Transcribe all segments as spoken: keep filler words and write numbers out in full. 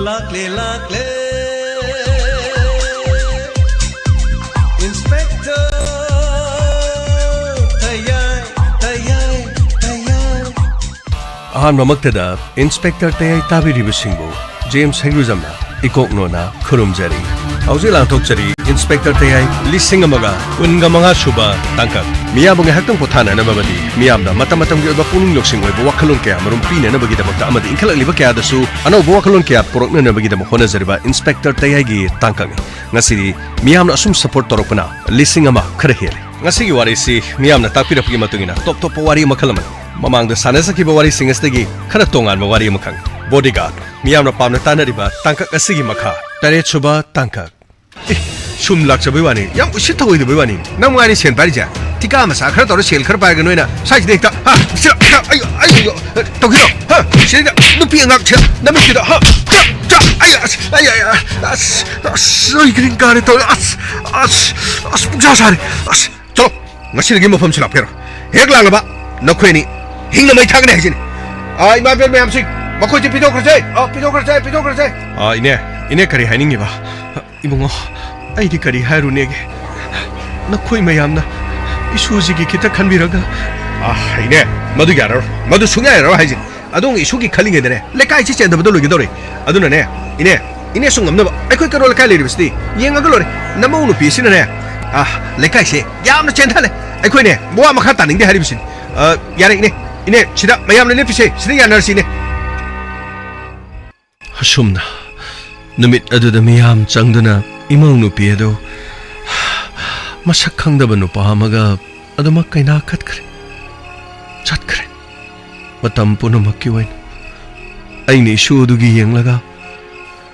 ꯂꯥꯛꯂꯦ, ꯂꯥꯛꯂꯦ, Inspector ꯇꯌꯥꯏ, ꯇꯌꯥꯏ, ꯇꯌꯥꯏ꯫ ꯑꯍꯥꯟꯕꯃꯛꯇꯗ Inspector ꯇꯌꯥꯏ ꯇꯥꯕꯤꯔꯤꯕꯁꯤꯡꯕꯨ ꯖꯦꯝꯁ ꯍꯩꯒ꯭ꯔꯨꯖꯝꯅ ꯏꯀꯣꯛ ꯅꯣꯟꯅ ꯈꯨꯔꯨꯝꯖꯔꯤ꯫ ꯍꯧꯖꯤꯛ ꯂꯥꯟꯊꯣꯛꯆꯔꯤ Inspector ꯇꯌꯥꯏ ꯂꯤꯁꯤꯡ ꯑꯃꯒ ꯀꯨꯟꯒ ꯃꯉꯥ ꯁꯨꯕ ꯇꯥꯡꯀꯛ꯫ ꯃꯤꯌꯥꯝꯕꯨ ꯉꯥꯏꯍꯥꯛꯇꯪ ꯄꯣꯊꯥꯅꯅꯕ ꯑꯃꯗꯤ ꯃꯤꯌꯥꯝꯅ ꯃꯇꯝ ꯃꯇꯝꯒꯤ ꯑꯣꯏꯕ ꯄꯨꯛꯅꯤꯡ ꯂꯧꯁꯤꯡ ꯑꯣꯏꯕ ꯋꯥꯈꯜꯂꯣꯟ ꯀꯌꯥ ꯃꯔꯨꯝ ꯄꯤꯅꯅꯕꯒꯤꯗꯃꯛꯇ ꯑꯃꯗꯤ ꯏꯟꯈꯠꯂꯛꯂꯤꯕ ꯀꯌꯥꯗꯁꯨ ꯑꯅꯧꯕ ꯋꯥꯈꯜꯂꯣꯟ ꯀꯌꯥ ꯄꯨꯔꯛꯅꯅꯕꯒꯤꯗꯃꯛ ꯍꯣꯠꯅꯖꯔꯤꯕ Inspector ꯇꯌꯥꯏꯒꯤ ꯇꯥꯡꯀꯛꯅꯤ꯫ ꯉꯁꯤꯗꯤ ꯃꯤꯌꯥꯝꯅ ꯑꯁꯨꯝ support ꯇꯧꯔꯛꯄꯅ ꯂꯤꯁꯤꯡ ꯑꯃ ꯈꯔ ꯍꯦꯜꯂꯦ꯫ ꯉꯁꯤꯒꯤ ꯋꯥꯔꯤꯁꯤ ꯃꯤꯌꯥꯝꯅ ꯇꯥꯛꯄꯤꯔꯛꯄꯒꯤ ꯃꯇꯨꯡ ꯏꯟꯅ ꯇꯣꯞ ꯇꯣꯞꯄ ꯋꯥꯔꯤ ꯃꯈꯜ ꯑꯃꯅꯤ꯫ ꯃꯃꯥꯡꯗ ꯁꯥꯟꯅꯖꯈꯤꯕ ꯋꯥꯔꯤꯁꯤꯡ ꯑꯁꯤꯗꯒꯤ ꯈꯔ ꯇꯣꯉꯥꯟꯕ ꯋꯥꯔꯤ ꯑꯃꯈꯛ, Bodyguard꯫ ꯃꯤꯌꯥꯝꯅ ꯄꯥꯝꯅ ꯇꯥꯅꯔꯤꯕ ꯇꯥꯡꯀꯛ ꯑꯁꯤꯒꯤ ꯃꯈꯥ, ꯇꯔꯦꯠ ꯁꯨꯕ ꯇꯥꯡꯀꯛ꯫ ꯑꯦ, ꯁꯨꯝ ꯂꯥꯛꯆꯕꯩ ꯋꯥꯅꯤ, ꯌꯥꯝ ꯎꯁꯤꯠ ꯊꯑꯣꯏꯗꯕꯩ ꯋꯥꯅꯤ꯫ ꯅꯪ ꯃꯉꯥꯏꯔꯦ ꯁꯦꯟ ꯄꯥꯏꯔꯤꯁꯦ꯫ ꯊꯤꯀꯥ ꯃꯆꯥ ꯈꯔ ꯇꯧꯔ ꯁꯦꯜ ꯈꯔ ꯄꯥꯏꯔꯒ ꯅꯣꯏꯅ ꯁ꯭ꯋꯥꯏꯁꯤꯗ ꯍꯦꯛꯇ, ꯍꯥ, ꯁꯤꯗ, ꯍꯥ, ꯑꯩ, ꯑꯩ, ꯑꯩ, ꯇꯧꯈꯤꯔꯣ? ꯍꯥ, ꯁꯤꯗꯩꯗ ꯅꯨꯄꯤ ꯑꯉꯥꯡ ꯁꯤꯗ ꯅꯃꯤꯠꯁꯤꯗ, ꯍꯥ, ꯆꯥ, ꯆꯥ, ꯑꯩ, ꯑꯁ, ꯑꯩ, ꯑꯩ, ꯑꯁ, ꯑꯁ, ꯑꯩ green card ꯇꯧꯔꯦ꯫ ꯑꯁ, ꯑꯁ, ꯑꯁ, ꯄꯨꯡꯁꯥ ꯁꯥꯔꯦ꯫ ꯑꯁ, ꯆꯠꯂꯣ, ꯉꯁꯤꯗꯒꯤ ꯃꯐꯝꯁꯤ ꯂꯥꯛꯄꯤꯔꯣ꯫ ꯍꯦꯛ ꯂꯥꯛꯂꯕ ꯅꯈꯣꯏ ꯑꯅꯤ ꯍꯤꯡꯅ ꯃꯩ ꯊꯥꯒꯅꯤ ꯍꯥꯏꯁꯤꯅꯤ꯫ ꯑꯥ, ꯏꯃꯥ ꯏꯕꯦꯟ ꯃꯌꯥꯝꯁꯤ, ꯃꯈꯣꯏꯁꯤ ꯄꯤꯊꯣꯛꯈ꯭ꯔꯁꯦ꯫ ꯑꯥ, ꯄꯤꯊꯣꯛꯈ꯭ꯔꯁꯦ, ꯄꯤꯊꯣꯛꯈ꯭ꯔꯁꯦ꯫ ꯑꯥ, ꯏꯅꯦ, ꯏꯅꯦ ꯀꯔꯤ ꯍꯥꯏꯅꯤꯡꯉꯤꯕ? ꯏꯕꯨꯡꯉꯣ, ꯑꯩꯗꯤ ꯀꯔꯤ ꯍꯥꯏꯔꯨꯅꯦꯒꯦ? ꯅꯈꯣꯏ ꯃꯌꯥꯝꯅ ꯏꯁꯨꯁꯤꯒꯤ ꯈꯤꯇ ꯈꯟꯕꯤꯔꯒ꯫ ꯑꯥ, ꯏꯅꯦ, ꯃꯗꯨ ꯌꯥꯔꯔꯣꯏ, ꯃꯗꯨ ꯁꯨꯡꯌꯥ ꯌꯥꯔꯔꯣꯏ ꯍꯥꯏꯁꯤꯅꯤ꯫ ꯑꯗꯣꯝꯒꯤ ꯏꯁꯨꯒꯤ ꯈꯜꯂꯤꯉꯩꯗꯅꯦ, ꯂꯩꯀꯥꯏꯁꯤ ꯆꯦꯟꯗꯕꯗ ꯂꯣꯏꯒꯗꯧꯔꯦ꯫ ꯑꯗꯨꯅꯅꯦ, ꯏꯅꯦ, ꯏꯅꯦꯁꯨ ꯉꯝꯅꯕ ꯑꯩꯈꯣꯏ ꯀꯩꯔꯣꯜ ꯂꯩꯀꯥꯏ ꯂꯩꯔꯤꯕꯁꯤꯗꯤ ꯌꯦꯡꯉꯒ ꯂꯣꯏꯔꯦ꯫ ꯅꯃꯧ ꯅꯨꯄꯤꯁꯤꯅꯅꯦ, ꯑꯥ, ꯂꯩꯀꯥꯏꯁꯦ ꯌꯥꯝꯅ ꯆꯦꯟꯊꯜꯂꯦ꯫ ꯑꯩꯈꯣꯏꯅꯦ, ꯋꯥ ꯃꯈꯥ ꯇꯥꯅꯤꯡꯗꯦ ꯍꯥꯏꯔꯤꯕꯁꯤꯅꯤ꯫ ꯑꯥ, ꯌꯥꯔꯦ ꯏꯅꯦ, ꯏꯅꯦ, ꯁꯤꯗ ꯃꯌꯥꯝꯅ ꯂꯦꯞꯄꯤꯁꯦ, ꯁꯤꯗ ꯌꯥꯅꯔꯁꯤ ꯏꯅꯦ꯫ ꯑꯁꯨꯝꯅ ꯅꯨꯃꯤꯠ ꯑꯗꯨꯗ ꯃꯤꯌꯥꯝ ꯆꯪꯗꯨꯅ ꯏꯃꯧ ꯅꯨꯄꯤ ꯑꯗꯨ ꯃꯁꯛ ꯈꯪꯗꯕ ꯅꯨꯄꯥ ꯑꯃꯒ ꯑꯗꯨꯃꯛ ꯀꯩꯅꯥ ꯀꯠꯈ꯭ꯔꯦ, ꯆꯠꯈ꯭ꯔꯦ꯫ ꯃꯇꯝ ꯄꯨꯝꯅꯃꯛꯀꯤ ꯑꯣꯏꯅ ꯑꯩꯅ ꯏꯁꯨ ꯑꯗꯨꯒꯤ ꯌꯦꯡꯂꯒ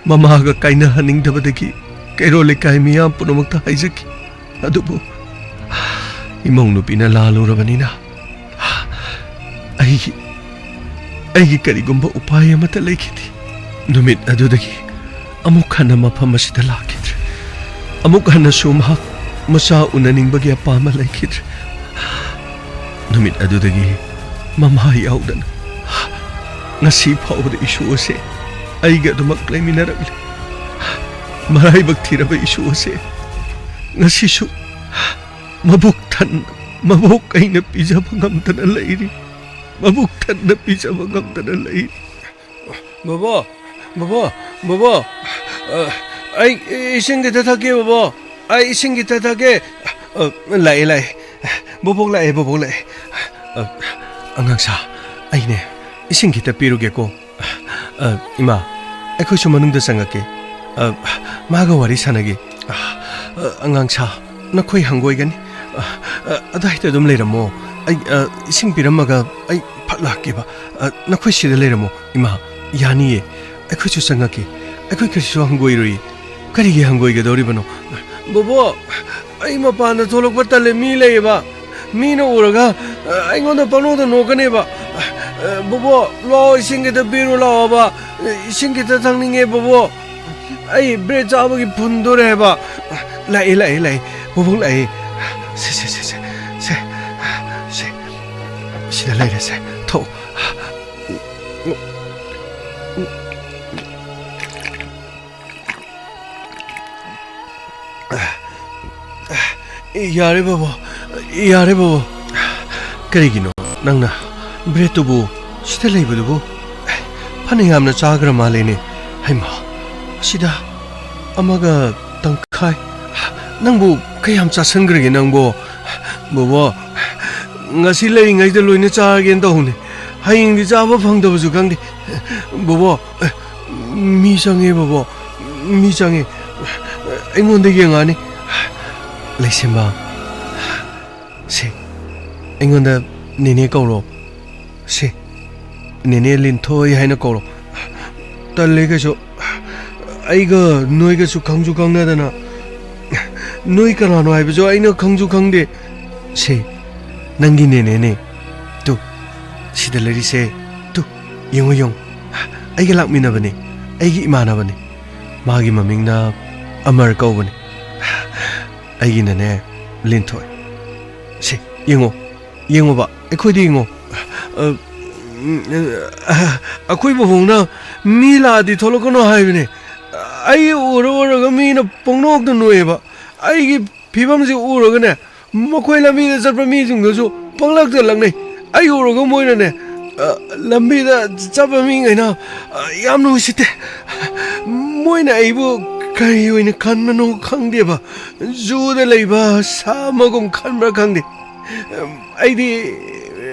ꯃꯃꯥꯒ ꯀꯥꯏꯅꯍꯟꯅꯤꯡꯗꯕꯗꯒꯤ ꯀꯩꯔꯣꯜ ꯂꯩꯀꯥꯏ ꯃꯤꯌꯥꯝ ꯄꯨꯝꯅꯃꯛꯇ ꯍꯥꯏꯖꯈꯤ꯫ ꯑꯗꯨꯕꯨ ꯏꯃꯧ ꯅꯨꯄꯤꯅ ꯂꯥꯜꯂꯨꯔꯕꯅꯤꯅ ꯑꯩꯒꯤ, ꯑꯩꯒꯤ ꯀꯔꯤꯒꯨꯝꯕ ꯎꯄꯥꯏ ꯑꯃꯠꯇ ꯂꯩꯈꯤꯗꯦ꯫ ꯅꯨꯃꯤꯠ ꯑꯗꯨꯗꯒꯤ ꯑꯃꯨꯛ ꯍꯟꯅ ꯃꯐꯝ ꯑꯁꯤꯗ ꯂꯥꯛꯈꯤꯗ꯭ꯔꯦ꯫ ꯑꯃꯨꯛ ꯍꯟꯅꯁꯨ ꯃꯍꯥꯛ ꯃꯆꯥ ꯎꯅꯅꯤꯡꯕꯒꯤ ꯑꯄꯥꯝꯕ ꯂꯩꯈꯤꯗ꯭ꯔꯦ꯫ ꯅꯨꯃꯤꯠ ꯑꯗꯨꯗꯒꯤ ꯃꯃꯥ ꯌꯥꯎꯗꯅ ꯉꯁꯤ ꯐꯥꯎꯕꯗ ꯏꯁꯨ ꯑꯁꯦ ꯑꯩꯒ ꯑꯗꯨꯃꯛ ꯂꯩꯃꯤꯟꯅꯔꯛꯂꯤ꯫ ꯃꯔꯥꯏꯕꯛ ꯊꯤꯔꯕ ꯏꯁꯨ ꯑꯁꯦ ꯉꯁꯤꯁꯨ ꯃꯕꯨꯛ ꯊꯟꯅ, ꯃꯕꯣꯛ ꯑꯩꯅ ꯄꯤꯖꯕ ꯉꯝꯗꯅ ꯂꯩꯔꯤ꯫ ꯃꯕꯨꯛ ꯊꯟꯅ ꯄꯤꯖꯕ ꯉꯝꯗꯅ ꯂꯩꯔꯤ꯫ ꯕꯣꯕꯣ, ꯕꯣꯕꯣ, ꯕꯣꯕꯣ, ꯑ, ꯑꯩ ꯏꯁꯤꯡ ꯈꯤꯇ ꯊꯛꯀꯦ, ꯕꯣꯕꯣ꯫ ꯑꯩ ꯏꯁꯤꯡ ꯈꯤꯇ ꯊꯛꯀꯦ꯫ ꯑ, ꯂꯥꯛꯑꯦ, ꯂꯥꯛꯑꯦ꯫ ꯕꯣꯕꯣꯛ ꯂꯥꯛꯑꯦ, ꯕꯣꯕꯣꯛ ꯂꯥꯛꯑꯦ꯫ ꯑ, ꯑꯉꯥꯡꯁꯥ, ꯑꯩꯅꯦ, ꯏꯁꯤꯡ ꯈꯤꯇ ꯄꯤꯔꯨꯒꯦꯀꯣ꯫ ꯑ, ꯏꯃꯥ, ꯑꯩꯈꯣꯏꯁꯨ ꯃꯅꯨꯡꯗ ꯆꯪꯉꯛꯀꯦ꯫ ꯑ, ꯃꯥꯒ ꯋꯥꯔꯤ ꯁꯥꯟꯅꯒꯦ꯫ ꯑ, ꯑꯉꯥꯡꯁꯥ, ꯅꯈꯣꯏ ꯍꯪꯒꯣꯏꯒꯅꯤ꯫ ꯑ, ꯑ, ꯑꯗꯥꯏꯗ ꯑꯗꯨꯝ ꯂꯩꯔꯝꯃꯣ꯫ ꯑꯩ, ꯑ, ꯏꯁꯤꯡ ꯄꯤꯔꯝꯃꯒ ꯑꯩ ꯐꯠ ꯂꯥꯛꯀꯦꯕ꯫ ꯑ, ꯅꯈꯣꯏ ꯁꯤꯗ ꯂꯩꯔꯝꯃꯣ꯫ ꯏꯃꯥ, ꯌꯥꯅꯤꯌꯦ꯫ ꯑꯩꯈꯣꯏꯁꯨ ꯆꯪꯉꯛꯀꯦ꯫ ꯑꯩꯈꯣꯏ ꯀꯔꯤꯁꯨ ꯍꯪꯒꯣꯏꯔꯣꯏꯌꯦ꯫ ꯀꯔꯤꯒꯤ ꯍꯪꯒꯣꯏꯒꯗꯧꯔꯤꯕꯅꯣ? ꯕꯣꯕꯣ, ꯑꯩ ꯃꯄꯥꯟꯗ ꯊꯣꯛꯂꯛꯄ ꯇꯜꯂꯦ, ꯃꯤ ꯂꯩꯌꯦꯕ꯫ ꯃꯤꯅ ꯎꯔꯒ, ꯑ, ꯑꯩꯉꯣꯟꯗ ꯄꯪꯅꯣꯛꯇ ꯅꯣꯛꯀꯅꯦꯕ꯫ ꯑ, ꯕꯣꯕꯣ, ꯂꯥꯛꯑꯣ, ꯏꯁꯤꯡ ꯈꯤꯇ ꯄꯤꯔꯨ ꯂꯥꯛꯑꯣꯕ꯫ ꯏꯁꯤꯡ ꯈꯤꯇ ꯊꯛꯅꯤꯡꯉꯦ, ꯕꯣꯕꯣ꯫ ꯑꯩ ꯕ꯭ꯔꯦꯗ ꯆꯥꯕꯒꯤ ꯐꯨꯟꯗꯣꯔꯦ ꯍꯥꯏꯕ꯫ ꯂꯥꯛꯑꯦ, ꯂꯥꯛꯑꯦ, ꯂꯥꯛꯑꯦ꯫ ꯕꯣꯕꯣꯛ ꯂꯥꯛꯑꯦ꯫ ꯁꯦ, ꯁꯦ, ꯁꯦ, ꯁꯦ, ꯁꯦ, ꯁꯦ꯫ ꯁꯤꯗ ꯂꯩꯔꯦꯁꯦ꯫ ꯊꯣꯛ꯫ ꯌꯥꯔꯦ ꯕꯣꯕꯣ, ꯌꯥꯔꯦ ꯕꯣꯕꯣ꯫ ꯀꯔꯤꯒꯤꯅꯣ ꯅꯪꯅ ꯕ꯭ꯔꯦꯗꯇꯨꯕꯨ ꯁꯤꯗ ꯂꯩꯕꯗꯨꯕꯨ? ꯐꯅ ꯌꯥꯝꯅ ꯆꯥꯈ꯭ꯔ ꯃꯥꯜꯂꯦꯅꯦ꯫ ꯍꯩꯃꯥ, ꯑꯁꯤꯗ ꯑꯃꯒ ꯇꯪꯈꯥꯏ꯫ ꯅꯪꯕꯨ ꯀꯌꯥꯝ ꯆꯥꯁꯟꯈ꯭ꯔꯒꯦ ꯅꯪꯕꯣ? ꯕꯣꯕꯣ, ꯉꯁꯤ ꯂꯩꯔꯤꯉꯩꯗ ꯂꯣꯏꯅ ꯆꯥꯔꯒꯦꯅ ꯇꯧꯕꯅꯦ꯫ ꯍꯌꯦꯡꯗꯤ ꯆꯥꯕ ꯐꯪꯗꯕꯁꯨ ꯈꯪꯗꯦ꯫ ꯕꯣꯕꯣ, ꯃꯤ ꯆꯪꯉꯦ ꯕꯣꯕꯣ, ꯃꯤ ꯆꯪꯉꯦ꯫ ꯑꯩꯉꯣꯟꯗ ꯌꯦꯡꯉꯛꯑꯅꯤ꯫ ꯂꯩꯁꯦꯝꯕ, ꯁꯦ, ꯑꯩꯉꯣꯟꯗ ꯅꯦꯅꯦ ꯀꯧꯔꯣ꯫ ꯁꯦ, ꯅꯦꯅꯦ ꯂꯤꯟꯊꯣꯏ ꯍꯥꯏꯅ ꯀꯧꯔꯣ꯫ ꯇꯜꯂꯦ ꯀꯩꯁꯨ꯫ ꯑꯩꯒ ꯅꯣꯏꯒꯁꯨ ꯈꯪꯁꯨ ꯈꯪꯅꯗꯅ, ꯅꯣꯏ ꯀꯅꯥꯅꯣ ꯍꯥꯏꯕꯁꯨ ꯑꯩꯅ ꯈꯪꯁꯨ ꯈꯪꯗꯦ꯫ ꯁꯦ, ꯅꯪꯒꯤ ꯅꯦꯅꯦꯅꯦ꯫ ꯇꯨ, ꯁꯤꯗ ꯂꯩꯔꯤꯁꯦ꯫ ꯇꯨ, ꯌꯦꯡꯉꯨ, ꯌꯦꯡꯉꯨ꯫ ꯑꯩꯒ ꯂꯥꯛꯃꯤꯟꯅꯕꯅꯦ꯫ ꯑꯩꯒꯤ ꯏꯃꯥꯟꯅꯕꯅꯦ꯫ ꯃꯥꯒꯤ ꯃꯃꯤꯡꯅ ꯑꯃꯔ ꯀꯧꯕꯅꯦ꯫ ꯑꯩꯒꯤꯅꯅꯦ, ꯂꯤꯟꯊꯣꯏ꯫ ꯁꯦ, ꯌꯦꯡꯉꯣ꯫ ꯌꯦꯡꯉꯣꯕ, ꯑꯩꯈꯣꯏꯗ ꯌꯦꯡꯉꯣ꯫ ꯑ, ꯎꯝ, ꯑ, ꯑꯩꯈꯣꯏ ꯄꯥꯕꯨꯡꯅ ꯃꯤ ꯂꯥꯛꯑꯗꯤ ꯊꯣꯛꯂꯛꯀꯅꯣ ꯍꯥꯏꯕꯅꯦ꯫ ꯑꯩ ꯎꯔ ꯎꯔꯒ ꯃꯤꯅ ꯄꯣꯡꯅꯣꯛꯇ ꯅꯣꯛꯑꯦꯕ꯫ ꯑꯩꯒꯤ ꯐꯤꯕꯝꯁꯤ ꯎꯔꯒꯅꯦ, ꯃꯈꯣꯏ ꯂꯝꯕꯤꯗ ꯆꯠꯄ ꯃꯤꯁꯤꯡꯗꯨꯁꯨ ꯄꯪꯂꯛꯇ ꯂꯛꯅꯩ꯫ ꯑꯩ ꯎꯔꯒ ꯃꯣꯏꯅꯅꯦ, ꯑ, ꯂꯝꯕꯤꯗ ꯆꯠꯄ ꯃꯤꯉꯩꯅ, ꯑ, ꯌꯥꯝꯅ ꯎꯁꯤꯠꯇꯦ꯫ ꯃꯣꯏꯅ ꯑꯩꯕꯨ ꯀꯔꯤ ꯑꯣꯏꯅ ꯈꯟꯕꯅꯣ ꯈꯪꯗꯦꯕ꯫ ꯖꯨꯗ ꯂꯩꯕ ꯁꯥ ꯑꯃꯒꯨꯝ ꯈꯟꯕ꯭ꯔꯥ ꯈꯪꯗꯦ꯫ ꯑꯩꯗꯤ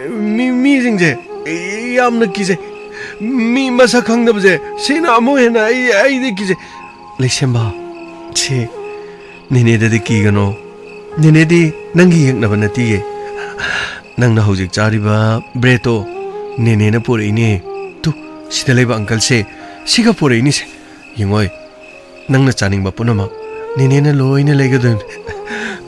ꯃꯤ, ꯃꯤꯁꯤꯡꯁꯦ ꯌꯥꯝꯅ ꯀꯤꯖꯩ꯫ ꯃꯤ ꯃꯁꯛ ꯈꯪꯗꯕꯁꯦ, ꯁꯤꯅ ꯑꯃꯨꯛ ꯍꯦꯟꯅ ꯑꯩ, ꯑꯩꯗꯤ ꯀꯤꯖꯩ꯫ ꯂꯩꯁꯦꯝꯕ, ꯁꯤ ꯅꯦꯅꯦꯗꯗꯤ ꯀꯤꯒꯅꯣ꯫ ꯅꯦꯅꯦꯗꯤ ꯅꯪꯒꯤ ꯌꯦꯛꯅꯕ ꯅꯠꯇꯤꯌꯦ꯫ ꯅꯪꯅ ꯍꯧꯖꯤꯛ ꯆꯥꯔꯤꯕ ꯕ꯭ꯔꯦꯗꯇꯣ ꯅꯦꯅꯦꯅ ꯄꯨꯔꯛꯏꯅꯦ꯫ ꯇꯨ, ꯁꯤꯗ ꯂꯩꯕ ꯑꯪꯀꯜꯁꯦ, ꯁꯤꯒ ꯄꯨꯔꯛꯏꯅꯤꯁꯦ꯫ ꯌꯦꯡꯉꯣꯏ, ꯅꯪꯅ ꯆꯥꯅꯤꯡꯕ ꯄꯨꯝꯅꯃꯛ ꯅꯦꯅꯦꯅ ꯂꯣꯏꯅ ꯂꯩꯒꯗꯣꯏꯅꯤ꯫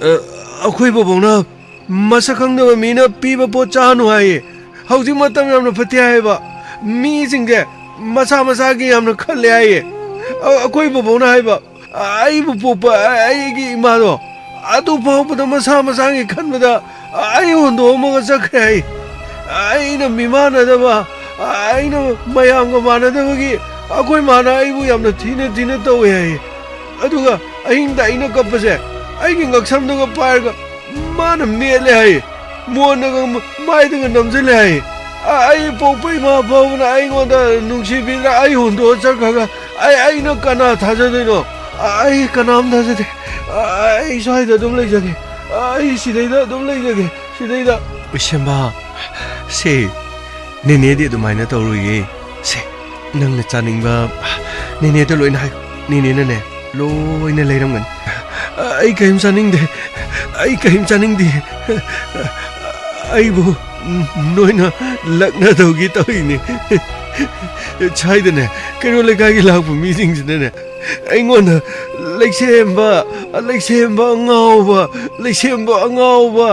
ꯑ, ꯑꯩꯈꯣꯏ ꯕꯣꯕꯣꯛꯅ ꯃꯁꯛ ꯈꯪꯗꯕ ꯃꯤꯅ ꯄꯤꯕ ꯄꯣꯠ ꯆꯥꯅꯨ ꯍꯥꯏꯌꯦ꯫ ꯍꯧꯖꯤꯛ ꯃꯇꯝ ꯌꯥꯝꯅ ꯐꯠꯇꯦ ꯍꯥꯏꯌꯦꯕ꯫ ꯃꯤꯁꯤꯡꯁꯦ ꯃꯁꯥ ꯃꯁꯥꯒꯤ ꯌꯥꯝꯅ ꯈꯜꯂꯦ ꯍꯥꯏꯌꯦ꯫ ꯑ-, ꯑꯩꯈꯣꯏ ꯕꯣꯕꯣꯛꯅ ꯍꯥꯏꯕ, ꯑꯩꯕꯨ ꯄꯣꯛꯄ ꯑꯩꯒꯤ ꯏꯃꯥꯗꯣ ꯑꯗꯨ ꯐꯥꯎꯕꯗ ꯃꯁꯥ ꯃꯁꯥꯒꯤ ꯈꯟꯕꯗ ꯑꯩ ꯍꯨꯟꯗꯣꯛꯑꯝꯃꯒ ꯆꯠꯈ꯭ꯔꯦ ꯍꯥꯏ꯫ ꯑꯩꯅ ꯃꯤꯃꯥꯟꯅꯗꯕ, ꯑꯩꯅ ꯃꯌꯥꯝꯒ ꯃꯥꯟꯅꯗꯕꯒꯤ ꯑꯩꯈꯣꯏ ꯃꯥꯅ ꯑꯩꯕꯨ ꯌꯥꯝꯅ ꯊꯤꯅ ꯊꯤꯅ ꯇꯧꯋꯦ ꯍꯥꯏ꯫ ꯑꯗꯨꯒ ꯑꯍꯤꯡꯗ ꯑꯩꯅ ꯀꯞꯄꯁꯦ ꯑꯩꯒꯤ ꯉꯛꯁꯝꯗꯒ ꯄꯥꯏꯔꯒ ꯃꯥꯅ ꯃꯦꯠꯂꯦ ꯍꯥꯏ꯫ ꯃꯣꯟꯗꯒ ꯃ-, ꯃꯥꯏꯗꯒ ꯅꯝꯁꯤꯜꯂꯦ ꯍꯥꯏ꯫ ꯑ-, ꯑꯩ ꯄꯣꯛꯄ ꯏꯃꯥ ꯐꯥꯎꯕꯅ ꯑꯩꯉꯣꯟꯗ ꯅꯨꯡꯁꯤꯕꯤꯗꯅ ꯑꯩ ꯍꯨꯟꯗꯣꯛꯑ ꯆꯠꯈ꯭ꯔꯒ ꯑꯩ, ꯑꯩꯅ ꯀꯅꯥ ꯊꯥꯖꯗꯣꯏꯅꯣ? ꯑ-, ꯑꯩ ꯀꯅꯥꯝ ꯊꯥꯖꯗꯦ꯫ ꯑ-, ꯑꯩ ꯁ꯭ꯋꯥꯏꯗ ꯑꯗꯨꯝ ꯂꯩꯖꯒꯦ꯫ ꯑ-, ꯑꯩ ꯁꯤꯗꯩꯗ ꯑꯗꯨꯝ ꯂꯩꯖꯒꯦ꯫ ꯁꯤꯗꯩꯗ꯫ ꯏꯁꯦꯝꯕ, ꯁꯦ, ꯅꯦꯅꯦꯗꯤ ꯑꯗꯨꯃꯥꯏꯅ ꯇꯧꯔꯣꯏꯌꯦ꯫ ꯁꯦ, ꯅꯪꯅ ꯆꯥꯅꯤꯡꯕ ꯅꯦꯅꯦꯗ ꯂꯣꯏꯅ ꯍꯥꯏꯌꯨ꯫ ꯅꯦꯅꯦꯅꯅꯦ, ꯂꯣꯏꯅ ꯂꯩꯔꯝꯒꯅꯤ꯫ ꯑ-, ꯑꯩ ꯀꯔꯤꯝ ꯆꯥꯅꯤꯡꯗꯦ꯫ ꯑꯩ ꯀꯔꯤꯝ ꯆꯥꯅꯤꯡꯗꯦ꯫ ꯑꯩꯕꯨ ꯅꯣꯏꯅ ꯂꯛꯅꯗꯧꯒꯤ ꯇꯧꯔꯤꯅꯦ꯫ ꯁ꯭ꯋꯥꯏꯗꯅꯦ, ꯀꯩꯔꯣꯜ ꯂꯩꯀꯥꯏꯒꯤ ꯂꯥꯛꯄ ꯃꯤꯁꯤꯡꯁꯤꯅꯅꯦ, ꯑꯩꯉꯣꯟꯗ "ꯂꯩꯁꯦꯝꯕ, ꯂꯩꯁꯦꯝꯕ ꯑꯉꯥꯎꯕ, ꯂꯩꯁꯦꯝꯕ ꯑꯉꯥꯎꯕ,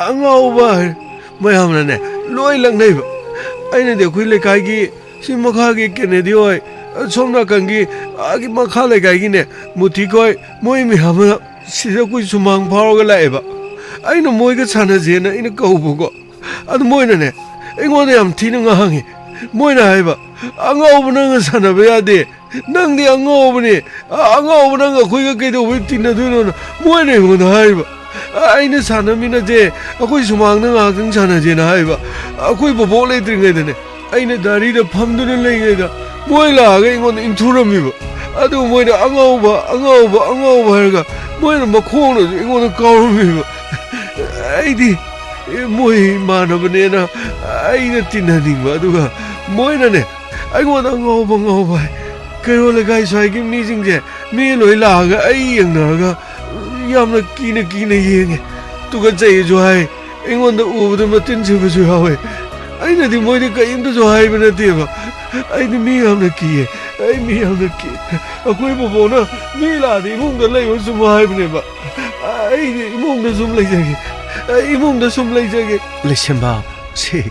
ꯑꯉꯥꯎꯕ" ꯍꯥꯏ꯫ ꯃꯌꯥꯝꯅꯅꯦ, ꯂꯣꯏ ꯂꯛꯅꯩꯕ꯫ ꯑꯩꯅꯗꯤ ꯑꯩꯈꯣꯏ ꯂꯩꯀꯥꯏꯒꯤ ꯁꯤ ꯃꯈꯥꯒꯤ ꯀꯦꯅꯦꯗꯤ ꯍꯣꯏ, ꯁꯣꯝ ꯅꯥꯀꯟꯒꯤ ꯑꯥꯒꯤ ꯃꯈꯥ ꯂꯩꯀꯥꯏꯒꯤꯅꯦ, ꯃꯨꯊꯤꯛ ꯍꯣꯏ, ꯃꯣꯏ ꯃꯌꯥꯝ ꯑꯃ ꯁꯤꯗ ꯑꯩꯈꯣꯏ ꯁꯨꯃꯥꯡ ꯐꯥꯎꯔꯒ ꯂꯥꯛꯑꯦꯕ꯫ ꯑꯩꯅ ꯃꯣꯏꯒ ꯁꯥꯟꯅꯁꯦꯅ ꯑꯩꯅ ꯀꯧꯕꯀꯣ꯫ ꯑꯗꯨ ꯃꯣꯏꯅꯅꯦ, ꯑꯩꯉꯣꯟꯗ ꯌꯥꯝ ꯊꯤꯅ ꯉꯥꯡꯉꯤ꯫ ꯃꯣꯏꯅ ꯍꯥꯏꯕ, "ꯑꯉꯥꯎꯕ ꯅꯪꯒ ꯁꯥꯟꯅꯕ ꯌꯥꯗꯦ, ꯅꯪꯗꯤ ꯑꯉꯥꯎꯕꯅꯦ, ꯑ-, ꯑꯉꯥꯎꯕ ꯅꯪꯒ ꯑꯩꯈꯣꯏꯒ ꯀꯩꯗꯧꯕꯩ ꯇꯤꯟꯅꯗꯣꯏꯅꯣꯅ?" ꯃꯣꯏꯅ ꯑꯩꯉꯣꯟꯗ ꯍꯥꯏꯕ꯫ ꯑ-, ꯑꯩꯅ, "ꯁꯥꯟꯅꯃꯤꯟꯅꯁꯦ, ꯑꯩꯈꯣꯏ ꯁꯨꯃꯥꯡꯗ ꯉꯥꯏꯍꯥꯛꯇꯪ ꯁꯥꯟꯅꯁꯦꯅ" ꯍꯥꯏꯕ꯫ ꯑꯩꯈꯣꯏ ꯕꯣꯕꯣꯛ ꯂꯩꯇ꯭ꯔꯤꯉꯩꯗꯅꯦ, ꯑꯩꯅ ꯗꯥꯏꯔꯤꯗ ꯐꯝꯗꯨꯅ ꯂꯩꯉꯩꯗ ꯃꯣꯏ ꯂꯥꯛꯑꯒ ꯑꯩꯉꯣꯟꯗ ꯏꯟꯊꯨꯔꯝꯃꯤꯕ꯫ ꯑꯗꯨ ꯃꯣꯏꯅ "ꯑꯉꯥꯎꯕ, ꯑꯉꯥꯎꯕ, ꯑꯉꯥꯎꯕ" ꯍꯥꯏꯔꯒ ꯃꯣꯏꯅ ꯃꯈꯣꯡꯅꯁꯨ ꯑꯩꯉꯣꯟꯗ ꯀꯥꯎꯔꯝꯃꯤꯕ꯫ ꯑꯩꯗꯤ ꯃꯣꯏ ꯏꯃꯥꯟꯅꯕꯅꯦꯅ ꯑꯩꯅ ꯇꯤꯟꯅꯅꯤꯡꯕ, ꯑꯗꯨꯒ ꯃꯣꯏꯅꯅꯦ ꯑꯩꯉꯣꯟꯗ "ꯑꯉꯥꯎꯕ, ꯑꯉꯥꯎꯕ" ꯍꯥꯏ꯫ ꯀꯩꯔꯣꯜ ꯂꯩꯀꯥꯏ ꯁ꯭ꯋꯥꯏꯒꯤ ꯃꯤꯁꯤꯡꯁꯦ ꯃꯤ ꯂꯣꯏ ꯂꯥꯛꯑꯒ ꯑꯩ ꯌꯦꯡꯅꯔꯒ ꯌꯥꯝꯅ ꯀꯤꯅ ꯀꯤꯅ ꯌꯦꯡꯉꯦ꯫ ꯇꯨꯀꯠꯆꯩꯁꯨ ꯍꯥꯏ, ꯑꯩꯉꯣꯟꯗ ꯎꯕꯗ ꯃꯇꯤꯟ ꯁꯤꯕꯁꯨ ꯌꯥꯎꯋꯦ꯫ ꯑꯩꯅꯗꯤ ꯃꯣꯏꯗ ꯀꯔꯤꯝꯇꯁꯨ ꯍꯥꯏꯕ ꯅꯠꯇꯦꯕ꯫ ꯑꯩꯗꯤ ꯃꯤ ꯌꯥꯝꯅ ꯀꯤꯌꯦ, ꯑꯩ ꯃꯤ ꯌꯥꯝꯅ ꯀꯤ꯫ ꯑꯩꯈꯣꯏ ꯕꯣꯕꯣꯅ ꯃꯤ ꯂꯥꯛꯑꯗꯤ ꯏꯃꯨꯡꯗ ꯂꯩꯌꯣ ꯁꯨꯝ ꯍꯥꯏꯕꯅꯦꯕ꯫ ꯑꯩꯗꯤ ꯏꯃꯨꯡꯗ ꯁꯨꯝ ꯂꯩꯖꯒꯦ, ꯑꯩ ꯏꯃꯨꯡꯗ ꯁꯨꯝ ꯂꯩꯖꯒꯦ꯫ ꯂꯩꯁꯦꯝꯕ, ꯁꯤ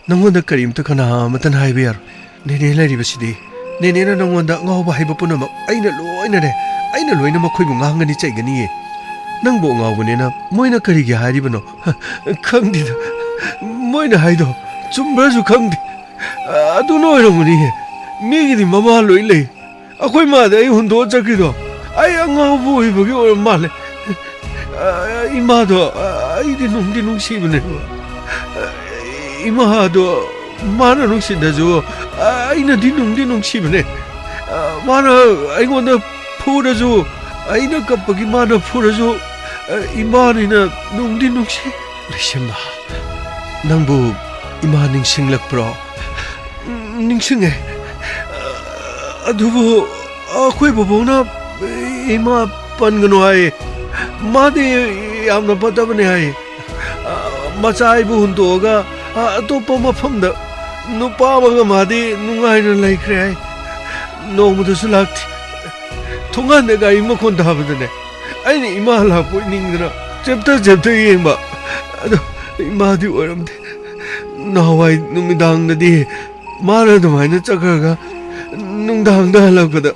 ꯅꯪꯉꯣꯟꯗ ꯀꯔꯤꯝꯇ ꯀꯅꯥ ꯑꯃꯠꯇꯅ ꯍꯥꯏꯕ ꯌꯥꯔꯣꯏ꯫ ꯅꯦꯅꯦ ꯂꯩꯔꯤꯕꯁꯤꯗꯤ, ꯅꯦꯅꯦꯅ ꯅꯪꯉꯣꯟꯗ ꯑꯉꯥꯎꯕ ꯍꯥꯏꯕ ꯄꯨꯝꯅꯃꯛ ꯑꯩꯅ ꯂꯣꯏꯅꯅꯦ, ꯑꯩꯅ ꯂꯣꯏꯅ ꯃꯈꯣꯏꯕꯨ ꯉꯥꯡꯒꯅꯤ ꯆꯩꯒꯅꯤꯌꯦ꯫ ꯅꯪꯕꯨ ꯑꯉꯥꯎꯕꯅꯦꯅ ꯃꯣꯏꯅ ꯀꯔꯤꯒꯤ ꯍꯥꯏꯔꯤꯕꯅꯣ? ꯈꯪꯗꯦꯗ, ꯃꯣꯏꯅ ꯍꯥꯏꯗꯣ ꯆꯨꯝꯕ꯭ꯔꯁꯨ ꯈꯪꯗꯦ꯫ ꯑꯗꯨꯅ ꯑꯣꯏꯔꯝꯒꯅꯤꯌꯦ, ꯃꯤꯒꯤꯗꯤ ꯃꯃꯥ ꯂꯣꯏ ꯂꯩ꯫ ꯑꯩꯈꯣꯏ ꯃꯥꯗꯤ ꯑꯩ ꯍꯨꯟꯗꯣꯛꯑ ꯆꯠꯈ꯭ꯔꯤꯗꯣ ꯑꯩ ꯑꯉꯥꯎꯕ ꯑꯣꯏꯕꯒꯤ ꯑꯣꯏꯔ ꯃꯥꯜꯂꯦ꯫ ꯑ, ꯏꯃꯥꯗꯣ, ꯑ, ꯑꯩꯗꯤ ꯅꯨꯡꯗꯤ ꯅꯨꯡꯁꯤꯕꯅꯦꯕ꯫ ꯑ, ꯏꯃꯥꯗꯣ ꯃꯥꯅ ꯅꯨꯡꯁꯤꯗꯁꯨ, ꯑ, ꯑꯩꯅꯗꯤ ꯅꯨꯡꯗꯤ ꯅꯨꯡꯁꯤꯕꯅꯦ꯫ ꯑ, ꯃꯥꯅ ꯑꯩꯉꯣꯟꯗ ꯐꯨꯔꯁꯨ, ꯑꯩꯅ ꯀꯞꯄꯒꯤ ꯃꯥꯅ ꯐꯨꯔꯁꯨ, ꯑ, ꯏꯃꯥꯅꯤꯅ ꯅꯨꯡꯗꯤ ꯅꯨꯡꯁꯤ꯫ ꯂꯩꯁꯦꯝꯕ, ꯅꯪꯕꯨ ꯏꯃꯥ ꯅꯤꯡꯁꯤꯡꯂꯛꯄ꯭ꯔꯣ? ꯎꯝ, ꯅꯤꯡꯁꯤꯡꯉꯦ꯫ ꯑꯗꯨꯕꯨ ꯑꯩꯈꯣꯏ ꯕꯣꯕꯣꯛꯅ ꯏꯃꯥ ꯄꯟꯒꯅꯨ ꯍꯥꯏ꯫ ꯃꯥꯗꯤ ꯌꯥꯝꯅ ꯐꯠꯇꯕꯅꯦ ꯍꯥꯏ꯫ ꯃꯆꯥ ꯑꯩꯕꯨ ꯍꯨꯟꯗꯣꯛꯑꯒ ꯑꯇꯣꯞꯄ ꯃꯐꯝꯗ ꯅꯨꯄꯥ ꯑꯃꯒ ꯃꯥꯗꯤ ꯅꯨꯡꯉꯥꯏꯅ ꯂꯩꯈ꯭ꯔꯦ ꯍꯥꯏ꯫ ꯅꯣꯡꯃꯗꯁꯨ ꯂꯥꯛꯇꯦ꯫ ꯊꯣꯡꯒꯥꯟꯗ ꯒꯥꯔꯤ ꯃꯈꯣꯟ ꯇꯥꯕꯗꯅꯦ, ꯑꯩꯅ ꯏꯃꯥ ꯂꯥꯛꯄꯣꯏ ꯅꯤꯡꯗꯅ ꯆꯦꯞꯇ ꯆꯦꯞꯇ ꯌꯦꯡꯕ꯫ ꯑꯗꯣ ꯏꯃꯥꯗꯤ ꯑꯣꯏꯔꯝꯗꯦ꯫ ꯅꯍꯥꯟꯋꯥꯏ ꯅꯨꯃꯤꯗꯥꯡꯗꯗꯤ ꯃꯥꯅ ꯑꯗꯨꯃꯥꯏꯅ ꯆꯠꯈ꯭ꯔꯒ ꯅꯨꯡꯗꯥꯡꯗ ꯍꯜꯂꯛꯄꯗ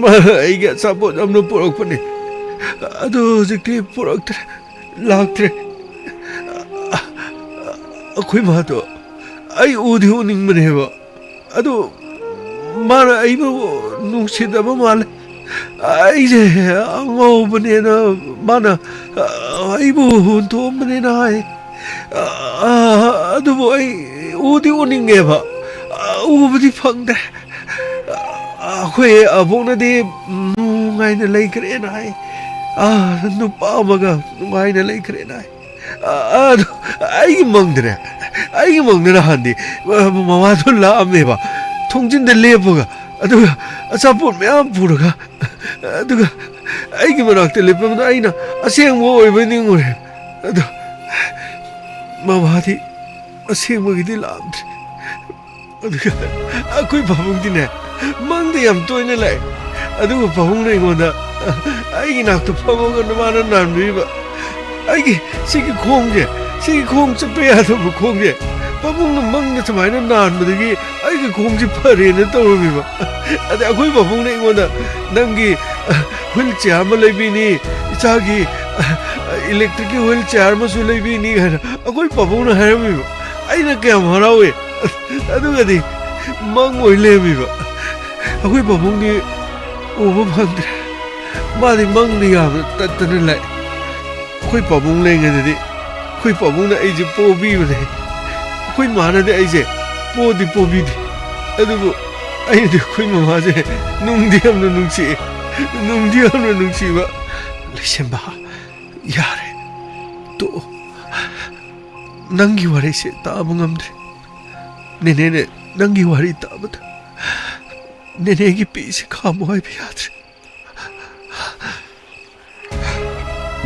ꯃꯥꯅ ꯑꯩꯒꯤ ꯑꯆꯥꯄꯣꯠ ꯌꯥꯝꯅ ꯄꯨꯔꯛꯄꯅꯦ꯫ ꯑꯗꯣ ꯍꯧꯖꯤꯛꯇꯤ ꯄꯨꯔꯛꯇ꯭ꯔꯦ, ꯂꯥꯛꯇ꯭ꯔꯦ꯫ ꯑꯩꯈꯣꯏ ꯃꯥꯗꯣ ꯑꯩ ꯎꯗꯤ ꯎꯅꯤꯡꯕꯅꯦꯕ, ꯑꯗꯨ ꯃꯥꯅ ꯑꯩꯕꯨ ꯅꯨꯡꯁꯤꯗꯕ ꯃꯥꯜꯂꯦ꯫ ꯑꯩꯁꯦ ꯑꯉꯧꯕꯅꯦꯅ ꯃꯥꯅ ꯑꯩꯕꯨ ꯍꯨꯟꯗꯣꯛꯑꯝꯕꯅꯦꯅ ꯍꯥꯏ꯫ ꯑꯗꯨꯕꯨ ꯑꯩ ꯎꯗꯤ ꯎꯅꯤꯡꯉꯦꯕ, ꯎꯕꯗꯤ ꯐꯪꯗ꯭ꯔꯦ꯫ ꯑꯩꯈꯣꯏ ꯑꯕꯣꯛꯅꯗꯤ ꯅꯨꯡꯉꯥꯏꯅ ꯂꯩꯈ꯭ꯔꯦꯅ ꯍꯥꯏ꯫ ꯅꯨꯄꯥ ꯑꯃꯒ ꯅꯨꯡꯉꯥꯏꯅ ꯂꯩꯈ꯭ꯔꯦꯅ ꯍꯥꯏ꯫ ꯑꯗꯨ ꯑꯩꯒꯤ ꯃꯪꯗꯅꯦ, ꯑꯩꯒꯤ ꯃꯪꯗ ꯅꯍꯥꯟꯗꯤ ꯃꯃꯥꯗꯣ ꯂꯥꯛꯑꯝꯃꯦꯕ, ꯊꯣꯡꯖꯤꯟꯗ ꯂꯦꯞꯄꯒ, ꯑꯗꯨꯒ ꯑꯆꯥꯄꯣꯠ ꯃꯌꯥꯝ ꯄꯨꯔꯒ, ꯑꯗꯨꯒ ꯑꯩꯒꯤ ꯃꯅꯥꯛꯇ ꯂꯦꯞꯄꯗ ꯑꯩꯅ ꯑꯁꯦꯡꯕ ꯑꯣꯏꯕ ꯅꯤꯡꯉꯨꯔꯦ꯫ ꯑꯗꯣ ꯃꯃꯥꯗꯤ ꯑꯁꯦꯡꯕꯒꯤꯗꯤ ꯂꯥꯛꯑꯝꯗ꯭ꯔꯦ꯫ ꯑꯗꯨꯒ ꯑꯩꯈꯣꯏ ꯄꯥꯕꯨꯡꯗꯤꯅꯦ, ꯃꯪꯗ ꯌꯥꯝ ꯇꯣꯏꯅ ꯂꯥꯛꯑꯦ꯫ ꯑꯗꯨꯒ ꯄꯥꯕꯨꯡꯅ ꯑꯩꯉꯣꯟꯗ ꯑꯩꯒꯤ ꯅꯥꯛꯇ ꯐꯝꯃꯒ ꯃꯥꯅ ꯅꯥꯟꯕꯤꯔꯤꯕ ꯑꯩꯒꯤ ꯁꯤꯒꯤ ꯈꯣꯡꯁꯦ, ꯁꯤꯒꯤ ꯈꯣꯡ ꯆꯠꯄ ꯌꯥꯗꯕ ꯈꯣꯡꯁꯦ, ꯄꯥꯕꯨꯡꯅ ꯃꯪꯗ ꯁꯨꯃꯥꯏꯅ ꯅꯥꯟꯕꯗꯒꯤ ꯑꯩꯒꯤ ꯈꯣꯡꯁꯦ ꯐꯔꯦꯅ ꯇꯧꯔꯝꯃꯤꯕ꯫ ꯑꯗꯩ ꯑꯩꯈꯣꯏ ꯄꯥꯕꯨꯡꯅ ꯑꯩꯉꯣꯟꯗ, "ꯅꯪꯒꯤ ꯋꯤꯜ ꯆꯤꯌꯥꯔ ꯑꯃ ꯂꯩꯕꯤꯅꯤ, ꯏꯆꯥꯒꯤ ꯏꯂꯦꯛꯇ꯭ꯔꯤꯛꯀꯤ ꯋꯤꯜ ꯆꯤꯌꯥꯔ ꯑꯃꯁꯨ ꯂꯩꯕꯤꯅꯤ" ꯍꯥꯏꯅ ꯑꯩꯈꯣꯏ ꯄꯥꯕꯨꯡꯅ ꯍꯥꯏꯔꯝꯃꯤꯕ꯫ ꯑꯩꯅ ꯀꯌꯥꯝ ꯍꯔꯥꯎꯏ꯫ ꯑꯗꯨꯒꯗꯤ ꯃꯪ ꯑꯣꯏ ꯂꯩꯔꯝꯃꯤꯕ꯫ ꯑꯩꯈꯣꯏ ꯄꯥꯕꯨꯡꯗꯤ ꯎꯕ ꯐꯪꯗ꯭ꯔꯦ꯫ ꯃꯥꯗꯤ ꯃꯪꯗ ꯌꯥꯝꯅ ꯇꯠꯇꯅ ꯂꯥꯛꯑꯦ꯫ ꯑꯩꯈꯣꯏ ꯄꯥꯕꯨꯡ ꯂꯩꯔꯤꯉꯩꯗꯗꯤ ꯑꯩꯈꯣꯏ ꯄꯥꯕꯨꯡꯅ ꯑꯩꯁꯦ ꯄꯣꯕꯤꯕꯅꯦ꯫ ꯑꯩꯈꯣꯏ ꯃꯥꯅꯗꯤ ꯑꯩꯁꯦ ꯄꯣꯗꯤ ꯄꯣꯕꯤꯗꯦ꯫ ꯑꯗꯨꯕꯨ ꯑꯩꯅꯗꯤ ꯑꯩꯈꯣꯏ ꯃꯃꯥꯁꯦ ꯅꯨꯡꯗꯤ ꯌꯥꯝꯅ ꯅꯨꯡꯁꯤꯑꯦ꯫ ꯅꯨꯡꯗꯤ ꯌꯥꯝꯅ ꯅꯨꯡꯁꯤꯕ꯫ "ꯂꯩꯁꯦꯝꯕ, ꯌꯥꯔꯦ, ꯇꯣꯛꯑꯣ꯫ ꯅꯪꯒꯤ ꯋꯥꯔꯤꯁꯦ ꯇꯥꯕ ꯉꯝꯗ꯭ꯔꯦ꯫ ꯅꯦꯅꯦꯅꯦ, ꯅꯪꯒꯤ ꯋꯥꯔꯤ ꯇꯥꯕꯗ ꯅꯦꯅꯦꯒꯤ ꯄꯤꯁꯦ ꯈꯥꯝꯃꯨ ꯍꯥꯏꯕ ꯌꯥꯗ꯭ꯔꯦ꯫"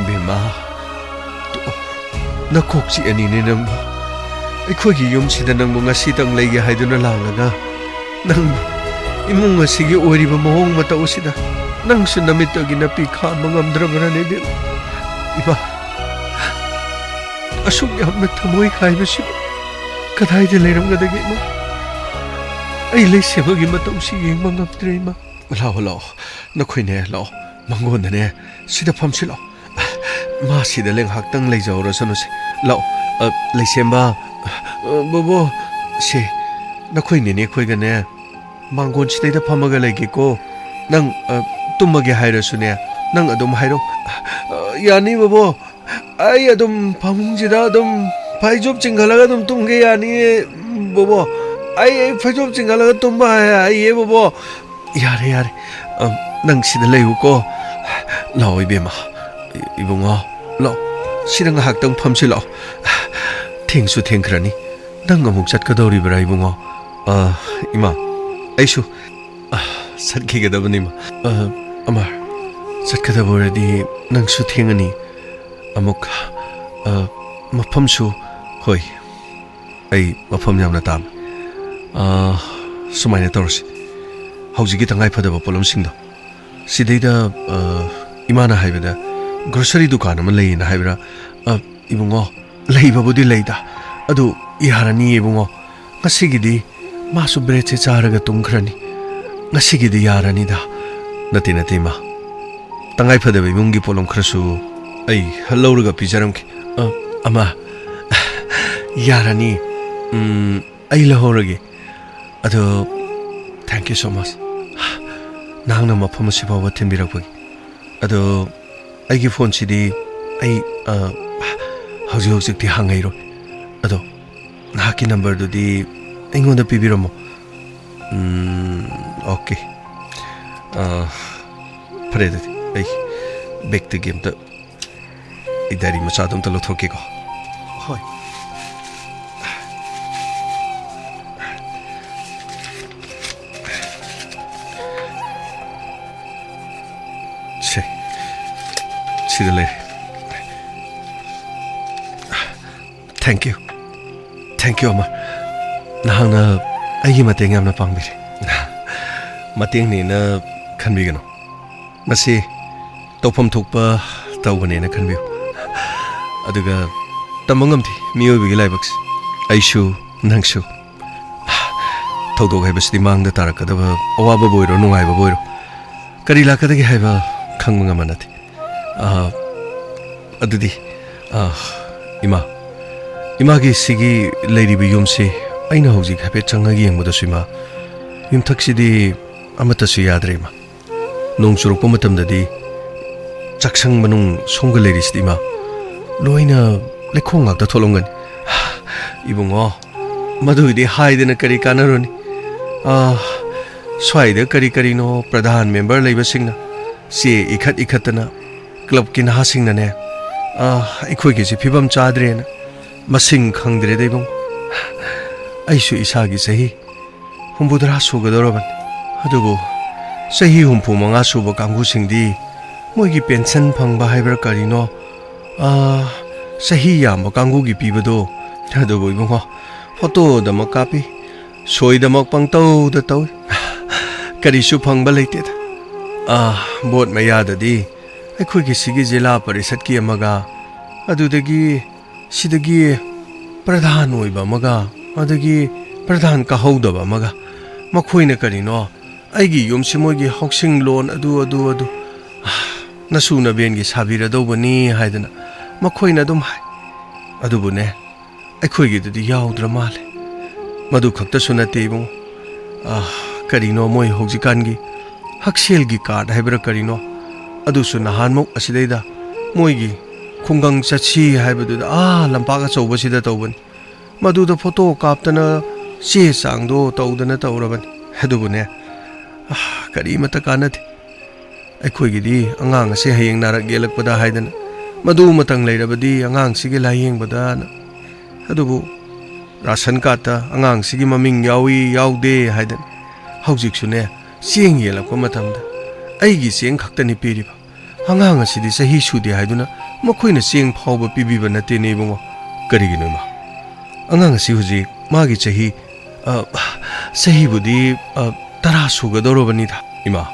ꯕꯦꯝꯃ, ꯇꯣꯛꯑꯣ꯫ ꯅꯀꯣꯛ ꯆꯤꯛꯑꯅꯤꯅꯦ ꯅꯪꯕꯨ꯫ ꯑꯩꯈꯣꯏꯒꯤ ꯌꯨꯝꯁꯤꯗ ꯅꯪꯕꯨ ꯉꯁꯤꯇꯪ ꯂꯩꯒꯦ ꯍꯥꯏꯗꯨꯅ ꯂꯥꯛꯂꯒ, ꯅꯪꯕꯨ ꯏꯃꯨꯡ ꯑꯁꯤꯒꯤ ꯑꯣꯏꯔꯤꯕ ꯃꯑꯣꯡ ꯃꯇꯧ ꯑꯁꯤꯗ ꯅꯪꯁꯨ ꯅꯃꯤꯠꯇꯒꯤ ꯅꯄꯤ ꯈꯥꯝꯕ ꯉꯝꯗ꯭ꯔꯕ꯭ꯔꯅꯦ ꯏꯕꯦꯝꯃ? ꯏꯃꯥ, ꯑꯁꯨꯛ ꯌꯥꯝꯅ ꯊꯃꯣꯏ ꯀꯥꯏꯕꯁꯤꯕꯨ ꯀꯗꯥꯏꯗ ꯂꯩꯔꯝꯒꯗꯒꯦ ꯏꯃꯥ? ꯑꯩ ꯂꯩꯁꯦꯝꯕꯒꯤ ꯃꯇꯧꯁꯤ ꯌꯦꯡꯕ ꯉꯝꯗ꯭ꯔꯦ ꯏꯃꯥ꯫ ꯂꯥꯛꯑꯣ, ꯂꯥꯛꯑꯣ, ꯅꯈꯣꯏꯅꯦ, ꯂꯥꯛꯑꯣ, ꯃꯪꯒꯣꯟꯗꯅꯦ, ꯁꯤꯗ ꯐꯝꯁꯤ ꯂꯥꯛꯑꯣ꯫ ꯃꯥ ꯁꯤꯗ ꯂꯩ ꯉꯥꯏꯍꯥꯛꯇꯪ ꯂꯩꯖꯍꯧꯔꯁꯅꯨꯁꯦ꯫ ꯂꯥꯛꯑꯣ, ꯑ, ꯂꯩꯁꯦꯝꯕ, ꯑ, ꯕꯣꯕꯣ, ꯁꯦ, ꯅꯈꯣꯏ ꯅꯦꯅꯦ ꯈꯣꯏꯒꯅꯦ, ꯃꯥꯡꯒꯣꯟ ꯁꯤꯗꯩꯗ ꯐꯝꯃꯒ ꯂꯩꯒꯦꯀꯣ꯫ ꯅꯪ, ꯑ, ꯇꯨꯝꯃꯒꯦ ꯍꯥꯏꯔꯁꯨꯅꯦ, ꯅꯪ ꯑꯗꯨꯝ ꯍꯥꯏꯔꯛꯎ꯫ ꯑ, ꯌꯥꯅꯤ, ꯕꯣꯕꯣ꯫ ꯑꯩ ꯑꯗꯨꯝ ꯐꯃꯨꯡꯁꯤꯗ ꯑꯗꯨꯝ ꯐꯩꯖꯨꯞ ꯆꯤꯡꯈꯠꯂꯒ ꯑꯗꯨꯝ ꯇꯨꯝꯒꯦ, ꯌꯥꯅꯤꯌꯦ, ꯕꯣꯕꯣ꯫ ꯑꯩ, ꯑꯩ ꯐꯩꯖꯨꯞ ꯆꯤꯡꯈꯠꯂꯒ ꯇꯨꯝꯕ ꯍꯩ-, ꯍꯩꯌꯦ, ꯕꯣꯕꯣ꯫ ꯌꯥꯔꯦ, ꯌꯥꯔꯦ꯫ ꯑ, ꯅꯪ ꯁꯤꯗ ꯂꯩꯌꯨꯀꯣ꯫ ꯂꯥꯛꯑꯣ, ꯏꯕꯦꯝꯃ꯫ ꯏ-, ꯏꯕꯨꯡꯉꯣ, ꯂꯥꯛꯑꯣ꯫ ꯁꯤꯗ ꯉꯥꯏꯍꯥꯛꯇꯪ ꯐꯝꯁꯤ ꯂꯥꯛꯑꯣ꯫ ꯊꯦꯡꯁꯨ ꯊꯦꯡꯈ꯭ꯔꯅꯤ꯫ ꯅꯪ ꯑꯃꯨꯛ ꯆꯠꯀꯗꯧꯔꯤꯕ꯭ꯔꯥ, ꯏꯕꯨꯡꯉꯣ? ꯑ, ꯏꯃꯥ, ꯑꯩꯁꯨ, ꯑ, ꯆꯠꯈꯤꯒꯗꯕꯅꯤ, ꯏꯃꯥ꯫ ꯑ, ꯑꯃꯔ, ꯆꯠꯀꯗꯕ ꯑꯣꯏꯔꯗꯤ ꯅꯪꯁꯨ ꯊꯦꯡꯉꯅꯤ꯫ ꯑꯃꯨꯛ, ꯑ, ꯃꯐꯝꯁꯨ, ꯍꯣꯏ, ꯑꯩ ꯃꯐꯝ ꯌꯥꯝꯅ ꯇꯥꯝꯃꯤ꯫ ꯑ, ꯁꯨꯃꯥꯏꯅ ꯇꯧꯔꯁꯤ꯫ ꯍꯧꯖꯤꯛꯀꯤ ꯇꯉꯥꯏ ꯐꯗꯕ ꯄꯣꯠꯂꯝꯁꯤꯡꯗꯣ, ꯁꯤꯗꯩꯗ, ꯑ, ꯏꯃꯥꯅ ꯍꯥꯏꯕꯗ grocery ꯗꯨꯀꯥꯟ ꯑꯃ ꯂꯩꯌꯦꯅ ꯍꯥꯏꯕ꯭ꯔꯥ? ꯑ, ꯏꯕꯨꯡꯉꯣ, ꯂꯩꯕꯕꯨꯗꯤ ꯂꯩꯗ, ꯑꯗꯨ ꯌꯥꯔꯅꯤ, ꯏꯕꯨꯡꯉꯣ꯫ ꯉꯁꯤꯒꯤꯗꯤ ꯃꯥꯁꯨ bread ꯁꯦ ꯆꯥꯔꯒ ꯇꯨꯝꯈ꯭ꯔꯅꯤ꯫ ꯉꯁꯤꯒꯤꯗꯤ ꯌꯥꯔꯅꯤꯗ꯫ ꯅꯠꯇꯦ, ꯅꯠꯇꯦ, ꯏꯃꯥ꯫ ꯇꯉꯥꯏ ꯐꯗꯕ ꯏꯃꯨꯡꯒꯤ ꯄꯣꯠꯂꯝ ꯈꯔꯁꯨ ꯑꯩ ꯂꯧꯔꯒ ꯄꯤꯖꯔꯝꯒꯦ꯫ ꯑ, ꯑꯃ, ꯌꯥꯔꯅꯤ꯫ ꯎꯝ, ꯑꯩ ꯂꯧꯍꯧꯔꯒꯦ꯫ ꯑꯗꯣ, thank you so much, ꯅꯍꯥꯛꯅ ꯃꯐꯝ ꯑꯁꯤ ꯐꯥꯎꯕ ꯊꯤꯟꯕꯤꯔꯛꯄꯒꯤ꯫ ꯑꯗꯣ, ꯑꯩꯒꯤ phone ꯁꯤꯗꯤ ꯑꯩ, ꯑ, ꯍꯧꯖꯤꯛ ꯍꯧꯖꯤꯛꯇꯤ ꯍꯥꯡꯉꯩꯔꯣꯏ꯫ ꯑꯗꯣ, ꯅꯍꯥꯛꯀꯤ number ꯗꯨꯗꯤ ꯑꯩꯉꯣꯟꯗ ꯄꯤꯕꯤꯔꯝꯃꯣ꯫ ꯎꯝ, okay꯫ ꯑ, ꯐꯔꯦ, ꯑꯗꯨꯗꯤ ꯑꯩ bag ꯇꯒꯤ ꯑꯝꯇ ꯑꯩ diary ꯃꯆꯥꯗꯣ ꯑꯝꯇ ꯂꯧꯊꯣꯛꯀꯦꯀꯣ꯫ ꯍꯣꯏ꯫ ꯁꯦ, ꯁꯤꯗ ꯂꯩꯔꯦ꯫ Thank you꯫ Thank you, ꯑꯃꯔ꯫ ꯅꯍꯥꯛꯅ ꯑꯩꯒꯤ ꯃꯇꯦꯡ ꯌꯥꯝꯅ ꯄꯥꯡꯕꯤꯔꯦ꯫ ꯃꯇꯦꯡꯅꯦꯅ ꯈꯟꯕꯤꯒꯅꯨ꯫ ꯃꯁꯤ ꯇꯧꯐꯝ ꯊꯣꯛꯄ ꯇꯧꯕꯅꯦꯅ ꯈꯟꯕꯤꯌꯨ꯫ ꯑꯗꯨꯒ ꯇꯝꯕ ꯉꯝꯗꯦ ꯃꯤꯑꯣꯏꯕꯒꯤ ꯂꯥꯏꯕꯛꯁꯦ꯫ ꯑꯩꯁꯨ, ꯅꯪꯁꯨ꯫ ꯊꯧꯗꯣꯛ ꯍꯥꯏꯕꯁꯤꯗꯤ ꯃꯥꯡꯗ ꯇꯥꯔꯛꯀꯗꯕ ꯑꯋꯥꯕꯕꯨ ꯑꯣꯏꯔꯣ, ꯅꯨꯡꯉꯥꯏꯕꯕꯨ ꯑꯣꯏꯔꯣ, ꯀꯔꯤ ꯂꯥꯛꯀꯗꯒꯦ ꯍꯥꯏꯕ ꯈꯪꯕ ꯉꯝꯕ ꯅꯠꯇꯦ꯫ ꯑ, ꯑꯗꯨꯗꯤ, ꯑ, ꯏꯃꯥ, ꯏꯃꯥꯒꯤ ꯁꯤꯒꯤ ꯂꯩꯔꯤꯕ ꯌꯨꯝꯁꯤ ꯑꯩꯅ ꯍꯧꯖꯤꯛ ꯍꯥꯏꯐꯦꯠ ꯆꯪꯉꯒ ꯌꯦꯡꯕꯗꯁꯨ, ꯏꯃꯥ, ꯌꯨꯝꯊꯛꯁꯤꯗꯤ ꯑꯃꯠꯇꯁꯨ ꯌꯥꯗ꯭ꯔꯦ, ꯏꯃꯥ꯫ ꯅꯣꯡ ꯆꯨꯔꯛꯄ ꯃꯇꯝꯗꯗꯤ ꯆꯥꯛꯁꯪ ꯃꯅꯨꯡ ꯁꯣꯝꯒ ꯂꯩꯔꯤꯁꯤꯗꯤ, ꯏꯃꯥ, ꯂꯣꯏꯅ ꯂꯩꯈꯣꯝ ꯉꯥꯛꯇ ꯊꯣꯛꯂꯝꯒꯅꯤ꯫ ꯏꯕꯨꯡꯉꯣ, ꯃꯗꯨꯒꯤꯗꯤ ꯍꯥꯏꯗꯅ ꯀꯔꯤ ꯀꯥꯟꯅꯔꯨꯅꯤ? ꯑꯥ, ꯁ꯭ꯋꯥꯏꯗ ꯀꯔꯤ ꯀꯔꯤꯅꯣ ꯄ꯭ꯔꯙꯥꯟ ꯃꯦꯝꯕꯔ ꯂꯩꯕꯁꯤꯡꯅ ꯆꯦ ꯏꯈꯠ ꯏꯈꯠꯇꯅ, ꯀ꯭ꯂꯕꯀꯤ ꯅꯍꯥꯁꯤꯡꯅꯅꯦ, ꯑꯥ, ꯑꯩꯈꯣꯏꯒꯤꯁꯤ ꯐꯤꯕꯝ ꯆꯥꯗ꯭ꯔꯦꯅ ꯃꯁꯤꯡ ꯈꯪꯗ꯭ꯔꯦꯗ, ꯏꯕꯨꯡ꯫ ꯑꯩꯁꯨ ꯏꯁꯥꯒꯤ ꯆꯍꯤ ꯍꯨꯝꯐꯨꯇꯔꯥ ꯁꯨꯒꯗꯧꯔꯕꯅꯤ꯫ ꯑꯗꯨꯕꯨ ꯆꯍꯤ ꯍꯨꯝꯐꯨ ꯃꯉꯥ ꯁꯨꯕ ꯀꯥꯡꯕꯨꯁꯤꯡꯗꯤ ꯃꯣꯏꯒꯤ ꯄꯦꯟꯁꯟ ꯐꯪꯕ ꯍꯥꯏꯕ꯭ꯔꯥ ꯀꯔꯤꯅꯣ, ꯑꯥ, ꯆꯍꯤ ꯌꯥꯝꯕ ꯀꯥꯡꯕꯨꯒꯤ ꯄꯤꯕꯗꯣ, ꯑꯗꯨꯕꯨ ꯏꯕꯨꯡꯉꯣ, ꯐꯣꯇꯣꯗꯃꯛ ꯀꯥꯞꯄꯤ, ꯁꯣꯏꯗꯃꯛ ꯄꯪꯇꯧꯗ ꯇꯧꯏ꯫ ꯀꯔꯤꯁꯨ ꯐꯪꯕ ꯂꯩꯇꯦꯗ꯫ ꯑꯥ, ꯚꯣꯠ ꯃꯌꯥꯗꯗꯤ ꯑꯩꯈꯣꯏꯒꯤ ꯁꯤꯒꯤ ꯖꯤꯂꯥ ꯄꯔꯤꯁꯠꯀꯤ ꯑꯃꯒ, ꯑꯗꯨꯗꯒꯤ ꯁꯤꯗꯒꯤ ꯄ꯭ꯔꯙꯥꯟ ꯑꯣꯏꯕ ꯑꯃꯒ, ꯑꯗꯒꯤ ꯄ꯭ꯔꯙꯥꯟ ꯀꯥꯍꯧꯗꯕ ꯑꯃꯒ, ꯃꯈꯣꯏꯅ ꯀꯔꯤꯅꯣ, ꯑꯩꯒꯤ ꯌꯨꯝꯁꯤ ꯃꯣꯏꯒꯤ ꯍꯥꯎꯁꯤꯡ ꯂꯣꯟ ꯑꯗꯨ, ꯑꯗꯨ, ꯑꯗꯨ, ꯅꯁꯨ ꯅꯕꯦꯟꯒꯤ ꯁꯥꯕꯤꯔꯗꯧꯕꯅꯤ ꯍꯥꯏꯗꯅ ꯃꯈꯣꯏꯅ ꯑꯗꯨꯝ ꯍꯥꯏ꯫ ꯑꯗꯨꯕꯨꯅꯦ, ꯑꯩꯈꯣꯏꯒꯤꯗꯨꯗꯤ ꯌꯥꯎꯗ꯭ꯔ ꯃꯥꯜꯂꯦ꯫ ꯃꯗꯨ ꯈꯛꯇꯁꯨ ꯅꯠꯇꯦ, ꯏꯕꯨꯡꯉꯣ꯫ ꯑꯥ, ꯀꯔꯤꯅꯣ ꯃꯣꯏ ꯍꯧꯖꯤꯛꯀꯥꯟꯒꯤ ꯍꯛꯁꯦꯜꯒꯤ ꯀꯥꯔꯗ ꯍꯥꯏꯕ꯭ꯔꯥ ꯀꯔꯤꯅꯣ, ꯑꯗꯨꯁꯨ ꯅꯍꯥꯟꯃꯨꯛ ꯑꯁꯤꯗꯩꯗ ꯃꯣꯏꯒꯤ ꯈꯨꯡꯒꯪ ꯆꯠꯁꯤ ꯍꯥꯏꯕꯗꯨꯗ, ꯑꯥ, ꯂꯝꯄꯥꯛ ꯑꯆꯧꯕꯁꯤꯗ ꯇꯧꯕꯅꯤ꯫ ꯃꯗꯨꯗ ꯐꯣꯇꯣ ꯀꯥꯞꯇꯅ, ꯆꯦ ꯆꯥꯡꯗꯣ ꯇꯧꯗꯅ ꯇꯧꯔꯕꯅꯤ꯫ ꯑꯗꯨꯕꯨꯅꯦ, ꯑꯥ, ꯀꯔꯤꯃꯠꯇ ꯀꯥꯟꯅꯗꯦ꯫ ꯑꯩꯈꯣꯏꯒꯤꯗꯤ ꯑꯉꯥꯡ ꯑꯁꯤ ꯍꯌꯦꯡ ꯅꯥꯔꯛ ꯌꯦꯛꯂꯛꯄꯗ ꯍꯥꯏꯗꯅ, ꯃꯗꯨ ꯑꯃꯇꯪ ꯂꯩꯔꯕꯗꯤ ꯑꯉꯥꯡꯁꯤꯒꯤ ꯂꯥꯏꯌꯦꯡꯕꯗꯅ꯫ ꯑꯗꯨꯕꯨ ꯔꯥꯁꯟ ꯀꯥꯔꯗꯇ ꯑꯉꯥꯡꯁꯤꯒꯤ ꯃꯃꯤꯡ ꯌꯥꯎꯏ ꯌꯥꯎꯗꯦ ꯍꯥꯏꯗꯅ ꯍꯧꯖꯤꯛꯁꯨꯅꯦ, ꯆꯦꯡ ꯌꯦꯜꯂꯛꯄ ꯃꯇꯝꯗ ꯑꯩꯒꯤ ꯆꯦꯡ ꯈꯛꯇꯅꯤ ꯄꯤꯔꯤꯕ꯫ ꯑꯉꯥꯡ ꯑꯁꯤꯗꯤ ꯆꯍꯤ ꯁꯨꯗꯦ ꯍꯥꯏꯗꯨꯅ ꯃꯈꯣꯏꯅ ꯆꯦꯡ ꯐꯥꯎꯕ ꯄꯤꯕꯤꯕ ꯅꯠꯇꯦꯅꯦ, ꯏꯕꯨꯡꯉꯣ꯫ ꯀꯔꯤꯒꯤꯅꯣ, ꯏꯃꯥ? ꯑꯉꯥꯡ ꯑꯁꯤ ꯍꯧꯖꯤꯛ ꯃꯥꯒꯤ ꯆꯍꯤ, ꯑ, ꯆꯍꯤꯕꯨꯗꯤ, ꯑ, ꯇꯔꯥ ꯁꯨꯒꯗꯧꯔꯕꯅꯤꯗ꯫ ꯏꯃꯥ,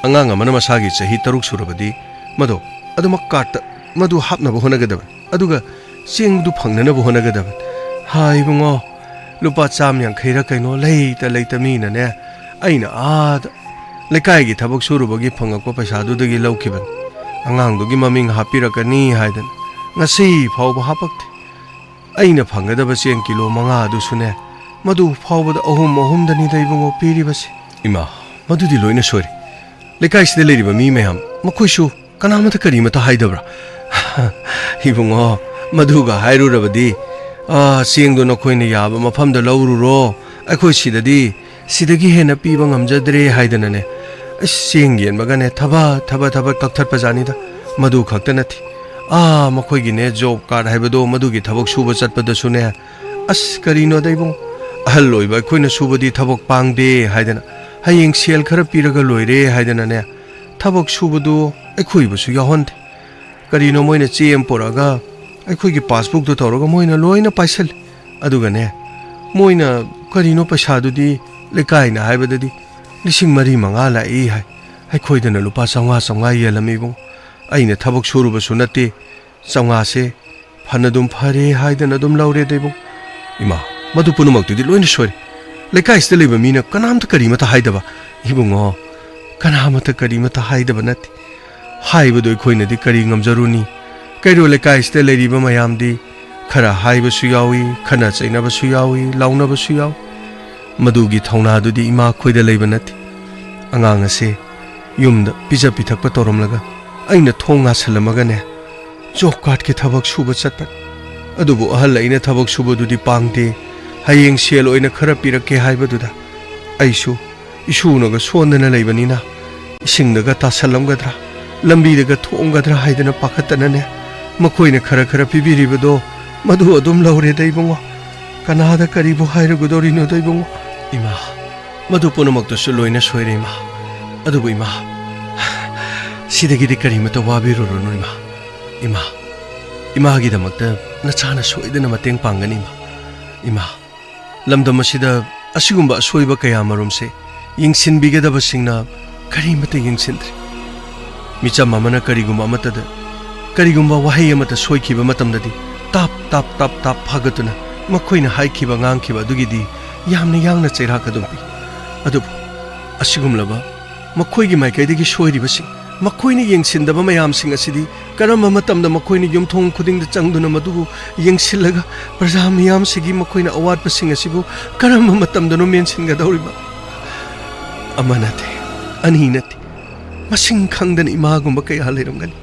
ꯑꯉꯥꯡ ꯑꯃꯅ ꯃꯁꯥꯒꯤ ꯆꯍꯤ ꯇꯔꯨꯛ ꯁꯨꯔꯕꯗꯤ ꯃꯗꯣ ꯑꯗꯨꯃꯛ ꯀꯥꯔꯠꯇ ꯃꯗꯨ ꯍꯥꯞꯅꯕ ꯍꯣꯠꯅꯒꯗꯕꯅꯤ꯫ ꯑꯗꯨꯒ ꯆꯦꯡꯗꯨ ꯐꯪꯅꯅꯕ ꯍꯣꯠꯅꯒꯗꯕꯅꯤ꯫ ꯍꯥ, ꯏꯕꯨꯡꯉꯣ, ꯂꯨꯄꯥ ꯆꯥꯝ ꯌꯥꯡꯈꯩꯔ ꯀꯩꯅꯣ ꯂꯩꯇ ꯂꯩꯇ ꯃꯤꯅꯅꯦ, ꯑꯩꯅ ꯑꯥꯗ ꯂꯩꯀꯥꯏꯒꯤ ꯊꯕꯛ ꯁꯨꯔꯨꯕꯒꯤ ꯐꯪꯉꯛꯄ ꯄꯩꯁꯥꯗꯨꯗꯒꯤ ꯂꯧꯈꯤꯕꯅꯤ꯫ ꯑꯉꯥꯡꯗꯨꯒꯤ ꯃꯃꯤꯡ ꯍꯥꯞꯄꯤꯔꯛꯀꯅꯤ ꯍꯥꯏꯗꯅ ꯉꯁꯤ ꯐꯥꯎꯕ ꯍꯥꯞꯄꯛꯇꯦ꯫ ꯑꯩꯅ ꯐꯪꯒꯗꯕ ꯆꯦꯡ ꯀꯤꯂꯣ ꯃꯉꯥ ꯑꯗꯨꯁꯨꯅꯦ, ꯃꯗꯨ ꯐꯥꯎꯕꯗ ꯑꯍꯨꯝ ꯑꯍꯨꯝꯗꯅꯤꯗ ꯏꯕꯨꯡꯉꯣ ꯄꯤꯔꯤꯕꯁꯦ꯫ ꯏꯃꯥ, ꯃꯗꯨꯗꯤ ꯂꯣꯏꯅ ꯁꯣꯏꯔꯦ꯫ ꯂꯩꯀꯥꯏꯁꯤꯗ ꯂꯩꯔꯤꯕ ꯃꯤ ꯃꯌꯥꯝ, ꯃꯈꯣꯏꯁꯨ ꯀꯅꯥꯃꯠꯇ ꯀꯔꯤꯃꯠꯇ ꯍꯥꯏꯗꯕ꯭ꯔꯥ? ꯏꯕꯨꯡꯉꯣ, ꯃꯗꯨꯒ ꯍꯥꯏꯔꯨꯔꯕꯗꯤ, "ꯑꯥ, ꯆꯦꯡꯗꯣ ꯅꯈꯣꯏꯅ ꯌꯥꯕ ꯃꯐꯝꯗ ꯂꯧꯔꯨꯔꯣ, ꯑꯩꯈꯣꯏ ꯁꯤꯗꯗꯤ ꯁꯤꯗꯒꯤ ꯍꯦꯟꯅ ꯄꯤꯕ ꯉꯝꯖꯗ꯭ꯔꯦ" ꯍꯥꯏꯗꯅꯅꯦ, ꯑꯁ, ꯆꯦꯡ ꯌꯦꯟꯕꯒꯅꯦ ꯊꯕ ꯊꯕ ꯊꯕ ꯀꯛꯊꯠꯄꯖꯥꯠꯅꯤꯗ꯫ ꯃꯗꯨ ꯈꯛꯇ ꯅꯠꯇꯦ, ꯑꯥ, ꯃꯈꯣꯏꯒꯤꯅꯦ ꯖꯣꯕ ꯀꯥꯔꯗ ꯍꯥꯏꯕꯗꯣ, ꯃꯗꯨꯒꯤ ꯊꯕꯛ ꯁꯨꯕ ꯆꯠꯄꯗꯁꯨꯅꯦ, ꯑꯁ, ꯀꯔꯤꯅꯣꯗ ꯏꯕꯨꯡ, ꯑꯍꯜ ꯑꯣꯏꯕ ꯑꯩꯈꯣꯏꯅ ꯁꯨꯕꯗꯤ ꯊꯕꯛ ꯄꯥꯡꯗꯦ ꯍꯥꯏꯗꯅ, ꯍꯌꯦꯡ ꯁꯦꯜ ꯈꯔ ꯄꯤꯔꯒ ꯂꯣꯏꯔꯦ ꯍꯥꯏꯗꯅꯅꯦ, ꯊꯕꯛ ꯁꯨꯕꯗꯨ ꯑꯩꯈꯣꯏꯕꯨꯁꯨ ꯌꯥꯎꯍꯟꯗꯦ꯫ ꯀꯔꯤꯅꯣ, ꯃꯣꯏꯅ ꯆꯦ ꯑꯃ ꯄꯨꯔꯛꯑꯒ ꯑꯩꯈꯣꯏꯒꯤ ꯄꯥꯁꯕꯨꯛꯇꯣ ꯇꯧꯔꯒ ꯃꯣꯏꯅ ꯂꯣꯏꯅ ꯄꯥꯏꯁꯜꯂꯤ꯫ ꯑꯗꯨꯒꯅꯦ, ꯃꯣꯏꯅ ꯀꯔꯤꯅꯣ ꯄꯩꯁꯥꯗꯨꯗꯤ ꯂꯩꯀꯥꯏꯅ ꯍꯥꯏꯕꯗꯗꯤ ꯂꯤꯁꯤꯡ ꯃꯔꯤ ꯃꯉꯥ ꯂꯥꯛꯏ ꯍꯥꯏ꯫ ꯑꯩꯈꯣꯏꯗꯅ ꯂꯨꯄꯥ ꯆꯥꯝꯃꯉꯥ ꯆꯥꯝꯃꯉꯥ ꯌꯦꯜꯂꯝꯃꯤ ꯏꯕꯨꯡ꯫ ꯑꯩꯅ ꯊꯕꯛ ꯁꯨꯔꯨꯕꯁꯨ ꯅꯠꯇꯦ, ꯆꯥꯝꯃꯉꯥꯁꯦ ꯐꯅꯗꯨꯝ ꯐꯔꯦ ꯍꯥꯏꯗꯅ ꯑꯗꯨꯝ ꯂꯧꯔꯦꯗ ꯏꯕꯨꯡ꯫ ꯏꯃꯥ, ꯃꯗꯨ ꯄꯨꯝꯅꯃꯛꯇꯨꯗꯤ ꯂꯣꯏꯅ ꯁꯣꯏꯔꯦ꯫ ꯂꯩꯀꯥꯏꯁꯤꯗ ꯂꯩꯕ ꯃꯤꯅ ꯀꯅꯥꯝꯇ ꯀꯔꯤꯃꯠꯇ ꯍꯥꯏꯗꯕ? ꯏꯕꯨꯡꯉꯣ, ꯀꯅꯥꯃꯠꯇ ꯀꯔꯤꯃꯠꯇ ꯍꯥꯏꯗꯕ ꯅꯠꯇꯦ꯫ ꯍꯥꯏꯕꯗꯨ ꯑꯩꯈꯣꯏꯅꯗꯤ ꯀꯔꯤ ꯉꯝꯖꯔꯨꯅꯤ? ꯀꯩꯔꯣꯜ ꯂꯩꯀꯥꯏꯁꯤꯗ ꯂꯩꯔꯤꯕ ꯃꯌꯥꯝꯗꯤ ꯈꯔ ꯍꯥꯏꯕꯁꯨ ꯌꯥꯎꯏ, ꯈꯠꯅ ꯆꯩꯅꯕꯁꯨ ꯌꯥꯎꯏ, ꯂꯥꯎꯅꯕꯁꯨ ꯌꯥꯎꯏ꯫ ꯃꯗꯨꯒꯤ ꯊꯧꯅꯥꯗꯨꯗꯤ ꯏꯃꯥ ꯈꯣꯏꯗ ꯂꯩꯕ ꯅꯠꯇꯦ꯫ ꯑꯉꯥꯡ ꯑꯁꯦ ꯌꯨꯝꯗ ꯄꯤꯖ ꯄꯤꯊꯛꯄ ꯇꯧꯔꯝꯂꯒ ꯑꯩꯅ ꯊꯣꯡ ꯉꯥꯁꯜꯂꯝꯃꯒꯅꯦ, ꯖꯣꯕ ꯀꯥꯔꯗꯀꯤ ꯊꯕꯛ ꯁꯨꯕ ꯆꯠꯄꯅꯤ꯫ ꯑꯗꯨꯕꯨ ꯑꯍꯜ ꯑꯩꯅ ꯊꯕꯛ ꯁꯨꯕꯗꯨꯗꯤ ꯄꯥꯡꯗꯦ꯫ ꯍꯌꯦꯡ ꯁꯦꯜ ꯑꯣꯏꯅ ꯈꯔ ꯄꯤꯔꯛꯀꯦ ꯍꯥꯏꯕꯗꯨꯗ ꯑꯩꯁꯨ ꯏꯁꯨꯅꯒ ꯁꯣꯟꯗꯅ ꯂꯩꯕꯅꯤꯅ ꯏꯁꯤꯡꯗꯒ ꯇꯥꯁꯜꯂꯝꯒꯗ꯭ꯔꯥ, ꯂꯝꯕꯤꯗꯒ ꯊꯣꯛꯑꯝꯒꯗ꯭ꯔꯥ ꯍꯥꯏꯗꯅ ꯄꯥꯈꯠꯇꯅꯅꯦ, ꯃꯈꯣꯏꯅ ꯈꯔ ꯈꯔ ꯄꯤꯕꯤꯔꯤꯕꯗꯣ ꯃꯗꯨ ꯑꯗꯨꯝ ꯂꯧꯔꯦꯗ ꯏꯕꯨꯡꯉꯣ꯫ ꯀꯅꯥꯗ ꯀꯔꯤꯕꯨ ꯍꯥꯏꯔꯨꯒꯗꯧꯔꯤꯅꯣꯗ ꯏꯕꯨꯡꯉꯣ? ꯏꯃꯥ, ꯃꯗꯨ ꯄꯨꯝꯅꯃꯛꯇꯨꯁꯨ ꯂꯣꯏꯅ ꯁꯣꯏꯔꯦ ꯏꯃꯥ꯫ ꯑꯗꯨꯕꯨ ꯏꯃꯥ, ꯁꯤꯗꯒꯤꯗꯤ ꯀꯔꯤꯃꯠꯇ ꯋꯥꯕꯤꯔꯨꯔꯅꯨ ꯏꯃꯥ꯫ ꯏꯃꯥ, ꯏꯃꯥꯒꯤꯗꯃꯛꯇ ꯅꯆꯥꯅ ꯁꯣꯏꯗꯅ ꯃꯇꯦꯡ ꯄꯥꯡꯒꯅꯤ ꯏꯃꯥ꯫ ꯏꯃꯥ, ꯂꯝꯗꯝ ꯑꯁꯤꯗ ꯑꯁꯤꯒꯨꯝꯕ ꯑꯁꯣꯏꯕ ꯀꯌꯥ ꯃꯔꯨꯝꯁꯦ ꯌꯦꯡꯁꯤꯟꯕꯤꯒꯗꯕꯁꯤꯡꯅ ꯀꯔꯤꯃꯠꯇ ꯌꯦꯡꯁꯤꯟꯗ꯭ꯔꯦ꯫ ꯃꯤꯆꯝ ꯑꯃꯅ ꯀꯔꯤꯒꯨꯝꯕ ꯑꯃꯠꯇꯗ, ꯀꯔꯤꯒꯨꯝꯕ ꯋꯥꯍꯩ ꯑꯃꯠꯇ ꯁꯣꯏꯈꯤꯕ ꯃꯇꯝꯗꯗꯤ ꯇꯥꯞ, ꯇꯥꯞ, ꯇꯥꯞ, ꯇꯥꯞ ꯐꯥꯒꯠꯇꯨꯅ ꯃꯈꯣꯏꯅ ꯍꯥꯏꯈꯤꯕ, ꯉꯥꯡꯈꯤꯕ ꯑꯗꯨꯒꯤꯗꯤ ꯌꯥꯝꯅ ꯌꯥꯡꯅ ꯆꯩꯔꯥꯛ ꯑꯗꯨꯝ ꯄꯤ꯫ ꯑꯗꯨꯕꯨ ꯑꯁꯤꯒꯨꯝꯂꯕ ꯃꯈꯣꯏꯒꯤ ꯃꯥꯏꯀꯩꯗꯒꯤ ꯁꯣꯏꯔꯤꯕꯁꯤꯡ, ꯃꯈꯣꯏꯅ ꯌꯦꯡꯁꯤꯟꯗꯕ ꯃꯌꯥꯝꯁꯤꯡ ꯑꯁꯤꯗꯤ ꯀꯔꯝꯕ ꯃꯇꯝꯗ ꯃꯈꯣꯏꯅ ꯌꯨꯝꯊꯣꯡ ꯈꯨꯗꯤꯡꯗ ꯆꯪꯗꯨꯅ ꯃꯗꯨꯕꯨ ꯌꯦꯡꯁꯤꯜꯂꯒ ꯄ꯭ꯔꯖꯥ ꯃꯤꯌꯥꯝꯁꯤꯒꯤ ꯃꯈꯣꯏꯅ ꯑꯋꯥꯠꯄꯁꯤꯡ ꯑꯁꯤꯕꯨ ꯀꯔꯝꯕ ꯃꯇꯝꯗꯅꯣ ꯃꯦꯟꯁꯤꯟꯒꯗꯧꯔꯤꯕ? ꯑꯃ ꯅꯠꯇꯦ, ꯑꯅꯤ ꯅꯠꯇꯦ, ꯃꯁꯤꯡ ꯈꯪꯗꯅ ꯏꯃꯥꯒꯨꯝꯕ ꯀꯌꯥ ꯂꯩꯔꯝꯒꯅꯤ꯫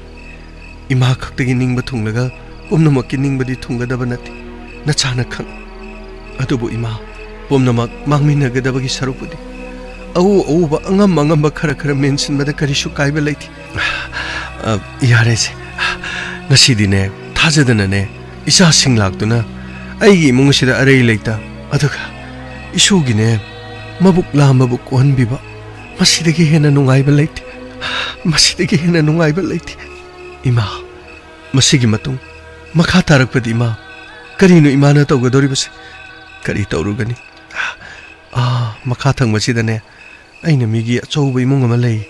ꯏꯃꯥ ꯈꯛꯇꯒꯤ ꯅꯤꯡꯕ ꯊꯨꯡꯂꯒ ꯄꯨꯝꯅꯃꯛꯀꯤ ꯅꯤꯡꯕꯗꯤ ꯊꯨꯡꯒꯗꯕ ꯅꯠꯇꯦ, ꯅꯆꯥꯅ ꯈꯪꯏ꯫ ꯑꯗꯨꯕꯨ ꯏꯃꯥ, ꯄꯨꯝꯅꯃꯛ ꯃꯥꯡꯃꯤꯟꯅꯒꯗꯕꯒꯤ ꯁꯔꯨꯛꯄꯨꯗꯤ ꯑꯎ ꯑꯎꯕ ꯑꯉꯝ ꯑꯉꯝꯕ ꯈꯔ ꯈꯔ ꯃꯦꯟꯁꯤꯟꯕꯗ ꯀꯔꯤꯁꯨ ꯀꯥꯏꯕ ꯂꯩꯇꯦ꯫ ꯑ, ꯌꯥꯔꯦꯁꯦ, ꯉꯁꯤꯗꯤꯅꯦ, ꯊꯥꯖꯗꯅꯅꯦ, ꯏꯆꯥꯁꯤꯡ ꯂꯥꯛꯇꯨꯅ ꯑꯩꯒꯤ ꯏꯃꯨꯡ ꯑꯁꯤꯗ ꯑꯔꯩ ꯂꯩꯇ, ꯑꯗꯨꯒ ꯏꯁꯨꯒꯤꯅꯦ, ꯃꯕꯨꯛ ꯂꯥꯝꯕꯕꯨ ꯀꯣꯟꯕꯤꯕ, ꯃꯁꯤꯗꯒꯤ ꯍꯦꯟꯅ ꯅꯨꯡꯉꯥꯏꯕ ꯂꯩꯇꯦ, ꯃꯁꯤꯗꯒꯤ ꯍꯦꯟꯅ ꯅꯨꯡꯉꯥꯏꯕ ꯂꯩꯇꯦ꯫ ꯏꯃꯥ, ꯃꯁꯤꯒꯤ ꯃꯇꯨꯡ ꯃꯈꯥ ꯇꯥꯔꯛꯄꯗꯤ ꯏꯃꯥ, ꯀꯔꯤꯅꯣ ꯏꯃꯥꯅ ꯇꯧꯒꯗꯧꯔꯤꯕꯁꯦ? ꯀꯔꯤ ꯇꯧꯔꯨꯒꯅꯤ? ꯑꯥ, ꯃꯈꯥ ꯊꯪꯕꯁꯤꯗꯅꯦ, ꯑꯩꯅ ꯃꯤꯒꯤ ꯑꯆꯧꯕ ꯏꯃꯨꯡ ꯑꯃ ꯂꯩ꯫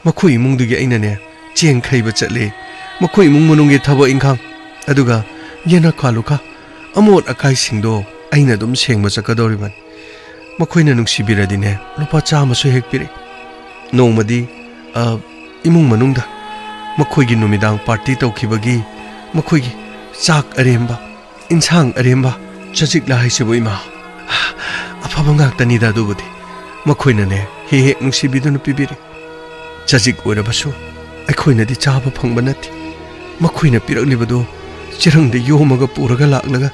ꯃꯈꯣꯏ ꯏꯃꯨꯡꯗꯨꯒꯤ ꯑꯩꯅꯅꯦ, ꯆꯦꯡ ꯈꯩꯕ ꯆꯠꯂꯤ꯫ ꯃꯈꯣꯏ ꯏꯃꯨꯡ ꯃꯅꯨꯡꯒꯤ ꯊꯕꯛ ꯏꯪꯈꯥꯡ, ꯑꯗꯨꯒ ꯌꯦꯅꯈꯥ ꯂꯨꯈꯥ, ꯑꯃꯣꯠ ꯑꯀꯥꯏꯁꯤꯡꯗꯣ ꯑꯩꯅ ꯑꯗꯨꯝ ꯁꯦꯡꯕ ꯆꯠꯀꯗꯧꯔꯤꯕꯅꯤ꯫ ꯃꯈꯣꯏꯅ ꯅꯨꯡꯁꯤꯕꯤꯔꯗꯤꯅꯦ, ꯂꯨꯄꯥ ꯆꯥꯝꯃꯁꯨ ꯍꯦꯛ ꯄꯤꯔꯛꯏ꯫ ꯅꯣꯡꯃꯗꯤ, ꯑ, ꯏꯃꯨꯡ ꯃꯅꯨꯡꯗ ꯃꯈꯣꯏꯒꯤ ꯅꯨꯃꯤꯗꯥꯡ ꯄꯥꯔꯇꯤ ꯇꯧꯈꯤꯕꯒꯤ ꯃꯈꯣꯏꯒꯤ ꯆꯥꯛ ꯑꯔꯦꯝꯕ, ꯏꯟꯁꯥꯡ ꯑꯔꯦꯝꯕ, ꯆꯖꯤꯛꯂ ꯍꯥꯏꯁꯤꯕꯨ ꯏꯃꯥ? ꯑꯐꯕ ꯉꯥꯛꯇꯅꯤꯗ ꯑꯗꯨꯕꯨꯗꯤ꯫ ꯃꯈꯣꯏꯅꯅꯦ ꯍꯦꯛ ꯍꯦꯛ ꯅꯨꯡꯁꯤꯕꯤꯗꯨꯅ ꯄꯤꯕꯤꯔꯤ꯫ ꯆꯖꯤꯛ ꯑꯣꯏꯔꯕꯁꯨ ꯑꯩꯈꯣꯏꯅꯗꯤ ꯆꯥꯕ ꯐꯪꯕ ꯅꯠꯇꯦ꯫ ꯃꯈꯣꯏꯅ ꯄꯤꯔꯛꯂꯤꯕꯗꯨ ꯆꯦꯔꯪꯗ ꯌꯣꯝꯃꯒ ꯄꯨꯔꯒ ꯂꯥꯛꯂꯒ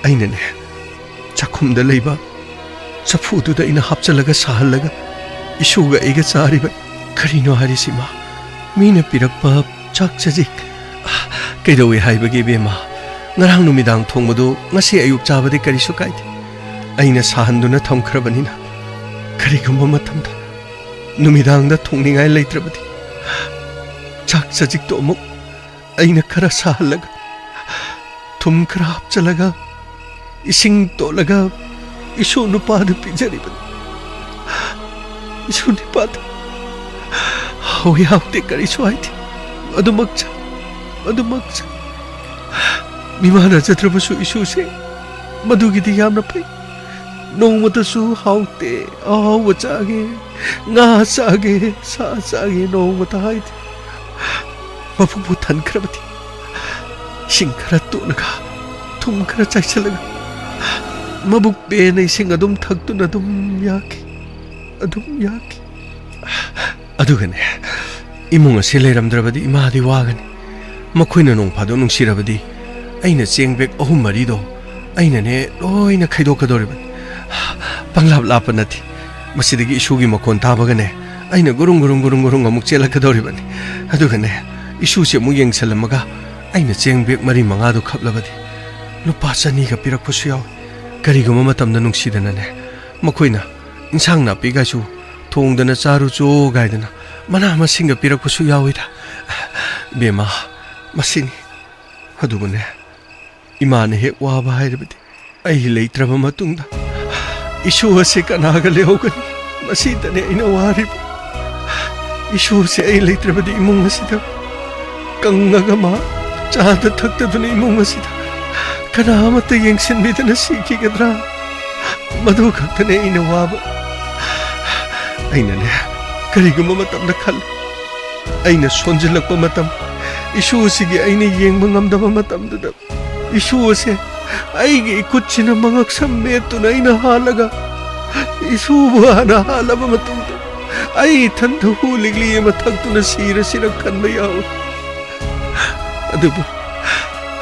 ꯑꯩꯅꯅꯦ, ꯆꯥꯛꯈꯨꯝꯗ ꯂꯩꯕ ꯆꯐꯨꯗꯨꯗ ꯑꯩꯅ ꯍꯥꯞꯆꯜꯂꯒ ꯁꯥꯍꯜꯂꯒ ꯏꯁꯨꯒ ꯑꯩꯒ ꯆꯥꯔꯤꯕ꯫ ꯀꯔꯤꯅꯣ ꯍꯥꯏꯔꯤꯁꯤꯃ? ꯃꯤꯅ ꯄꯤꯔꯛꯄ ꯆꯥꯛ ꯆꯖꯤꯛ꯫ ꯑ, ꯀꯩꯗꯧꯏ ꯍꯥꯏꯕꯒꯦ, ꯏꯕꯦꯝꯃ? ꯉꯔꯥꯡ ꯅꯨꯃꯤꯗꯥꯡ ꯊꯣꯡꯕꯗꯨ ꯉꯁꯤ ꯑꯌꯨꯛ ꯆꯥꯕꯗꯤ ꯀꯔꯤꯁꯨ ꯀꯥꯏꯗꯦ꯫ ꯑꯩꯅ ꯁꯥꯍꯟꯗꯨꯅ ꯊꯝꯈ꯭ꯔꯕꯅꯤꯅ, ꯀꯔꯤꯒꯨꯝꯕ ꯃꯇꯝꯗ ꯅꯨꯃꯤꯗꯥꯡꯗ ꯊꯣꯡꯅꯤꯡꯉꯥꯏ ꯂꯩꯇ꯭ꯔꯕꯗꯤ, ꯆꯥꯛ ꯆꯖꯤꯛꯇꯣ ꯑꯃꯨꯛ ꯑꯩꯅ ꯈꯔ ꯁꯥꯍꯜꯂꯒ, ꯊꯨꯝ ꯈꯔ ꯍꯥꯞꯆꯜꯂꯒ, ꯏꯁꯤꯡ ꯇꯣꯠꯂꯒ ꯏꯁꯨ ꯅꯨꯄꯥꯗꯨ ꯄꯤꯖꯔꯤꯕꯅꯤ꯫ ꯏꯁꯨ ꯅꯨꯄꯥꯗꯨ ꯍꯥꯎꯏ ꯍꯥꯎꯇꯦ ꯀꯔꯤꯁꯨ ꯍꯥꯏꯗꯦ꯫ ꯑꯗꯨꯃꯛ ꯆꯥꯏ, ꯑꯗꯨꯃꯛ ꯆꯥꯏ꯫ ꯃꯤꯃꯥꯟꯅꯖꯗ꯭ꯔꯕꯁꯨ ꯏꯁꯨꯁꯦ ꯃꯗꯨꯒꯤꯗꯤ ꯌꯥꯝꯅ ꯐꯩ꯫ ꯅꯣꯡꯃꯇꯁꯨ ꯍꯥꯎꯇꯦ, ꯑꯍꯥꯎꯕ ꯆꯥꯒꯦ, ꯉꯥ ꯆꯥꯒꯦ, ꯁꯥ ꯆꯥꯒꯦ ꯅꯣꯡꯃꯇ ꯍꯥꯏꯗꯦ꯫ ꯃꯕꯨꯛꯄꯨ ꯊꯟꯈ꯭ꯔꯕꯗꯤ, ꯏꯁꯤꯡ ꯈꯔ ꯇꯣꯠꯂꯒ, ꯊꯨꯝ ꯈꯔ ꯆꯥꯏꯁꯤꯜꯂꯒ, ꯃꯕꯨꯛ ꯄꯦꯟꯅ ꯏꯁꯤꯡ ꯑꯗꯨꯝ ꯊꯛꯇꯨꯅ ꯑꯗꯨꯝ ꯌꯥꯈꯤ, ꯑꯗꯨꯝ ꯌꯥꯈꯤ꯫ ꯑꯗꯨꯒꯅꯦ, ꯏꯃꯨꯡ ꯑꯁꯤ ꯂꯩꯔꯝꯗ꯭ꯔꯕꯗꯤ ꯏꯃꯥꯗꯤ ꯋꯥꯒꯅꯤ꯫ ꯃꯈꯣꯏꯅ ꯅꯣꯡ ꯐꯥꯗꯣꯛ ꯅꯨꯡꯁꯤꯔꯕꯗꯤ ꯑꯩꯅ ꯆꯦꯡ ꯕꯦꯒ ꯑꯍꯨꯝ ꯃꯔꯤꯗꯣ ꯑꯩꯅꯅꯦ ꯂꯣꯏꯅ ꯈꯩꯗꯣꯛꯀꯗꯧꯔꯤꯕꯅꯤ꯫ ꯄꯪꯂꯥꯞ ꯂꯥꯞꯄ ꯅꯠꯇꯦ꯫ ꯃꯁꯤꯗꯒꯤ ꯏꯁꯨꯒꯤ ꯃꯈꯣꯟ ꯇꯥꯕꯒꯅꯦ, ꯑꯩꯅ ꯒꯨꯔꯨꯡ ꯒꯨꯔꯨꯡ ꯒꯨꯔꯨꯡ ꯒꯨꯔꯨꯡ ꯑꯃꯨꯛ ꯆꯦꯜꯂꯛꯀꯗꯧꯔꯤꯕꯅꯤ꯫ ꯑꯗꯨꯒꯅꯦ, ꯏꯁꯨꯁꯦ ꯑꯃꯨꯛ ꯌꯦꯡꯁꯜꯂꯝꯃꯒ ꯑꯩꯅ ꯆꯦꯡ ꯕꯦꯒ ꯃꯔꯤ ꯃꯉꯥꯗꯨ ꯈꯞꯂꯕꯗꯤ ꯂꯨꯄꯥ ꯆꯅꯤꯒ ꯄꯤꯔꯛꯄꯁꯨ ꯌꯥꯎꯏ꯫ ꯀꯔꯤꯒꯨꯝꯕ ꯃꯇꯝꯗ ꯅꯨꯡꯁꯤꯗꯅꯅꯦ, ꯃꯈꯣꯏꯅ ꯏꯟꯁꯥꯡ ꯅꯥꯄꯤꯒꯁꯨ ꯊꯣꯡꯗꯅ ꯆꯥꯔꯨꯆꯣ ꯒꯥꯏꯗꯅ ꯃꯅꯥ ꯃꯁꯤꯡꯒ ꯄꯤꯔꯛꯄꯁꯨ ꯌꯥꯎꯏꯗ꯫ ꯏꯕꯦꯝꯃ, ꯃꯁꯤꯅꯤ꯫ ꯑꯗꯨꯕꯨꯅꯦ, ꯏꯃꯥꯅ ꯍꯦꯛ ꯋꯥꯕ ꯍꯥꯏꯔꯕꯗꯤ ꯑꯩ ꯂꯩꯇ꯭ꯔꯕ ꯃꯇꯨꯡꯗ ꯏꯁꯨ ꯑꯁꯤ ꯀꯅꯥꯒ ꯂꯩꯍꯧꯒꯅꯤ? ꯃꯁꯤꯗꯅꯦ ꯑꯩꯅ ꯋꯥꯔꯤꯕ꯫ ꯏꯁꯨ ꯑꯁꯤ ꯑꯩ ꯂꯩꯇ꯭ꯔꯕꯗꯤ ꯏꯃꯨꯡ ꯑꯁꯤꯗ ꯀꯪꯉꯒ ꯃꯥ ꯆꯥꯗ ꯊꯛꯇꯗꯨꯅ ꯏꯃꯨꯡ ꯑꯁꯤꯗ ꯀꯅꯥ ꯑꯃꯠꯇ ꯌꯦꯡꯁꯤꯟꯕꯤꯗꯅ ꯁꯤꯈꯤꯒꯗ꯭ꯔꯥ? ꯃꯗꯨ ꯈꯛꯇꯅꯦ ꯑꯩꯅ ꯋꯥꯕ꯫ ꯑꯩꯅꯅꯦ ꯀꯔꯤꯒꯨꯝꯕ ꯃꯇꯝꯗ ꯈꯜꯂꯤ, ꯑꯩꯅ ꯁꯣꯟꯖꯤꯜꯂꯛꯄ ꯃꯇꯝ, ꯏꯁꯨ ꯑꯁꯤꯒꯤ ꯑꯩꯅ ꯌꯦꯡꯕ ꯉꯝꯗꯕ ꯃꯇꯝꯗꯨꯗ ꯏꯁꯨ ꯑꯁꯦ ꯑꯩꯒꯤ ꯏꯈꯨꯠꯁꯤꯅ ꯃꯉꯛꯁꯝ ꯃꯦꯠꯇꯨꯅ ꯑꯩꯅ ꯍꯥꯠꯂꯒ, ꯏꯁꯨꯕꯨ ꯍꯥꯟꯅ ꯍꯥꯠꯂꯕ ꯃꯇꯨꯡꯗ ꯑꯩ ꯏꯊꯟꯇ ꯍꯨ ꯂꯤꯛꯂꯤ ꯑꯃ ꯊꯛꯇꯨꯅ ꯁꯤꯔꯁꯤꯔ ꯈꯟꯕ ꯌꯥꯎꯏ꯫ ꯑꯗꯨꯕꯨ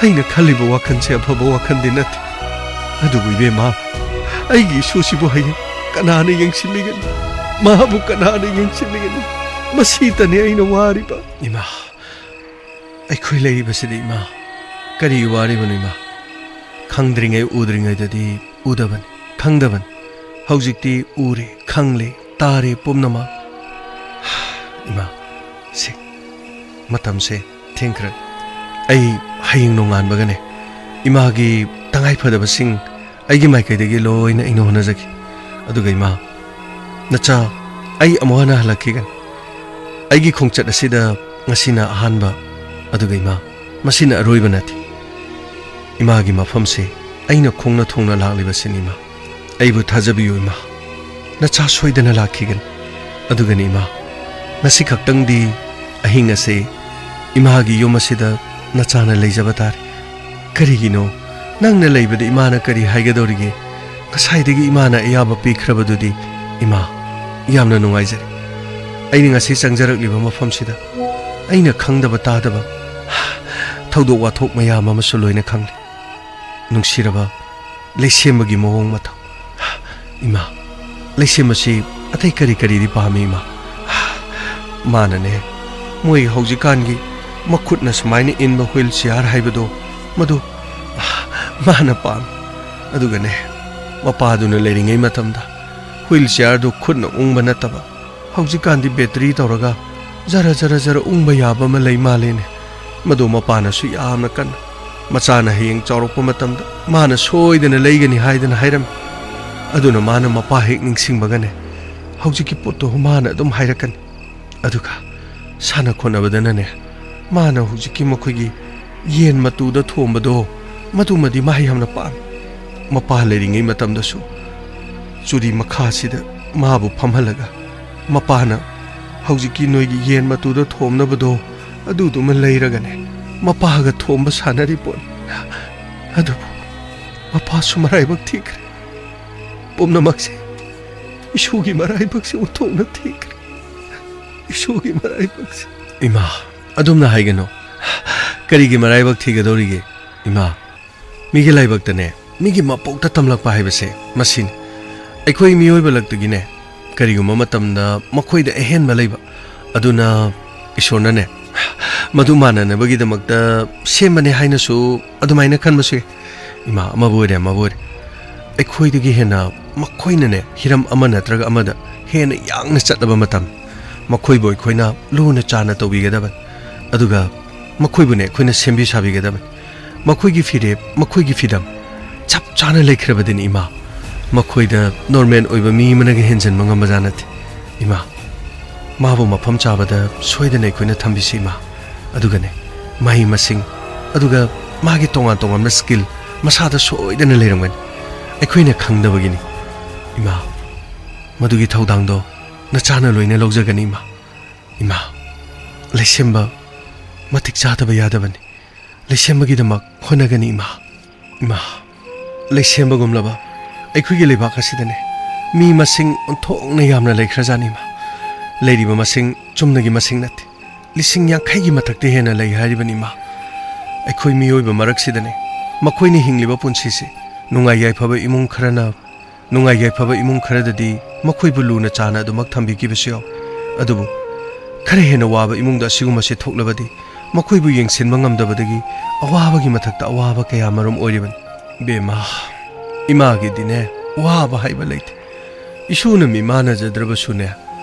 ꯑꯩꯅ ꯈꯜꯂꯤꯕ ꯋꯥꯈꯜꯁꯦ ꯑꯐꯕ ꯋꯥꯈꯜꯗꯤ ꯅꯠꯇꯦ꯫ ꯑꯗꯨꯕꯨ ꯏꯕꯦꯝꯃ, ꯑꯩꯒꯤ ꯏꯁꯨꯁꯤꯕꯨ ꯍꯌꯦꯡ ꯀꯅꯥꯅ ꯌꯦꯡꯁꯤꯟꯕꯤꯒꯅꯤ? ꯃꯍꯥꯛꯄꯨ ꯀꯅꯥꯅ ꯌꯦꯡꯁꯤꯟꯕꯤꯒꯅꯤ? ꯃꯁꯤꯇꯅꯤ ꯑꯩꯅ ꯋꯥꯔꯤꯕ꯫ ꯏꯃꯥ, ꯑꯩꯈꯣꯏ ꯂꯩꯔꯤꯕꯁꯤꯗꯤ ꯏꯃꯥ, ꯀꯔꯤ ꯋꯥꯔꯤꯕꯅꯣ ꯏꯃꯥ? ꯈꯪꯗ꯭ꯔꯤꯉꯩ ꯎꯗ꯭ꯔꯤꯉꯩꯗꯗꯤ ꯎꯗꯕꯅꯤ, ꯈꯪꯗꯕꯅꯤ꯫ ꯍꯧꯖꯤꯛꯇꯤ ꯎꯔꯦ, ꯈꯪꯂꯦ, ꯇꯥꯔꯦ ꯄꯨꯝꯅꯃꯛ꯫ ꯏꯃꯥ, ꯁꯦ, ꯃꯇꯝꯁꯦ ꯊꯦꯡꯈ꯭ꯔꯦ꯫ ꯑꯩ ꯍꯌꯦꯡ ꯅꯣꯡꯉꯥꯟꯕꯒꯅꯦ ꯏꯃꯥꯒꯤ ꯇꯉꯥꯏ ꯐꯗꯕꯁꯤꯡ ꯑꯩꯒꯤ ꯃꯥꯏꯀꯩꯗꯒꯤ ꯂꯣꯏꯅ ꯑꯩꯅ ꯍꯣꯠꯅꯖꯒꯦ꯫ ꯑꯗꯨꯒ ꯏꯃꯥ, ꯅꯆꯥ, ꯑꯩ ꯑꯃꯨꯛ ꯍꯟꯅ ꯍꯜꯂꯛꯈꯤꯒꯅꯤ꯫ ꯑꯩꯒꯤ ꯈꯣꯡꯆꯠ ꯑꯁꯤꯗ ꯉꯁꯤꯅ ꯑꯍꯥꯟꯕ, ꯑꯗꯨꯒ ꯏꯃꯥ, ꯃꯁꯤꯅ ꯑꯔꯣꯏꯕ ꯅꯠꯇꯦ꯫ ꯏꯃꯥꯒꯤ ꯃꯐꯝꯁꯦ ꯑꯩꯅ ꯈꯣꯡꯅ ꯊꯣꯡꯅ ꯂꯥꯛꯂꯤꯕꯁꯤꯅꯤ ꯏꯃꯥ꯫ ꯑꯩꯕꯨ ꯊꯥꯖꯕꯤꯌꯨ ꯏꯃꯥ, ꯅꯆꯥ ꯁꯣꯏꯗꯅ ꯂꯥꯛꯈꯤꯒꯅꯤ꯫ ꯑꯗꯨꯒꯅꯤ ꯏꯃꯥ, ꯉꯁꯤ ꯈꯛꯇꯪꯗꯤ ꯑꯍꯤꯡ ꯑꯁꯦ ꯏꯃꯥꯒꯤ ꯌꯨꯝ ꯑꯁꯤꯗ ꯅꯆꯥꯅ ꯂꯩꯖꯕ ꯇꯥꯔꯦ꯫ ꯀꯔꯤꯒꯤꯅꯣ? ꯅꯪꯅ ꯂꯩꯕꯗ ꯏꯃꯥꯅ ꯀꯔꯤ ꯍꯥꯏꯒꯗꯧꯔꯤꯒꯦ? ꯉꯁꯥꯏꯗꯒꯤ ꯏꯃꯥꯅ ꯑꯌꯥꯕ ꯄꯤꯈ꯭ꯔꯕꯗꯨꯗꯤ꯫ ꯏꯃꯥ, ꯌꯥꯝꯅ ꯅꯨꯡꯉꯥꯏꯖꯔꯦ꯫ ꯑꯩꯅ ꯉꯁꯤ ꯆꯪꯖꯔꯛꯂꯤꯕ ꯃꯐꯝꯁꯤꯗ ꯑꯩꯅ ꯈꯪꯗꯕ ꯇꯥꯗꯕ ꯊꯧꯗꯣꯛ ꯋꯥꯊꯣꯛ ꯃꯌꯥꯝ ꯑꯃꯁꯨ ꯂꯣꯏꯅ ꯈꯪꯂꯦ꯫ ꯅꯨꯡꯁꯤꯔꯕ ꯂꯩꯁꯦꯝꯕꯒꯤ ꯃꯑꯣꯡ ꯃꯇꯧ꯫ ꯏꯃꯥ, ꯂꯩꯁꯦꯝꯕꯁꯤ ꯑꯇꯩ ꯀꯔꯤ ꯀꯔꯤꯗꯤ ꯄꯥꯝꯃꯤ, ꯏꯃꯥ? ꯃꯥꯅꯅꯦ, ꯃꯣꯏ ꯍꯧꯖꯤꯛꯀꯥꯟꯒꯤ ꯃꯈꯨꯠꯅ ꯁꯨꯃꯥꯏꯅ ꯏꯟꯕ ꯍꯨꯏꯜ ꯆꯤꯌꯥꯔ ꯍꯥꯏꯕꯗꯣ, ꯃꯗꯨ ꯃꯥꯅ ꯄꯥꯝꯃꯤ꯫ ꯑꯗꯨꯒꯅꯦ, ꯃꯄꯥꯗꯨꯅ ꯂꯩꯔꯤꯉꯩ ꯃꯇꯝꯗ ꯍꯨꯏꯜ ꯆꯤꯌꯥꯔꯗꯨ ꯈꯨꯠꯅ ꯎꯪꯕ ꯅꯠꯇꯕ, ꯍꯧꯖꯤꯛꯀꯥꯟꯗꯤ ꯕꯦꯇꯔꯤ ꯇꯧꯔꯒ ꯖꯔ ꯖꯔ ꯖꯔ ꯎꯪꯕ ꯌꯥꯕ ꯑꯃ ꯂꯩ ꯃꯥꯜꯂꯦꯅꯦ꯫ ꯃꯗꯨ ꯃꯄꯥꯅꯁꯨ ꯌꯥꯝꯅ ꯀꯟꯅ, ꯃꯆꯥꯅ ꯍꯌꯦꯡ ꯆꯥꯎꯔꯛꯄ ꯃꯇꯝꯗ ꯃꯥꯅ ꯁꯣꯏꯗꯅ ꯂꯩꯒꯅꯤ ꯍꯥꯏꯗꯅ ꯍꯥꯏꯔꯝꯃꯤ꯫ ꯑꯗꯨꯅ ꯃꯥꯅ ꯃꯄꯥ ꯍꯦꯛ ꯅꯤꯡꯁꯤꯡꯕꯒꯅꯦ, ꯍꯧꯖꯤꯛꯀꯤ ꯄꯣꯠꯇꯣ ꯃꯥꯅ ꯑꯗꯨꯝ ꯍꯥꯏꯔꯛꯀꯅꯤ꯫ ꯑꯗꯨꯒ ꯁꯥꯟꯅ ꯈꯣꯠꯅꯕꯗꯅꯅꯦ, ꯃꯥꯅ ꯍꯧꯖꯤꯛꯀꯤ ꯃꯈꯣꯏꯒꯤ ꯌꯦꯟ ꯃꯇꯨꯗ ꯊꯣꯝꯕꯗꯣ, ꯃꯗꯨꯃꯗꯤ ꯃꯥ ꯌꯥꯝꯅ ꯄꯥꯝꯃꯤ꯫ ꯃꯄꯥ ꯂꯩꯔꯤꯉꯩ ꯃꯇꯝꯗꯁꯨ ꯆꯨꯔꯤ ꯃꯈꯥꯁꯤꯗ ꯃꯥꯕꯨ ꯐꯝꯍꯜꯂꯒ, ꯃꯄꯥꯅ ꯍꯧꯖꯤꯛꯀꯤ ꯅꯣꯏꯒꯤ ꯌꯦꯟ ꯃꯇꯨꯗ ꯊꯣꯝꯅꯕꯗꯣ, ꯑꯗꯨꯗꯨꯃ ꯂꯩꯔꯒꯅꯦ, ꯃꯄꯥꯒ ꯊꯣꯝꯕ ꯁꯥꯟꯅꯔꯤ ꯄꯣꯠꯅꯤ꯫ ꯑꯗꯨꯕꯨ ꯃꯄꯥꯁꯨ ꯃꯔꯥꯏꯕꯛ ꯊꯤꯈ꯭ꯔꯦ꯫ ꯄꯨꯝꯅꯃꯛꯁꯦ ꯏꯁꯨꯒꯤ ꯃꯔꯥꯏꯕꯛꯁꯦ ꯑꯣꯟꯊꯣꯛꯅ ꯊꯤꯈ꯭ꯔꯦ꯫ ꯏꯁꯨꯒꯤ ꯃꯔꯥꯏꯕꯛꯁꯦ꯫ ꯏꯃꯥ, ꯑꯗꯨꯝꯅ ꯍꯥꯏꯒꯅꯨ꯫ ꯀꯔꯤꯒꯤ ꯃꯔꯥꯏꯕꯛ ꯊꯤꯒꯗꯧꯔꯤꯒꯦ? ꯏꯃꯥ, ꯃꯤꯒꯤ ꯂꯥꯏꯕꯛꯇꯅꯦ, ꯃꯤꯒꯤ ꯃꯄꯣꯛꯇ ꯇꯝꯂꯛꯄ ꯍꯥꯏꯕꯁꯦ ꯃꯁꯤꯅꯤ꯫ ꯑꯩꯈꯣꯏ ꯃꯤꯑꯣꯏꯕ ꯂꯛꯇꯒꯤꯅꯦ, ꯀꯔꯤꯒꯨꯝꯕ ꯃꯇꯝꯗ ꯃꯈꯣꯏꯗ ꯑꯍꯦꯟꯕ ꯂꯩꯕ ꯑꯗꯨꯅ ꯏꯁꯣꯔꯅꯅꯦ, ꯃꯗꯨ ꯃꯥꯟꯅꯅꯕꯒꯤꯗꯃꯛꯇ ꯁꯦꯝꯕꯅꯦ ꯍꯥꯏꯅꯁꯨ ꯑꯗꯨꯃꯥꯏꯅ ꯈꯟꯕꯁꯨ ꯌꯥꯏ꯫ ꯏꯃꯥ, ꯑꯃꯕꯨ ꯑꯣꯏꯔꯦ, ꯑꯃꯕꯨ ꯑꯣꯏꯔꯦ, ꯑꯩꯈꯣꯏꯗꯒꯤ ꯍꯦꯟꯅ ꯃꯈꯣꯏꯅꯅꯦ, ꯍꯤꯔꯝ ꯑꯃ ꯅꯠꯇ꯭ꯔꯒ ꯑꯃꯗ ꯍꯦꯟꯅ ꯌꯥꯡꯅ ꯆꯠꯂꯕ ꯃꯇꯝ, ꯃꯈꯣꯏꯕꯨ ꯑꯩꯈꯣꯏꯅ ꯂꯨꯅ ꯆꯥꯟꯅ ꯇꯧꯕꯤꯒꯗꯕꯅꯤ꯫ ꯑꯗꯨꯒ ꯃꯈꯣꯏꯕꯨꯅꯦ, ꯑꯩꯈꯣꯏꯅ ꯁꯦꯝꯕꯤ ꯁꯥꯕꯤꯒꯗꯕꯅꯤ꯫ ꯃꯈꯣꯏꯒꯤ ꯐꯤꯔꯦꯞ, ꯃꯈꯣꯏꯒꯤ ꯐꯤꯗꯝ ꯆꯞ ꯆꯥꯅ ꯂꯩꯈ꯭ꯔꯕꯗꯤꯅꯤ, ꯏꯃꯥ꯫ ꯃꯈꯣꯏꯗ ꯅꯣꯔꯃꯦꯜ ꯑꯣꯏꯕ ꯃꯤ ꯑꯃꯅꯒ ꯍꯦꯟꯖꯟꯕ ꯉꯝꯕꯖꯥꯠ ꯅꯠꯇꯦ, ꯏꯃꯥ꯫ ꯃꯥꯕꯨ ꯃꯐꯝ ꯆꯥꯕꯗ ꯁꯣꯏꯗꯅ ꯑꯩꯈꯣꯏꯅ ꯊꯝꯕꯤꯁꯤ, ꯏꯃꯥ꯫ ꯑꯗꯨꯒꯅꯦ, ꯃꯍꯩ ꯃꯁꯤꯡ, ꯑꯗꯨꯒ ꯃꯥꯒꯤ ꯇꯣꯉꯥꯟ ꯇꯣꯉꯥꯟꯕ ꯁ꯭ꯀꯤꯜ ꯃꯁꯥꯗ ꯁꯣꯏꯗꯅ ꯂꯩꯔꯝꯒꯅꯤ꯫ ꯑꯩꯈꯣꯏꯅ ꯈꯪꯗꯕꯒꯤꯅꯤ, ꯏꯃꯥ꯫ ꯃꯗꯨꯒꯤ ꯊꯧꯗꯥꯡꯗꯣ ꯅꯆꯥꯅ ꯂꯣꯏꯅ ꯂꯧꯖꯒꯅꯤ, ꯏꯃꯥ꯫ ꯏꯃꯥ, ꯂꯩꯁꯦꯝꯕ, ꯃꯇꯤꯛ ꯆꯥꯗꯕ ꯌꯥꯗꯕꯅꯤ꯫ ꯂꯩꯁꯦꯝꯕꯒꯤꯗꯃꯛ ꯍꯣꯠꯅꯒꯅꯤ, ꯏꯃꯥ꯫ ꯏꯃꯥ, ꯂꯩꯁꯦꯝꯕꯒꯨꯝꯂꯕ ꯑꯩꯈꯣꯏꯒꯤ ꯂꯩꯕꯥꯛ ꯑꯁꯤꯗꯅꯦ, ꯃꯤ ꯃꯁꯤꯡ ꯑꯣꯟꯊꯣꯛꯅ ꯌꯥꯝꯅ ꯂꯩꯈ꯭ꯔꯖꯥꯠꯅꯤ, ꯏꯃꯥ꯫ ꯂꯩꯔꯤꯕ ꯃꯁꯤꯡ ꯆꯨꯝꯅꯒꯤ ꯃꯁꯤꯡ ꯅꯠꯇꯦ, ꯂꯤꯁꯤꯡ ꯌꯥꯡꯈꯩꯒꯤ ꯃꯊꯛꯇ ꯍꯦꯟꯅ ꯂꯩ ꯍꯥꯏꯔꯤꯕꯅꯤ, ꯏꯃꯥ꯫ ꯑꯩꯈꯣꯏ ꯃꯤꯑꯣꯏꯕ ꯃꯔꯛꯁꯤꯗꯅꯦ, ꯃꯈꯣꯏꯅ ꯍꯤꯡꯂꯤꯕ ꯄꯨꯟꯁꯤꯁꯦ ꯅꯨꯡꯉꯥꯏ ꯌꯥꯏꯐꯕ ꯏꯃꯨꯡ ꯈꯔꯅ ꯅꯨꯡꯉꯥꯏ ꯌꯥꯏꯐꯕ ꯏꯃꯨꯡ ꯈꯔꯗꯗꯤ ꯃꯈꯣꯏꯕꯨ ꯂꯨꯅ ꯆꯥꯅ ꯑꯗꯨꯃꯛ ꯊꯝꯕꯤꯈꯤꯕꯁꯨ ꯌꯥꯎꯏ꯫ ꯑꯗꯨꯕꯨ ꯈꯔ ꯍꯦꯟꯅ ꯋꯥꯕ ꯏꯃꯨꯡꯗ ꯑꯁꯤꯒꯨꯝꯕꯁꯤ ꯊꯣꯛꯂꯕꯗꯤ ꯃꯈꯣꯏꯕꯨ ꯌꯦꯡꯁꯤꯟꯕ ꯉꯝꯗꯕꯗꯒꯤ ꯑꯋꯥꯕꯒꯤ ꯃꯊꯛꯇ ꯑꯋꯥꯕ ꯀꯌꯥ ꯃꯔꯨꯝ ꯑꯣꯏꯔꯤꯕꯅꯤ꯫ ꯕꯦꯝꯃ, ꯏꯃꯥꯒꯤꯗꯤꯅꯦ, ꯋꯥꯕ ꯍꯥꯏꯕ ꯂꯩꯇꯦ꯫ ꯏꯁꯨꯅ ꯃꯤꯃꯥꯟꯅꯖꯗ꯭ꯔꯕꯁꯨꯅꯦ,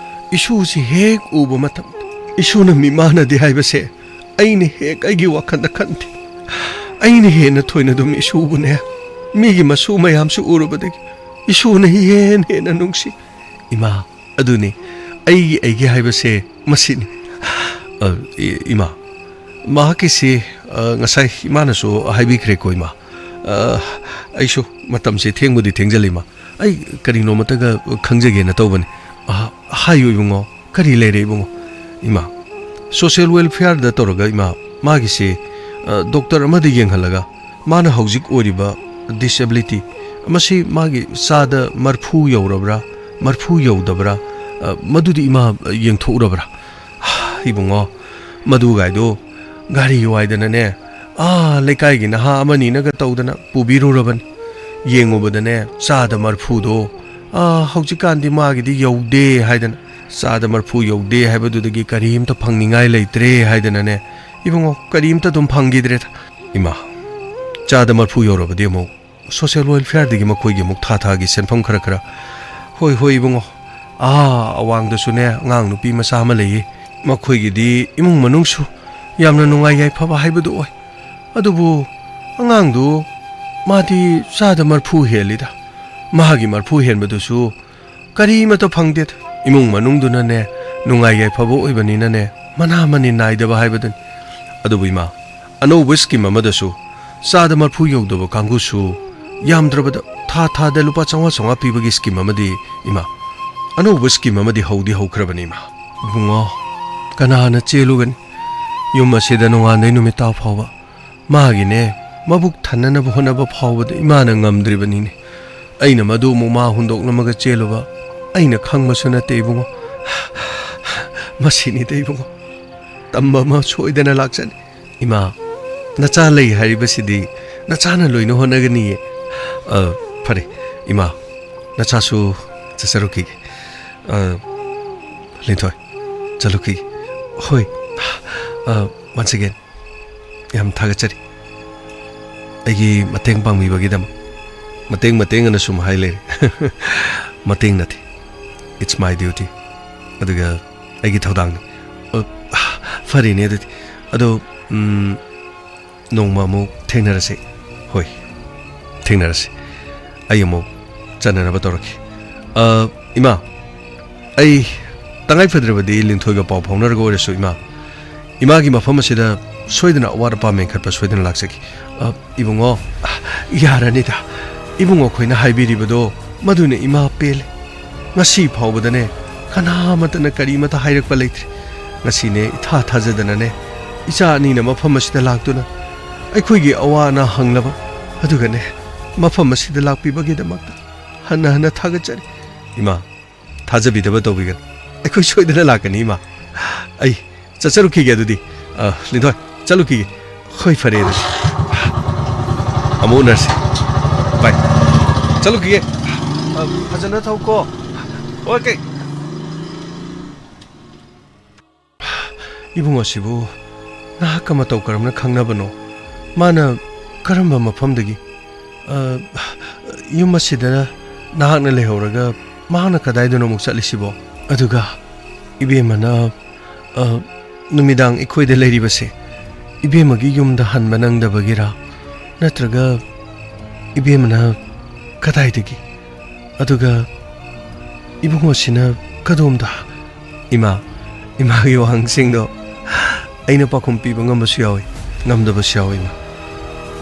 ꯏꯁꯨꯁꯤ ꯍꯦꯛ ꯎꯕ ꯃꯇꯝꯗ ꯏꯁꯨꯅ ꯃꯤꯃꯥꯟꯅꯗꯦ ꯍꯥꯏꯕꯁꯦ ꯑꯩꯅ ꯍꯦꯛ ꯑꯩꯒꯤ ꯋꯥꯈꯜꯗ ꯈꯟꯗꯦ꯫ ꯑꯩꯅ ꯍꯦꯟꯅ ꯊꯣꯏꯅ ꯑꯗꯨꯝ ꯏꯁꯨꯕꯨꯅꯦ, ꯃꯤꯒꯤ ꯃꯁꯨ ꯃꯌꯥꯝꯁꯨ ꯎꯔꯨꯕꯗꯒꯤ ꯏꯁꯨꯅ ꯍꯦꯟ ꯍꯦꯟꯅ ꯅꯨꯡꯁꯤ꯫ ꯏꯃꯥ, ꯑꯗꯨꯅꯤ ꯑꯩꯒꯤ, ꯑꯩꯒꯤ ꯍꯥꯏꯕꯁꯦ ꯃꯁꯤꯅꯤ꯫ ꯑ, ꯏ-, ꯏꯃꯥ, ꯃꯍꯥꯛꯀꯤꯁꯤ, ꯑ, ꯉꯁꯥꯏ ꯏꯃꯥꯅꯁꯨ ꯍꯥꯏꯕꯤꯈ꯭ꯔꯦꯀꯣ, ꯏꯃꯥ꯫ ꯑ, ꯑꯩꯁꯨ ꯃꯇꯝꯁꯦ ꯊꯦꯡꯕꯨꯗꯤ ꯊꯦꯡꯖꯜꯂꯤ, ꯏꯃꯥ꯫ ꯑꯩ ꯀꯔꯤꯅꯣꯃꯇꯒ ꯈꯪꯖꯒꯦꯅ ꯇꯧꯕꯅꯤ꯫ ꯑ, ꯍꯥꯏꯌꯨ ꯏꯕꯨꯡꯉꯣ, ꯀꯔꯤ ꯂꯩꯔꯦ ꯏꯕꯨꯡꯉꯣ? ꯏꯃꯥ, social welfare ꯗ ꯇꯧꯔꯒ, ꯏꯃꯥ, ꯃꯥꯒꯤꯁꯦ, ꯑ, ꯗꯣꯛꯇꯔ ꯑꯃꯗ ꯌꯦꯡꯍꯜꯂꯒ ꯃꯥꯅ ꯍꯧꯖꯤꯛ ꯑꯣꯏꯔꯤꯕ disability, ꯃꯁꯤ ꯃꯥꯒꯤ ꯆꯥꯗ ꯃꯔꯐꯨ ꯌꯧꯔꯕ꯭ꯔꯥ, ꯃꯔꯐꯨ ꯌꯧꯗꯕ꯭ꯔꯥ, ꯑ, ꯃꯗꯨꯗꯤ ꯏꯃꯥ, ꯑ, ꯌꯦꯡꯊꯣꯛꯎꯔꯕ꯭ꯔꯥ? ꯏꯕꯨꯡꯉꯣ, ꯃꯗꯨꯒꯥꯏꯗꯣ ꯒꯥꯔꯤ ꯋꯥꯏꯗꯅꯅꯦ, ꯑꯥ, ꯂꯩꯀꯥꯏꯒꯤ ꯅꯍꯥ ꯑꯃꯅꯤꯅꯒ ꯇꯧꯗꯅ ꯄꯨꯕꯤꯔꯨꯔꯕꯅꯤ꯫ ꯌꯦꯡꯉꯨꯕꯗꯅꯦ, ꯆꯥꯗ ꯃꯔꯐꯨꯗꯣ, ꯑꯥ, ꯍꯧꯖꯤꯛꯀꯥꯟꯗꯤ ꯃꯥꯒꯤꯗꯤ ꯌꯧꯗꯦ ꯍꯥꯏꯗꯅ, ꯆꯥꯗ ꯃꯔꯐꯨ ꯌꯧꯗꯦ ꯍꯥꯏꯕꯗꯨꯗꯒꯤ ꯀꯔꯤꯝꯇ ꯐꯪꯅꯤꯡꯉꯥꯏ ꯂꯩꯇ꯭ꯔꯦ ꯍꯥꯏꯗꯅꯅꯦ, ꯏꯕꯨꯡꯉꯣ, ꯀꯔꯤꯝꯇ ꯑꯗꯨꯝ ꯐꯪꯈꯤꯗ꯭ꯔꯦꯗ꯫ ꯏꯃꯥ, ꯆꯥꯗ ꯃꯔꯐꯨ ꯌꯧꯔꯕꯗꯤ ꯑꯃꯨꯛ social welfare ꯗꯒꯤ ꯃꯈꯣꯏꯒꯤ ꯑꯃꯨꯛ ꯊꯥ ꯊꯥꯒꯤ ꯁꯦꯟꯐꯝ ꯈꯔ ꯈꯔ꯫ ꯍꯣꯏ, ꯍꯣꯏ, ꯏꯕꯨꯡꯉꯣ, ꯑꯥ, ꯑꯋꯥꯡꯗꯁꯨꯅꯦ, ꯑꯉꯥꯡ ꯅꯨꯄꯤ ꯃꯆꯥ ꯑꯃ ꯂꯩꯌꯦ꯫ ꯃꯈꯣꯏꯒꯤꯗꯤ ꯏꯃꯨꯡ ꯃꯅꯨꯡꯁꯨ ꯌꯥꯝꯅ ꯅꯨꯡꯉꯥꯏ ꯌꯥꯏꯐꯕ ꯍꯥꯏꯕꯗꯨ ꯑꯣꯏ꯫ ꯑꯗꯨꯕꯨ ꯑꯉꯥꯡꯗꯨ, ꯃꯥꯗꯤ ꯆꯥꯗ ꯃꯔꯐꯨ ꯍꯦꯜꯂꯤꯗ꯫ ꯃꯥꯒꯤ ꯃꯔꯐꯨ ꯍꯦꯟꯕꯗꯨꯁꯨ ꯀꯔꯤꯃꯠꯇ ꯐꯪꯗꯦꯗ꯫ ꯏꯃꯨꯡ ꯃꯅꯨꯡꯗꯨꯅꯅꯦ, ꯅꯨꯡꯉꯥꯏ ꯌꯥꯏꯐꯕ ꯑꯣꯏꯕꯅꯤꯅꯅꯦ, ꯃꯅꯥ ꯃꯅꯤꯟ ꯅꯥꯏꯗꯕ ꯍꯥꯏꯕꯗꯨꯅꯤ꯫ ꯑꯗꯨꯕꯨ ꯏꯃꯥ, ꯑꯅꯧꯕ scheme ꯑꯃꯗꯁꯨ ꯆꯥꯗ ꯃꯔꯐꯨ ꯌꯧꯗꯕ ꯀꯥꯡꯕꯨꯁꯨ ꯌꯥꯝꯗ꯭ꯔꯕꯗ ꯊꯥ ꯊꯥꯗ ꯂꯨꯄꯥ ꯆꯥꯝꯃꯉꯥ ꯆꯥꯝꯃꯉꯥ ꯄꯤꯕꯒꯤ scheme ꯑꯃꯗꯤ, ꯏꯃꯥ, ꯑꯅꯧꯕ scheme ꯑꯃꯗꯤ ꯍꯧꯗꯤ ꯍꯧꯈ꯭ꯔꯕꯅꯤ, ꯏꯃꯥ꯫ ꯏꯕꯨꯡꯉꯣ, ꯀꯅꯥꯅ ꯆꯦꯜꯂꯨꯒꯅꯤ? ꯌꯨꯝ ꯑꯁꯤꯗ ꯅꯣꯡꯉꯥꯟꯗꯩ ꯅꯨꯃꯤꯠ ꯇꯥ ꯐꯥꯎꯕ ꯃꯥꯒꯤꯅꯦ, ꯃꯕꯨꯛ ꯊꯟꯅꯅꯕ ꯍꯣꯠꯅꯕ ꯐꯥꯎꯕꯗ ꯏꯃꯥꯅ ꯉꯝꯗ꯭ꯔꯤꯕꯅꯤꯅꯦ꯫ ꯑꯩꯅ ꯃꯗꯨ ꯑꯃꯨꯛ ꯃꯥ ꯍꯨꯟꯗꯣꯛꯂꯝꯃꯒ ꯆꯦꯜꯂꯨꯕ ꯑꯩꯅ ꯈꯪꯕꯁꯨ ꯅꯠꯇꯦ ꯏꯕꯨꯡꯉꯣ꯫ ꯃꯁꯤꯅꯤꯗ ꯏꯕꯨꯡꯉꯣ, ꯇꯝꯕ ꯑꯃ ꯁꯣꯏꯗꯅ ꯂꯥꯛꯆꯅꯤ꯫ ꯏꯃꯥ, ꯅꯆꯥ ꯂꯩ ꯍꯥꯏꯔꯤꯕꯁꯤꯗꯤ ꯅꯆꯥꯅ ꯂꯣꯏꯅ ꯍꯣꯠꯅꯒꯅꯤꯌꯦ꯫ ꯑ, ꯐꯔꯦ, ꯏꯃꯥ, ꯅꯆꯥꯁꯨ ꯆꯠꯆꯔꯨꯈꯤꯒꯦ꯫ ꯑ, ꯂꯤꯟꯊꯣꯏ, ꯆꯠꯂꯨꯈꯤꯒꯦ꯫ ꯍꯣꯏ, ꯑ, once again, ꯌꯥꯝ ꯊꯥꯒꯠꯆꯔꯤ꯫ ꯑꯩꯒꯤ ꯃꯇꯦꯡ ꯄꯥꯡꯕꯤꯕꯒꯤꯗꯃꯛ꯫ ꯃꯇꯦꯡ, ꯃꯇꯦꯡ ꯑꯅ ꯁꯨꯝ ꯍꯥꯏ ꯂꯩꯔꯦ꯫ ꯃꯇꯦꯡ ꯅꯠꯇꯦ꯫ It's my duty꯫ ꯑꯗꯨꯒ ꯑꯩꯒꯤ ꯊꯧꯗꯥꯡꯅꯤ꯫ ꯑ, ꯐꯔꯦꯅꯦ ꯑꯗꯨꯗꯤ꯫ ꯑꯗꯣ, ꯎꯝ, ꯅꯣꯡꯃ ꯑꯃꯨꯛ ꯊꯦꯡꯅꯔꯁꯤ꯫ ꯍꯣꯏ, ꯊꯦꯡꯅꯔꯁꯤ꯫ ꯑꯩ ꯑꯃꯨꯛ ꯆꯠꯅꯅꯕ ꯇꯧꯔꯛꯀꯦ꯫ ꯑ, ꯏꯃꯥ, ꯑꯩ ꯇꯉꯥꯏ ꯐꯗ꯭ꯔꯕꯗꯤ ꯂꯤꯟꯊꯣꯏꯒ ꯄꯥꯎ ꯐꯥꯎꯅꯔꯒ ꯑꯣꯏꯔꯁꯨ, ꯏꯃꯥ, ꯏꯃꯥꯒꯤ ꯃꯐꯝ ꯑꯁꯤꯗ ꯁꯣꯏꯗꯅ ꯑꯋꯥꯠ ꯑꯄꯥ ꯃꯦꯟꯈꯠꯄ ꯁꯣꯏꯗꯅ ꯂꯥꯛꯆꯒꯦ꯫ ꯑ, ꯏꯕꯨꯡꯉꯣ, ꯌꯥꯔꯅꯤꯗ꯫ ꯏꯕꯨꯡꯉꯣ ꯑꯩꯈꯣꯏꯅ ꯍꯥꯏꯕꯤꯔꯤꯕꯗꯣ ꯃꯗꯨꯅ ꯏꯃꯥ ꯄꯦꯜꯂꯦ꯫ ꯉꯁꯤ ꯐꯥꯎꯕꯗꯅꯦ, ꯀꯅꯥꯃꯠꯇꯅ ꯀꯔꯤꯃꯠꯇ ꯍꯥꯏꯔꯛꯄ ꯂꯩꯇ꯭ꯔꯤ꯫ ꯉꯁꯤꯅꯦ, ꯏꯊꯥ ꯊꯥꯖꯗꯅꯅꯦ, ꯏꯆꯥ ꯑꯅꯤꯅ ꯃꯐꯝ ꯑꯁꯤꯗ ꯂꯥꯛꯇꯨꯅ ꯑꯩꯈꯣꯏꯒꯤ ꯑꯋꯥ ꯑꯅꯥ ꯍꯪꯂꯕ, ꯑꯗꯨꯒꯅꯦ, ꯃꯐꯝ ꯑꯁꯤꯗ ꯂꯥꯛꯄꯤꯕꯒꯤꯗꯃꯛꯇ ꯍꯟꯅ ꯍꯟꯅ ꯊꯥꯒꯠꯆꯔꯤ꯫ ꯏꯃꯥ, ꯊꯥꯖꯕꯤꯗꯕ ꯇꯧꯕꯤꯒꯅꯨ꯫ ꯑꯩꯈꯣꯏ ꯁꯣꯏꯗꯅ ꯂꯥꯛꯀꯅꯤ, ꯏꯃꯥ꯫ ꯑꯩ ꯆꯠꯆꯔꯨꯈꯤꯒꯦ ꯑꯗꯨꯗꯤ꯫ ꯑ, ꯂꯤꯟꯊꯣꯏ, ꯆꯠꯂꯨꯈꯤꯒꯦ꯫ ꯍꯣꯏ, ꯐꯔꯦ ꯑꯗꯨꯗꯤ꯫ ꯑꯃꯨꯛ ꯎꯅꯔꯁꯤ꯫ ꯕꯥꯏ꯫ ꯆꯠꯂꯨꯈꯤꯒꯦ꯫ ꯑ, ꯐꯖꯅ ꯊꯧꯀꯣ꯫ ꯑꯣꯀꯦ꯫ ꯏꯕꯨꯡꯉꯣꯁꯤꯕꯨ ꯅꯍꯥꯛꯀ ꯃꯇꯧ ꯀꯔꯝꯅ ꯈꯪꯅꯕꯅꯣ? ꯃꯥꯅ ꯀꯔꯝꯕ ꯃꯐꯝꯗꯒꯤ? ꯑ, ꯌꯨꯝ ꯑꯁꯤꯗ ꯅꯍꯥꯛꯅ ꯂꯩꯍꯧꯔꯒ ꯃꯍꯥꯛꯅ ꯀꯗꯥꯏꯗꯅꯣ ꯑꯃꯨꯛ ꯆꯠꯂꯤꯁꯤꯕꯣ? ꯑꯗꯨꯒ ꯏꯕꯦꯝꯃꯅ, ꯑ, ꯅꯨꯃꯤꯗꯥꯡ ꯑꯩꯈꯣꯏꯗ ꯂꯩꯔꯤꯕꯁꯦ ꯏꯕꯦꯝꯃꯒꯤ ꯌꯨꯝꯗ ꯍꯟꯕ ꯅꯪꯗꯕꯒꯤꯔꯥ? ꯅꯠꯇ꯭ꯔꯒ ꯏꯕꯦꯝꯃꯅ ꯀꯗꯥꯏꯗꯒꯤ? ꯑꯗꯨꯒ ꯏꯕꯨꯡꯉꯣꯁꯤꯅ ꯀꯗꯣꯝꯗ? ꯏꯃꯥ, ꯏꯃꯥꯒꯤ ꯋꯥꯍꯪꯁꯤꯡꯗꯣ ꯑꯩꯅ ꯄꯥꯎꯈꯨꯝ ꯄꯤꯕ ꯉꯝꯕꯁꯨ ꯌꯥꯎꯏ, ꯉꯝꯗꯕꯁꯨ ꯌꯥꯎꯏ, ꯏꯃꯥ꯫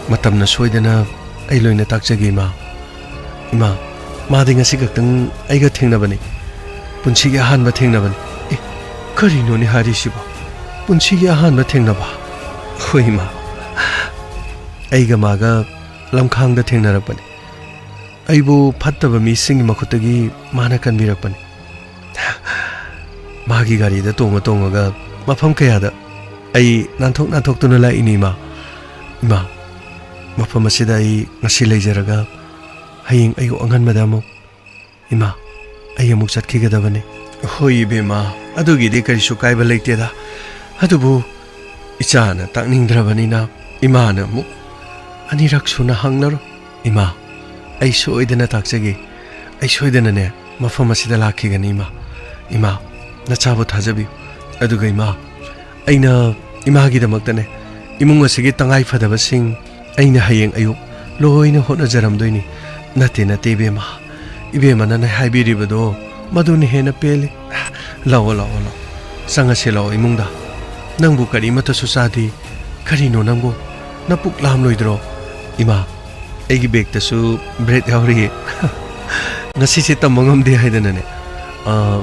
ꯃꯇꯝꯅ ꯁꯣꯏꯗꯅ ꯑꯩ ꯂꯣꯏꯅ ꯇꯥꯛꯆꯒꯦ, ꯏꯃꯥ꯫ ꯏꯃꯥ, ꯃꯥꯗꯤ ꯉꯁꯤ ꯈꯛꯇꯪ ꯑꯩꯒ ꯊꯦꯡꯅꯕꯅꯤ, ꯄꯨꯟꯁꯤꯒꯤ ꯑꯍꯥꯟꯕ ꯊꯦꯡꯅꯕꯅꯤ꯫ ꯑꯦ, ꯀꯔꯤꯅꯣꯅꯦ ꯍꯥꯏꯔꯤꯁꯤꯕꯣ? ꯄꯨꯟꯁꯤꯒꯤ ꯑꯍꯥꯟꯕ ꯊꯦꯡꯅꯕ꯫ ꯍꯣꯏ, ꯏꯃꯥ꯫ ꯑꯩꯒ ꯃꯥꯒ ꯂꯝꯈꯥꯡꯗ ꯊꯦꯡꯅꯔꯛꯄꯅꯤ꯫ ꯑꯩꯕꯨ ꯐꯠꯇꯕ ꯃꯤꯁꯤꯡꯒꯤ ꯃꯈꯨꯠꯇꯒꯤ ꯃꯥꯅ ꯀꯟꯕꯤꯔꯛꯄꯅꯤ꯫ ꯃꯥꯒꯤ ꯒꯥꯔꯤꯗ ꯇꯣꯡꯉ ꯇꯣꯡꯉꯒ ꯃꯐꯝ ꯀꯌꯥꯗ ꯑꯩ ꯅꯥꯟꯊꯣꯛ ꯅꯥꯟꯊꯣꯛꯇꯨꯅ ꯂꯥꯛꯏꯅꯤ, ꯏꯃꯥ꯫ ꯏꯃꯥ, ꯃꯐꯝ ꯑꯁꯤꯗ ꯑꯩ ꯉꯁꯤ ꯂꯩꯖꯔꯒ ꯍꯌꯦꯡ ꯑꯌꯨꯛ ꯑꯉꯟꯕꯗ ꯑꯃꯨꯛ, ꯏꯃꯥ, ꯑꯩ ꯑꯃꯨꯛ ꯆꯠꯈꯤꯒꯗꯕꯅꯤ꯫ ꯍꯣꯏ, ꯏꯕꯦꯝꯃ, ꯑꯗꯨꯒꯤꯗꯤ ꯀꯔꯤꯁꯨ ꯀꯥꯏꯕ ꯂꯩꯇꯦꯗ꯫ ꯑꯗꯨꯕꯨ ꯏꯆꯥꯅ ꯇꯥꯛꯅꯤꯡꯗ꯭ꯔꯕꯅꯤꯅ ꯏꯃꯥꯅ ꯑꯃꯨꯛ ꯑꯅꯤꯔꯛ ꯁꯨꯅ ꯍꯪꯂꯔꯣꯏ꯫ ꯏꯃꯥ, ꯑꯩ ꯁꯣꯏꯗꯅ ꯇꯥꯛꯆꯒꯦ꯫ ꯑꯩ ꯁꯣꯏꯗꯅꯅꯦ ꯃꯐꯝ ꯑꯁꯤꯗ ꯂꯥꯛꯈꯤꯒꯅꯤ, ꯏꯃꯥ꯫ ꯏꯃꯥ, ꯅꯆꯥꯕꯨ ꯊꯥꯖꯕꯤꯌꯨ꯫ ꯑꯗꯨꯒ ꯏꯃꯥ, ꯑꯩꯅ ꯏꯃꯥꯒꯤꯗꯃꯛꯇꯅꯦ ꯏꯃꯨꯡ ꯑꯁꯤꯒꯤ ꯇꯉꯥꯏ ꯐꯗꯕꯁꯤꯡ ꯑꯩꯅ ꯍꯌꯦꯡ ꯑꯌꯨꯛ ꯂꯣꯏꯅ ꯍꯣꯠꯅꯖꯔꯝꯗꯣꯏꯅꯤ꯫ ꯅꯠꯇꯦ, ꯅꯠꯇꯦ, ꯏꯕꯦꯝꯃ꯫ ꯏꯕꯦꯝꯃꯅꯅꯦ ꯍꯥꯏꯕꯤꯔꯤꯕꯗꯣ ꯃꯗꯨꯅ ꯍꯦꯟꯅ ꯄꯦꯜꯂꯤ꯫ ꯂꯥꯛꯑꯣ, ꯂꯥꯛꯑꯣ, ꯂꯥꯛꯑꯣ꯫ ꯆꯪꯉꯁꯤ ꯂꯥꯛꯑꯣ ꯏꯃꯨꯡꯗ꯫ ꯅꯪꯕꯨ ꯀꯔꯤꯃꯠꯇꯁꯨ ꯆꯥꯗꯦ꯫ ꯀꯔꯤꯅꯣ ꯅꯪꯕꯨ? ꯅꯄꯨꯛ ꯂꯥꯝꯂꯣꯏꯗ꯭ꯔꯣ? ꯏꯃꯥ, ꯑꯩꯒꯤ ꯕꯦꯒꯇꯁꯨ ꯕ꯭ꯔꯦꯗ ꯌꯥꯎꯔꯤꯌꯦ꯫ ꯉꯁꯤꯁꯦ ꯇꯝꯕ ꯉꯝꯗꯦ ꯍꯥꯏꯗꯅꯅꯦ꯫ ꯑ,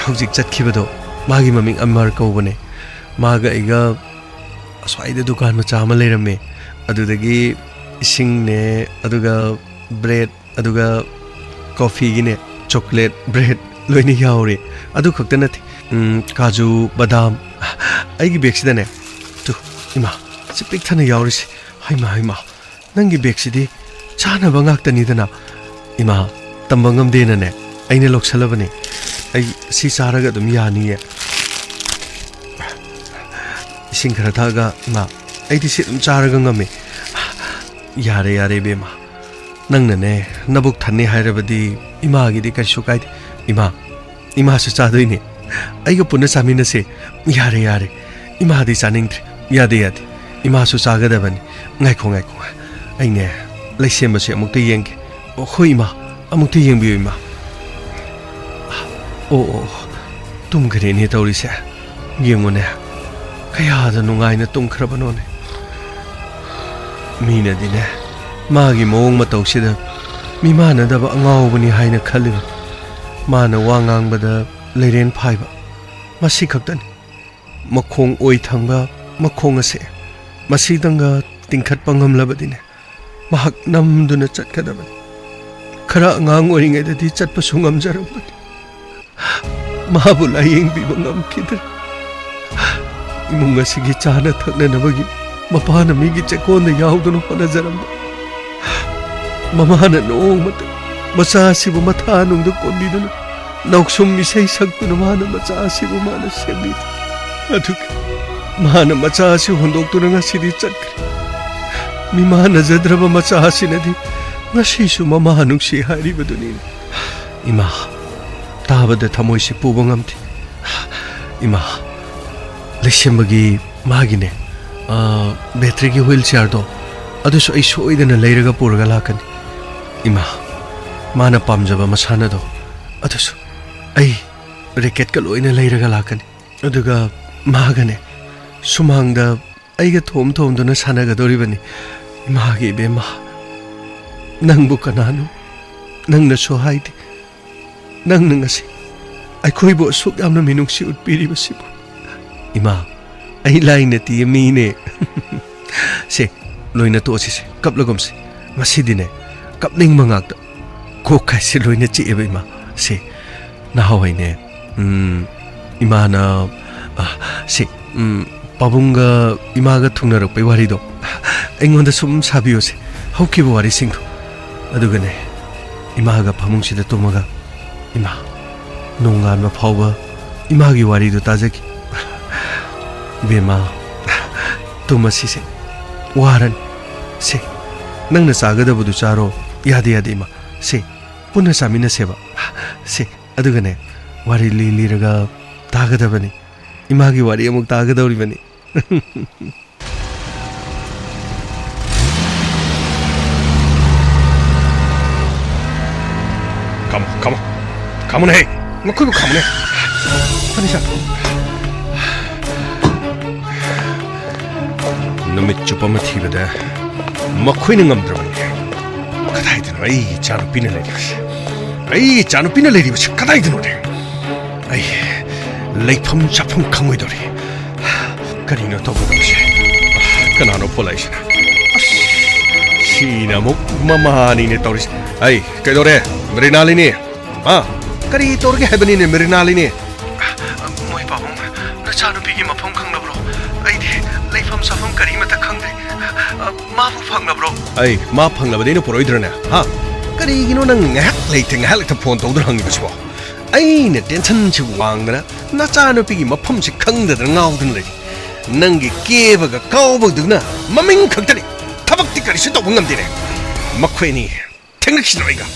ꯍꯧꯖꯤꯛ ꯆꯠꯈꯤꯕꯗꯣ, ꯃꯥꯒꯤ ꯃꯃꯤꯡ ꯑꯃꯔ ꯀꯧꯕꯅꯦ꯫ ꯃꯥꯒ ꯑꯩꯒ ꯑꯁ꯭ꯋꯥꯏꯗ ꯗꯨꯀꯥꯟ ꯃꯆꯥ ꯑꯃ ꯂꯩꯔꯝꯃꯦ꯫ ꯑꯗꯨꯗꯒꯤ ꯏꯁꯤꯡꯅꯦ, ꯑꯗꯨꯒ ꯕ꯭ꯔꯦꯗ, ꯑꯗꯨꯒ ꯀꯣꯐꯤꯒꯤꯅꯦ, ꯆꯣꯀ꯭ꯂꯦꯠ, ꯕ꯭ꯔꯦꯗ ꯂꯣꯏꯅ ꯌꯥꯎꯔꯦ꯫ ꯑꯗꯨ ꯈꯛꯇ ꯅꯠꯇꯦ, ꯎꯝ, ꯀꯥꯖꯨ, ꯕꯗꯥꯝ, ꯑꯩꯒꯤ ꯕꯦꯒꯁꯤꯗꯅꯦ, ꯇꯨ, ꯏꯃꯥ, ꯁꯤ ꯄꯤꯛ ꯊꯟꯅ ꯌꯥꯎꯔꯤꯁꯦ꯫ ꯍꯩꯃꯥ, ꯍꯩꯃꯥ, ꯅꯪꯒꯤ ꯕꯦꯒꯁꯤꯗꯤ ꯆꯥꯅꯕ ꯉꯥꯛꯇꯅꯤꯗꯅ꯫ ꯏꯃꯥ, ꯇꯝꯕ ꯉꯝꯗꯦꯅꯅꯦ, ꯑꯩꯅ ꯂꯧꯁꯜꯂꯕꯅꯦ꯫ ꯑꯩ ꯁꯤ ꯆꯥꯔꯒ ꯑꯗꯨꯝ ꯌꯥꯅꯤꯌꯦ꯫ ꯏꯁꯤꯡ ꯈꯔ ꯊꯛꯑꯒ, ꯏꯃꯥ, ꯑꯩꯗꯤ ꯁꯤ ꯑꯗꯨꯝ ꯆꯥꯔꯒ ꯉꯝꯃꯦ꯫ ꯌꯥꯔꯦ, ꯌꯥꯔꯦ, ꯏꯕꯦꯝꯃ꯫ ꯅꯪꯅꯅꯦ, ꯅꯕꯨꯛ ꯊꯟꯅꯤ ꯍꯥꯏꯔꯕꯗꯤ ꯏꯃꯥꯒꯤꯗꯤ ꯀꯔꯤꯁꯨ ꯀꯥꯏꯗꯦ꯫ ꯏꯃꯥ, ꯏꯃꯥꯁꯨ ꯆꯥꯗꯣꯏꯅꯦ꯫ ꯑꯩꯒ ꯄꯨꯟꯅ ꯆꯥꯃꯤꯟꯅꯁꯦ꯫ ꯌꯥꯔꯦ, ꯌꯥꯔꯦ꯫ ꯏꯃꯥꯗꯤ ꯆꯥꯅꯤꯡꯗ꯭ꯔꯦ꯫ ꯌꯥꯗꯦ, ꯌꯥꯗꯦ꯫ ꯏꯃꯥꯁꯨ ꯆꯥꯒꯗꯕꯅꯤ꯫ ꯉꯥꯏꯈꯣ, ꯉꯥꯏꯈꯣ꯫ ꯑꯩꯅꯦ, ꯂꯩꯁꯦꯝꯕꯁꯦ ꯑꯃꯨꯛꯇ ꯌꯦꯡꯒꯦ꯫ ꯑꯣ, ꯍꯣꯏ, ꯏꯃꯥ꯫ ꯑꯃꯨꯛꯇ ꯌꯦꯡꯕꯤꯌꯨ, ꯏꯃꯥ꯫ ꯑꯣ, ꯑꯣ, ꯑꯣ꯫ ꯇꯨꯝꯈ꯭ꯔꯦꯅꯦ ꯇꯧꯔꯤꯁꯦ꯫ ꯌꯦꯡꯉꯨꯅꯦ꯫ ꯀꯌꯥꯗ ꯅꯨꯡꯉꯥꯏꯅ ꯇꯨꯝꯈ꯭ꯔꯕꯅꯣꯅꯦ꯫ ꯃꯤꯅꯗꯤꯅꯦ, ꯃꯥꯒꯤ ꯃꯑꯣꯡ ꯃꯇꯧꯁꯤꯗ ꯃꯤꯃꯥꯟꯅꯗꯕ ꯑꯉꯥꯎꯕꯅꯤ ꯍꯥꯏꯅ ꯈꯜꯂꯤꯕ꯫ ꯃꯥꯅ ꯋꯥ ꯉꯥꯡꯕꯗ ꯂꯩꯔꯦꯟ ꯐꯥꯏꯕ꯫ ꯃꯁꯤ ꯈꯛꯇꯅꯤ꯫ ꯃꯈꯣꯡ ꯑꯣꯏ ꯊꯪꯕ ꯃꯈꯣꯡ ꯑꯁꯦ ꯃꯁꯤꯗꯪꯒ ꯇꯤꯡꯈꯠꯄ ꯉꯝꯂꯕꯗꯤꯅꯦ, ꯃꯍꯥꯛ ꯅꯝꯗꯨꯅ ꯆꯠꯀꯗꯕꯅꯤ꯫ ꯈꯔ ꯑꯉꯥꯡ ꯑꯣꯏꯔꯤꯉꯩꯗꯗꯤ ꯆꯠꯄꯁꯨ ꯉꯝꯖꯔꯝꯕꯅꯤ꯫ ꯃꯥꯕꯨ ꯂꯥꯌꯦꯡꯕꯤꯕ ꯉꯝꯈꯤꯗ꯭ꯔꯦ꯫ ꯏꯃꯨꯡ ꯑꯁꯤꯒꯤ ꯆꯥꯅ ꯊꯛꯅꯅꯕꯒꯤ ꯃꯄꯥꯅ ꯃꯤꯒꯤ ꯆꯦꯛꯀꯣꯟꯗ ꯌꯥꯎꯗꯨꯅ ꯍꯣꯠꯅꯖꯔꯝꯕ ꯃꯃꯥꯅ ꯅꯣꯡꯃꯇ ꯃꯆꯥ ꯑꯁꯤꯕꯨ ꯃꯊꯥ ꯅꯨꯡꯗ ꯀꯣꯟꯕꯤꯗꯨꯅ ꯅꯥꯎꯁꯨꯝ ꯏꯁꯩ ꯁꯛꯇꯨꯅ ꯃꯥꯅ ꯃꯆꯥ ꯑꯁꯤꯕꯨ ꯃꯥꯅ ꯁꯦꯝꯕꯤꯗꯦ꯫ ꯑꯗꯨꯒ ꯃꯥꯅ ꯃꯆꯥ ꯑꯁꯤ ꯍꯨꯟꯗꯣꯛꯇꯨꯅ ꯉꯁꯤꯗꯤ ꯆꯠꯈ꯭ꯔꯦ꯫ ꯃꯤꯃꯥꯟꯅꯖꯗ꯭ꯔꯕ ꯃꯆꯥ ꯑꯁꯤꯅꯗꯤ ꯉꯁꯤꯁꯨ ꯃꯃꯥ ꯅꯨꯡꯁꯤ ꯍꯥꯏꯔꯤꯕꯗꯨꯅꯤ꯫ ꯏꯃꯥ, ꯇꯥꯕꯗ ꯊꯃꯣꯏꯁꯤ ꯄꯨꯕ ꯉꯝꯗꯦ꯫ ꯏꯃꯥ, ꯂꯩꯁꯦꯝꯕꯒꯤ ꯃꯥꯒꯤꯅꯦ, ꯑ, ꯕꯦꯇ꯭ꯔꯤꯒꯤ ꯋꯤꯜ ꯆꯤꯌꯥꯔꯗꯣ, ꯑꯗꯨꯁꯨ ꯑꯩ ꯁꯣꯏꯗꯅ ꯂꯩꯔꯒ ꯄꯨꯔꯒ ꯂꯥꯛꯀꯅꯤ꯫ ꯏꯃꯥ, ꯃꯥꯅ ꯄꯥꯝꯖꯕ ꯃꯁꯥꯟꯅꯗꯣ, ꯑꯗꯨꯁꯨ ꯑꯩ ꯔꯦꯀꯦꯠꯀ ꯂꯣꯏꯅ ꯂꯩꯔꯒ ꯂꯥꯛꯀꯅꯤ꯫ ꯑꯗꯨꯒ ꯃꯥꯒꯅꯦ, ꯁꯨꯃꯥꯡꯗ ꯑꯩꯒ ꯊꯣꯝ ꯊꯣꯝꯗꯨꯅ ꯁꯥꯟꯅꯒꯗꯧꯔꯤꯕꯅꯤ꯫ ꯏꯃꯥꯒꯤ ꯏꯕꯦꯝꯃ, ꯅꯪꯕꯨ ꯀꯅꯥꯅꯣ? ꯅꯪꯅꯁꯨ ꯍꯥꯏꯗꯦ꯫ ꯅꯪꯅ ꯉꯁꯤ ꯑꯩꯈꯣꯏꯕꯨ ꯑꯁꯨꯛ ꯌꯥꯝꯅ ꯃꯤꯅꯨꯡꯁꯤ ꯎꯠꯄꯤꯔꯤꯕꯁꯤꯕꯨ꯫ ꯏꯃꯥ, ꯑꯩ ꯂꯥꯏ ꯅꯠꯇꯤꯌꯦ, ꯃꯤꯅꯦ꯫ ꯁꯦ, ꯂꯣꯏꯅ ꯇꯣꯛꯑꯁꯤꯁꯦ, ꯀꯞꯂꯒꯨꯝꯁꯦ꯫ ꯉꯁꯤꯗꯤꯅꯦ, ꯀꯞꯅꯤꯡꯕ ꯉꯥꯛꯇ꯫ ꯀꯣꯛ ꯀꯥꯏꯁꯦ ꯂꯣꯏꯅ ꯆꯤꯛꯑꯦꯕ, ꯏꯃꯥ꯫ ꯁꯦ, ꯅꯍꯥꯟꯋꯥꯏꯅꯦ, ꯎꯝ, ꯏꯃꯥꯅ, ꯑ, ꯁꯦ, ꯎꯝ, ꯄꯥꯕꯨꯡꯒ ꯏꯃꯥꯒ ꯊꯨꯡꯅꯔꯛꯄꯩ ꯋꯥꯔꯤꯗꯣ ꯑꯩꯉꯣꯟꯗ ꯁꯨꯝ ꯁꯥꯕꯤꯌꯣꯁꯦ, ꯍꯧꯈꯤꯕ ꯋꯥꯔꯤꯁꯤꯡꯗꯣ꯫ ꯑꯗꯨꯒꯅꯦ, ꯏꯃꯥꯒ ꯐꯃꯨꯡꯁꯤꯗ ꯇꯨꯝꯃꯒ, ꯏꯃꯥ, ꯅꯣꯡꯉꯥꯟꯕ ꯐꯥꯎꯕ ꯏꯃꯥꯒꯤ ꯋꯥꯔꯤꯗꯨ ꯇꯥꯖꯈꯤ꯫ ꯕꯦꯝꯃ, ꯇꯨꯝꯃꯁꯤꯁꯦ, ꯋꯥꯔꯅꯤ꯫ ꯁꯦ, ꯅꯪꯅ ꯆꯥꯒꯗꯕꯗꯨ ꯆꯥꯔꯣ꯫ ꯌꯥꯗꯦ, ꯌꯥꯗꯦ, ꯏꯃꯥ꯫ ꯁꯦ, ꯄꯨꯟꯅ ꯆꯥꯃꯤꯟꯅꯁꯦꯕ꯫ ꯁꯦ, ꯑꯗꯨꯒꯅꯦ, ꯋꯥꯔꯤ ꯂꯤ ꯂꯤꯔꯒ ꯇꯥꯒꯗꯕꯅꯤ꯫ ꯏꯃꯥꯒꯤ ꯋꯥꯔꯤ ꯑꯃꯨꯛ ꯇꯥꯒꯗꯧꯔꯤꯕꯅꯤ꯫ ꯈꯥꯝꯃꯨ, ꯈꯥꯝꯃꯨ꯫ ꯈꯥꯝꯃꯨꯅꯦꯍꯦ꯫ ꯃꯈꯣꯏꯕꯨ ꯈꯥꯝꯃꯨꯅꯦ꯫ ꯐꯅꯤꯁꯥ꯫ ꯅꯨꯃꯤꯠ ꯆꯨꯞꯄ ꯑꯃ ꯊꯤꯕꯗ ꯃꯈꯣꯏꯅ ꯉꯝꯗ꯭ꯔꯕꯅꯤ꯫ ꯀꯗꯥꯏꯗꯅꯣ ꯑꯩ ꯏꯆꯥꯅꯨꯄꯤꯅ ꯂꯩꯔꯤꯕꯁꯦ? ꯑꯩ ꯏꯆꯥꯅꯨꯄꯤꯅ ꯂꯩꯔꯤꯕꯁꯦ ꯀꯗꯥꯏꯗꯅꯣꯅꯦ? ꯑꯩ ꯂꯩꯐꯝ ꯆꯥꯐꯝ ꯈꯪꯉꯣꯏꯗꯧꯔꯤ꯫ ꯀꯔꯤꯅꯣ ꯇꯧꯒꯗꯕꯁꯦ? ꯀꯅꯥꯅꯣ ꯐꯣꯟ ꯂꯥꯛꯏꯁꯤꯅ? ꯑꯁ, ꯁꯤꯅ ꯑꯃꯨꯛ ꯃꯃꯥꯅꯤꯅꯦ ꯇꯧꯔꯤꯁꯦ꯫ ꯑꯩ, ꯀꯩꯗꯧꯔꯦ? ꯃ꯭ꯔꯤꯅꯥꯂꯤꯅꯤ? ꯑ? ꯀꯔꯤ ꯇꯧꯔꯒꯦ ꯍꯥꯏꯕꯅꯤꯅꯦ, ꯃ꯭ꯔꯤꯅꯥꯂꯤꯅꯤ? ꯃꯣꯏ ꯄꯥꯕꯨꯡ, ꯅꯆꯥꯅꯨꯄꯤꯒꯤ ꯃꯐꯝ ꯈꯪꯂꯕ꯭ꯔꯣ? ꯑꯩꯗꯤ ꯂꯩꯐꯝ ꯆꯥꯐꯝ ꯀꯔꯤꯃꯠꯇ ꯈꯪꯗ꯭ꯔꯦ꯫ ꯃꯥꯕꯨ ꯐꯪꯂꯕ꯭ꯔꯣ? ꯑꯩ, ꯃꯥ ꯐꯪꯂꯕꯗꯤ ꯑꯩꯅ ꯄꯨꯔꯛꯑꯣꯏꯗ꯭ꯔꯅꯦ? ꯍꯥ? ꯀꯔꯤꯒꯤꯅꯣ ꯅꯪ ꯉꯥꯏꯍꯥꯛ ꯂꯩꯇ ꯉꯥꯏꯍꯥꯛ ꯂꯩꯇ ꯐꯣꯟ ꯇꯧꯗꯨꯅ ꯍꯪꯉꯤꯕꯁꯤꯕꯣ? ꯑꯩꯅ ꯇꯦꯟꯁꯟꯁꯤ ꯋꯥꯡꯗꯅ ꯅꯆꯥꯅꯨꯄꯤꯒꯤ ꯃꯐꯝꯁꯤ ꯈꯪꯗꯗꯅ ꯉꯥꯎꯗꯨꯅ ꯂꯩꯔꯤ꯫ ꯅꯪꯒꯤ ꯀꯦꯕꯒ ꯀꯥꯎꯕꯗꯨꯅ ꯃꯃꯤꯡ ꯈꯛꯇꯅꯤ, ꯊꯕꯛꯇꯤ ꯀꯔꯤꯁꯨ ꯇꯧꯕ ꯉꯝꯗꯦꯅꯦ꯫ ꯃꯈꯣꯏ ꯑꯅꯤ ꯊꯦꯡꯅꯈꯤꯁꯅꯨ ꯑꯩꯒ꯫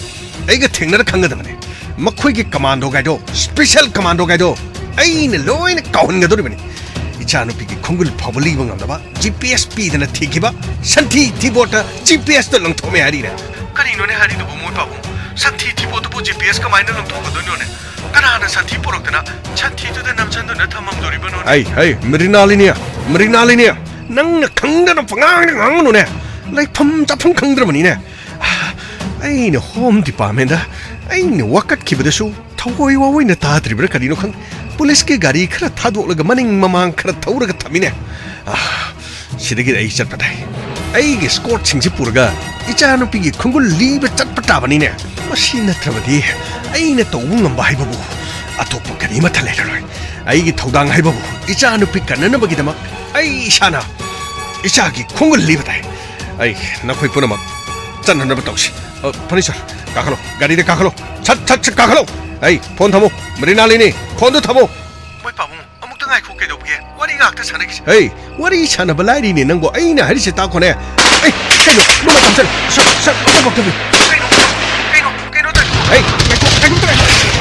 ꯑꯩꯒ ꯊꯦꯡꯅꯔ ꯈꯪꯒꯗꯕꯅꯤ꯫ ꯃꯈꯣꯏꯒꯤ ꯀꯃꯥꯟꯗꯣ ꯒꯥꯏꯗꯣ, ꯁ꯭ꯄꯦꯁꯦꯜ ꯀꯃꯥꯟꯗꯣ ꯒꯥꯏꯗꯣ ꯑꯩꯅ ꯂꯣꯏꯅ ꯀꯥꯎꯍꯟꯒꯗꯧꯔꯤꯕꯅꯤ꯫ ꯏꯆꯥꯅꯨꯄꯤꯒꯤ ꯈꯣꯡꯒꯨꯜ ꯐꯥꯎꯕ ꯂꯤꯕ ꯉꯝꯗꯕ ꯖꯤ ꯄꯤ ꯑꯦꯁ ꯄꯤꯗꯅ ꯊꯤꯈꯤꯕ ꯁꯟꯊꯤ ꯊꯤꯕꯣꯠꯇ ꯖꯤ ꯄꯤ ꯑꯦꯁꯇ ꯂꯪꯊꯣꯛꯑꯝꯃꯦ ꯍꯥꯏꯔꯤꯅꯦ꯫ ꯀꯔꯤꯅꯣꯅꯦ ꯍꯥꯏꯔꯤꯗꯨꯕꯨ, ꯃꯣꯏ ꯄꯥꯕꯨꯡ? ꯁꯟꯊꯤ ꯊꯤꯕꯣꯠꯇꯨꯕꯨ ꯖꯤ ꯄꯤ ꯑꯦꯁ ꯀꯃꯥꯏꯅ ꯂꯪꯊꯣꯛꯀꯗꯣꯏꯅꯣꯅꯦ? ꯀꯅꯥꯅ ꯁꯟꯊꯤ ꯄꯨꯔꯛꯇꯅ ꯁꯟꯊꯤꯗꯨꯗ ꯅꯝꯁꯤꯟꯗꯨꯅ ꯊꯝꯃꯝꯗꯣꯔꯤꯕꯅꯣꯅꯦ? ꯑꯩ, ꯑꯩ, ꯃ꯭ꯔꯤꯅꯥꯂꯤꯅꯤ, ꯃ꯭ꯔꯤꯅꯥꯂꯤꯅꯤ, ꯅꯪꯅ ꯈꯪꯗꯅ ꯄꯉꯥꯡꯗ ꯉꯥꯡꯒꯅꯨꯅꯦ꯫ ꯂꯩꯐꯝ ꯆꯥꯐꯝ ꯈꯪꯗ꯭ꯔꯕꯅꯤꯅꯦ꯫ ꯑꯩꯅ ꯍꯣꯝ ꯗꯤꯄꯥꯔꯠꯃꯦꯟꯗ ꯑꯩꯅ ꯋꯥꯀꯠꯈꯤꯕꯗꯁꯨ ꯊꯑꯣꯏ ꯋꯥꯑꯣꯏꯅ ꯇꯥꯗ꯭ꯔꯤꯕ꯭ꯔꯥ ꯀꯔꯤꯅꯣ ꯈꯪꯗꯦ꯫ ꯄꯨꯂꯤꯁꯀꯤ ꯒꯥꯔꯤ ꯈꯔ ꯊꯥꯗꯣꯛꯂꯒ ꯃꯅꯤꯡ ꯃꯃꯥꯡ ꯈꯔ ꯊꯧꯔꯒ ꯊꯝꯃꯤꯅꯦ꯫ ꯑꯥ, ꯁꯤꯗꯒꯤꯗꯤ ꯑꯩ ꯆꯠꯄ ꯇꯥꯏ꯫ ꯑꯩꯒꯤ ꯁ꯭ꯀꯣꯔꯠꯁꯤꯡꯁꯤ ꯄꯨꯔꯒ ꯏꯆꯥꯅꯨꯄꯤꯒꯤ ꯈꯣꯡꯒꯨꯜ ꯂꯤꯕ ꯆꯠꯄ ꯇꯥꯕꯅꯤꯅꯦ꯫ ꯃꯁꯤ ꯅꯠꯇ꯭ꯔꯕꯗꯤ ꯑꯩꯅ ꯇꯧꯕ ꯉꯝꯕ ꯍꯥꯏꯕꯕꯨ ꯑꯇꯣꯞꯄ ꯀꯔꯤꯃꯠꯇ ꯂꯩꯔꯔꯣꯏ꯫ ꯑꯩꯒꯤ ꯊꯧꯗꯥꯡ ꯍꯥꯏꯕꯕꯨ ꯏꯆꯥꯅꯨꯄꯤ ꯀꯟꯅꯅꯕꯒꯤꯗꯃꯛ ꯑꯩ ꯏꯁꯥꯅ ꯏꯆꯥꯒꯤ ꯈꯣꯡꯒꯨꯜ ꯂꯤꯕ ꯇꯥꯏ꯫ ꯑꯩ, ꯅꯈꯣꯏ ꯄꯨꯝꯅꯃꯛ ꯆꯠꯅꯅꯕ ꯇꯧꯁꯤ꯫ ꯑ, ꯐꯔꯅꯤꯆꯔ, ꯀꯥꯈꯠꯂꯣ, ꯒꯥꯔꯤꯗ ꯀꯥꯈꯠꯂꯣ, ꯁꯠ, ꯁꯠ, ꯁꯠ ꯀꯥꯈꯠꯂꯣ꯫ ꯑꯩ, ꯐꯣꯟ ꯊꯝꯃꯨ, ꯃ꯭ꯔꯤꯅꯥꯂꯤꯅꯤ, ꯐꯣꯟꯗꯨ ꯊꯝꯃꯨ꯫ ꯃꯣꯏ ꯄꯥꯕꯨꯡ, ꯑꯃꯨꯛꯇ ꯉꯥꯏꯈꯣ, ꯀꯩꯗꯧꯕꯒꯦ? ꯋꯥꯔꯤ ꯉꯥꯛꯇ ꯁꯥꯟꯅꯈꯤꯁꯤ꯫ ꯍꯦ, ꯋꯥꯔꯤ ꯁꯥꯟꯅꯕ ꯂꯥꯏꯔꯤꯅꯦ ꯅꯪꯕꯨ, ꯑꯩꯅ ꯍꯥꯏꯔꯤꯁꯦ ꯇꯥꯈꯣꯅꯦ꯫ ꯑꯩ, ꯀꯩꯅꯣ, ꯅꯣꯡꯃꯩ ꯀꯥꯞꯁꯜꯂꯦ꯫ ꯁꯔ, ꯁꯔ, ꯑꯝꯇ ꯄꯥꯛꯊꯕꯤꯌꯨ꯫ ꯀꯩꯅꯣ, ꯀꯩꯅꯣ, ꯀꯩꯅꯣ ꯇꯧꯔꯤꯗꯨꯕꯣ? ꯍꯦ, ꯉꯥꯏꯈꯣ, ꯉꯥꯏꯈꯣ,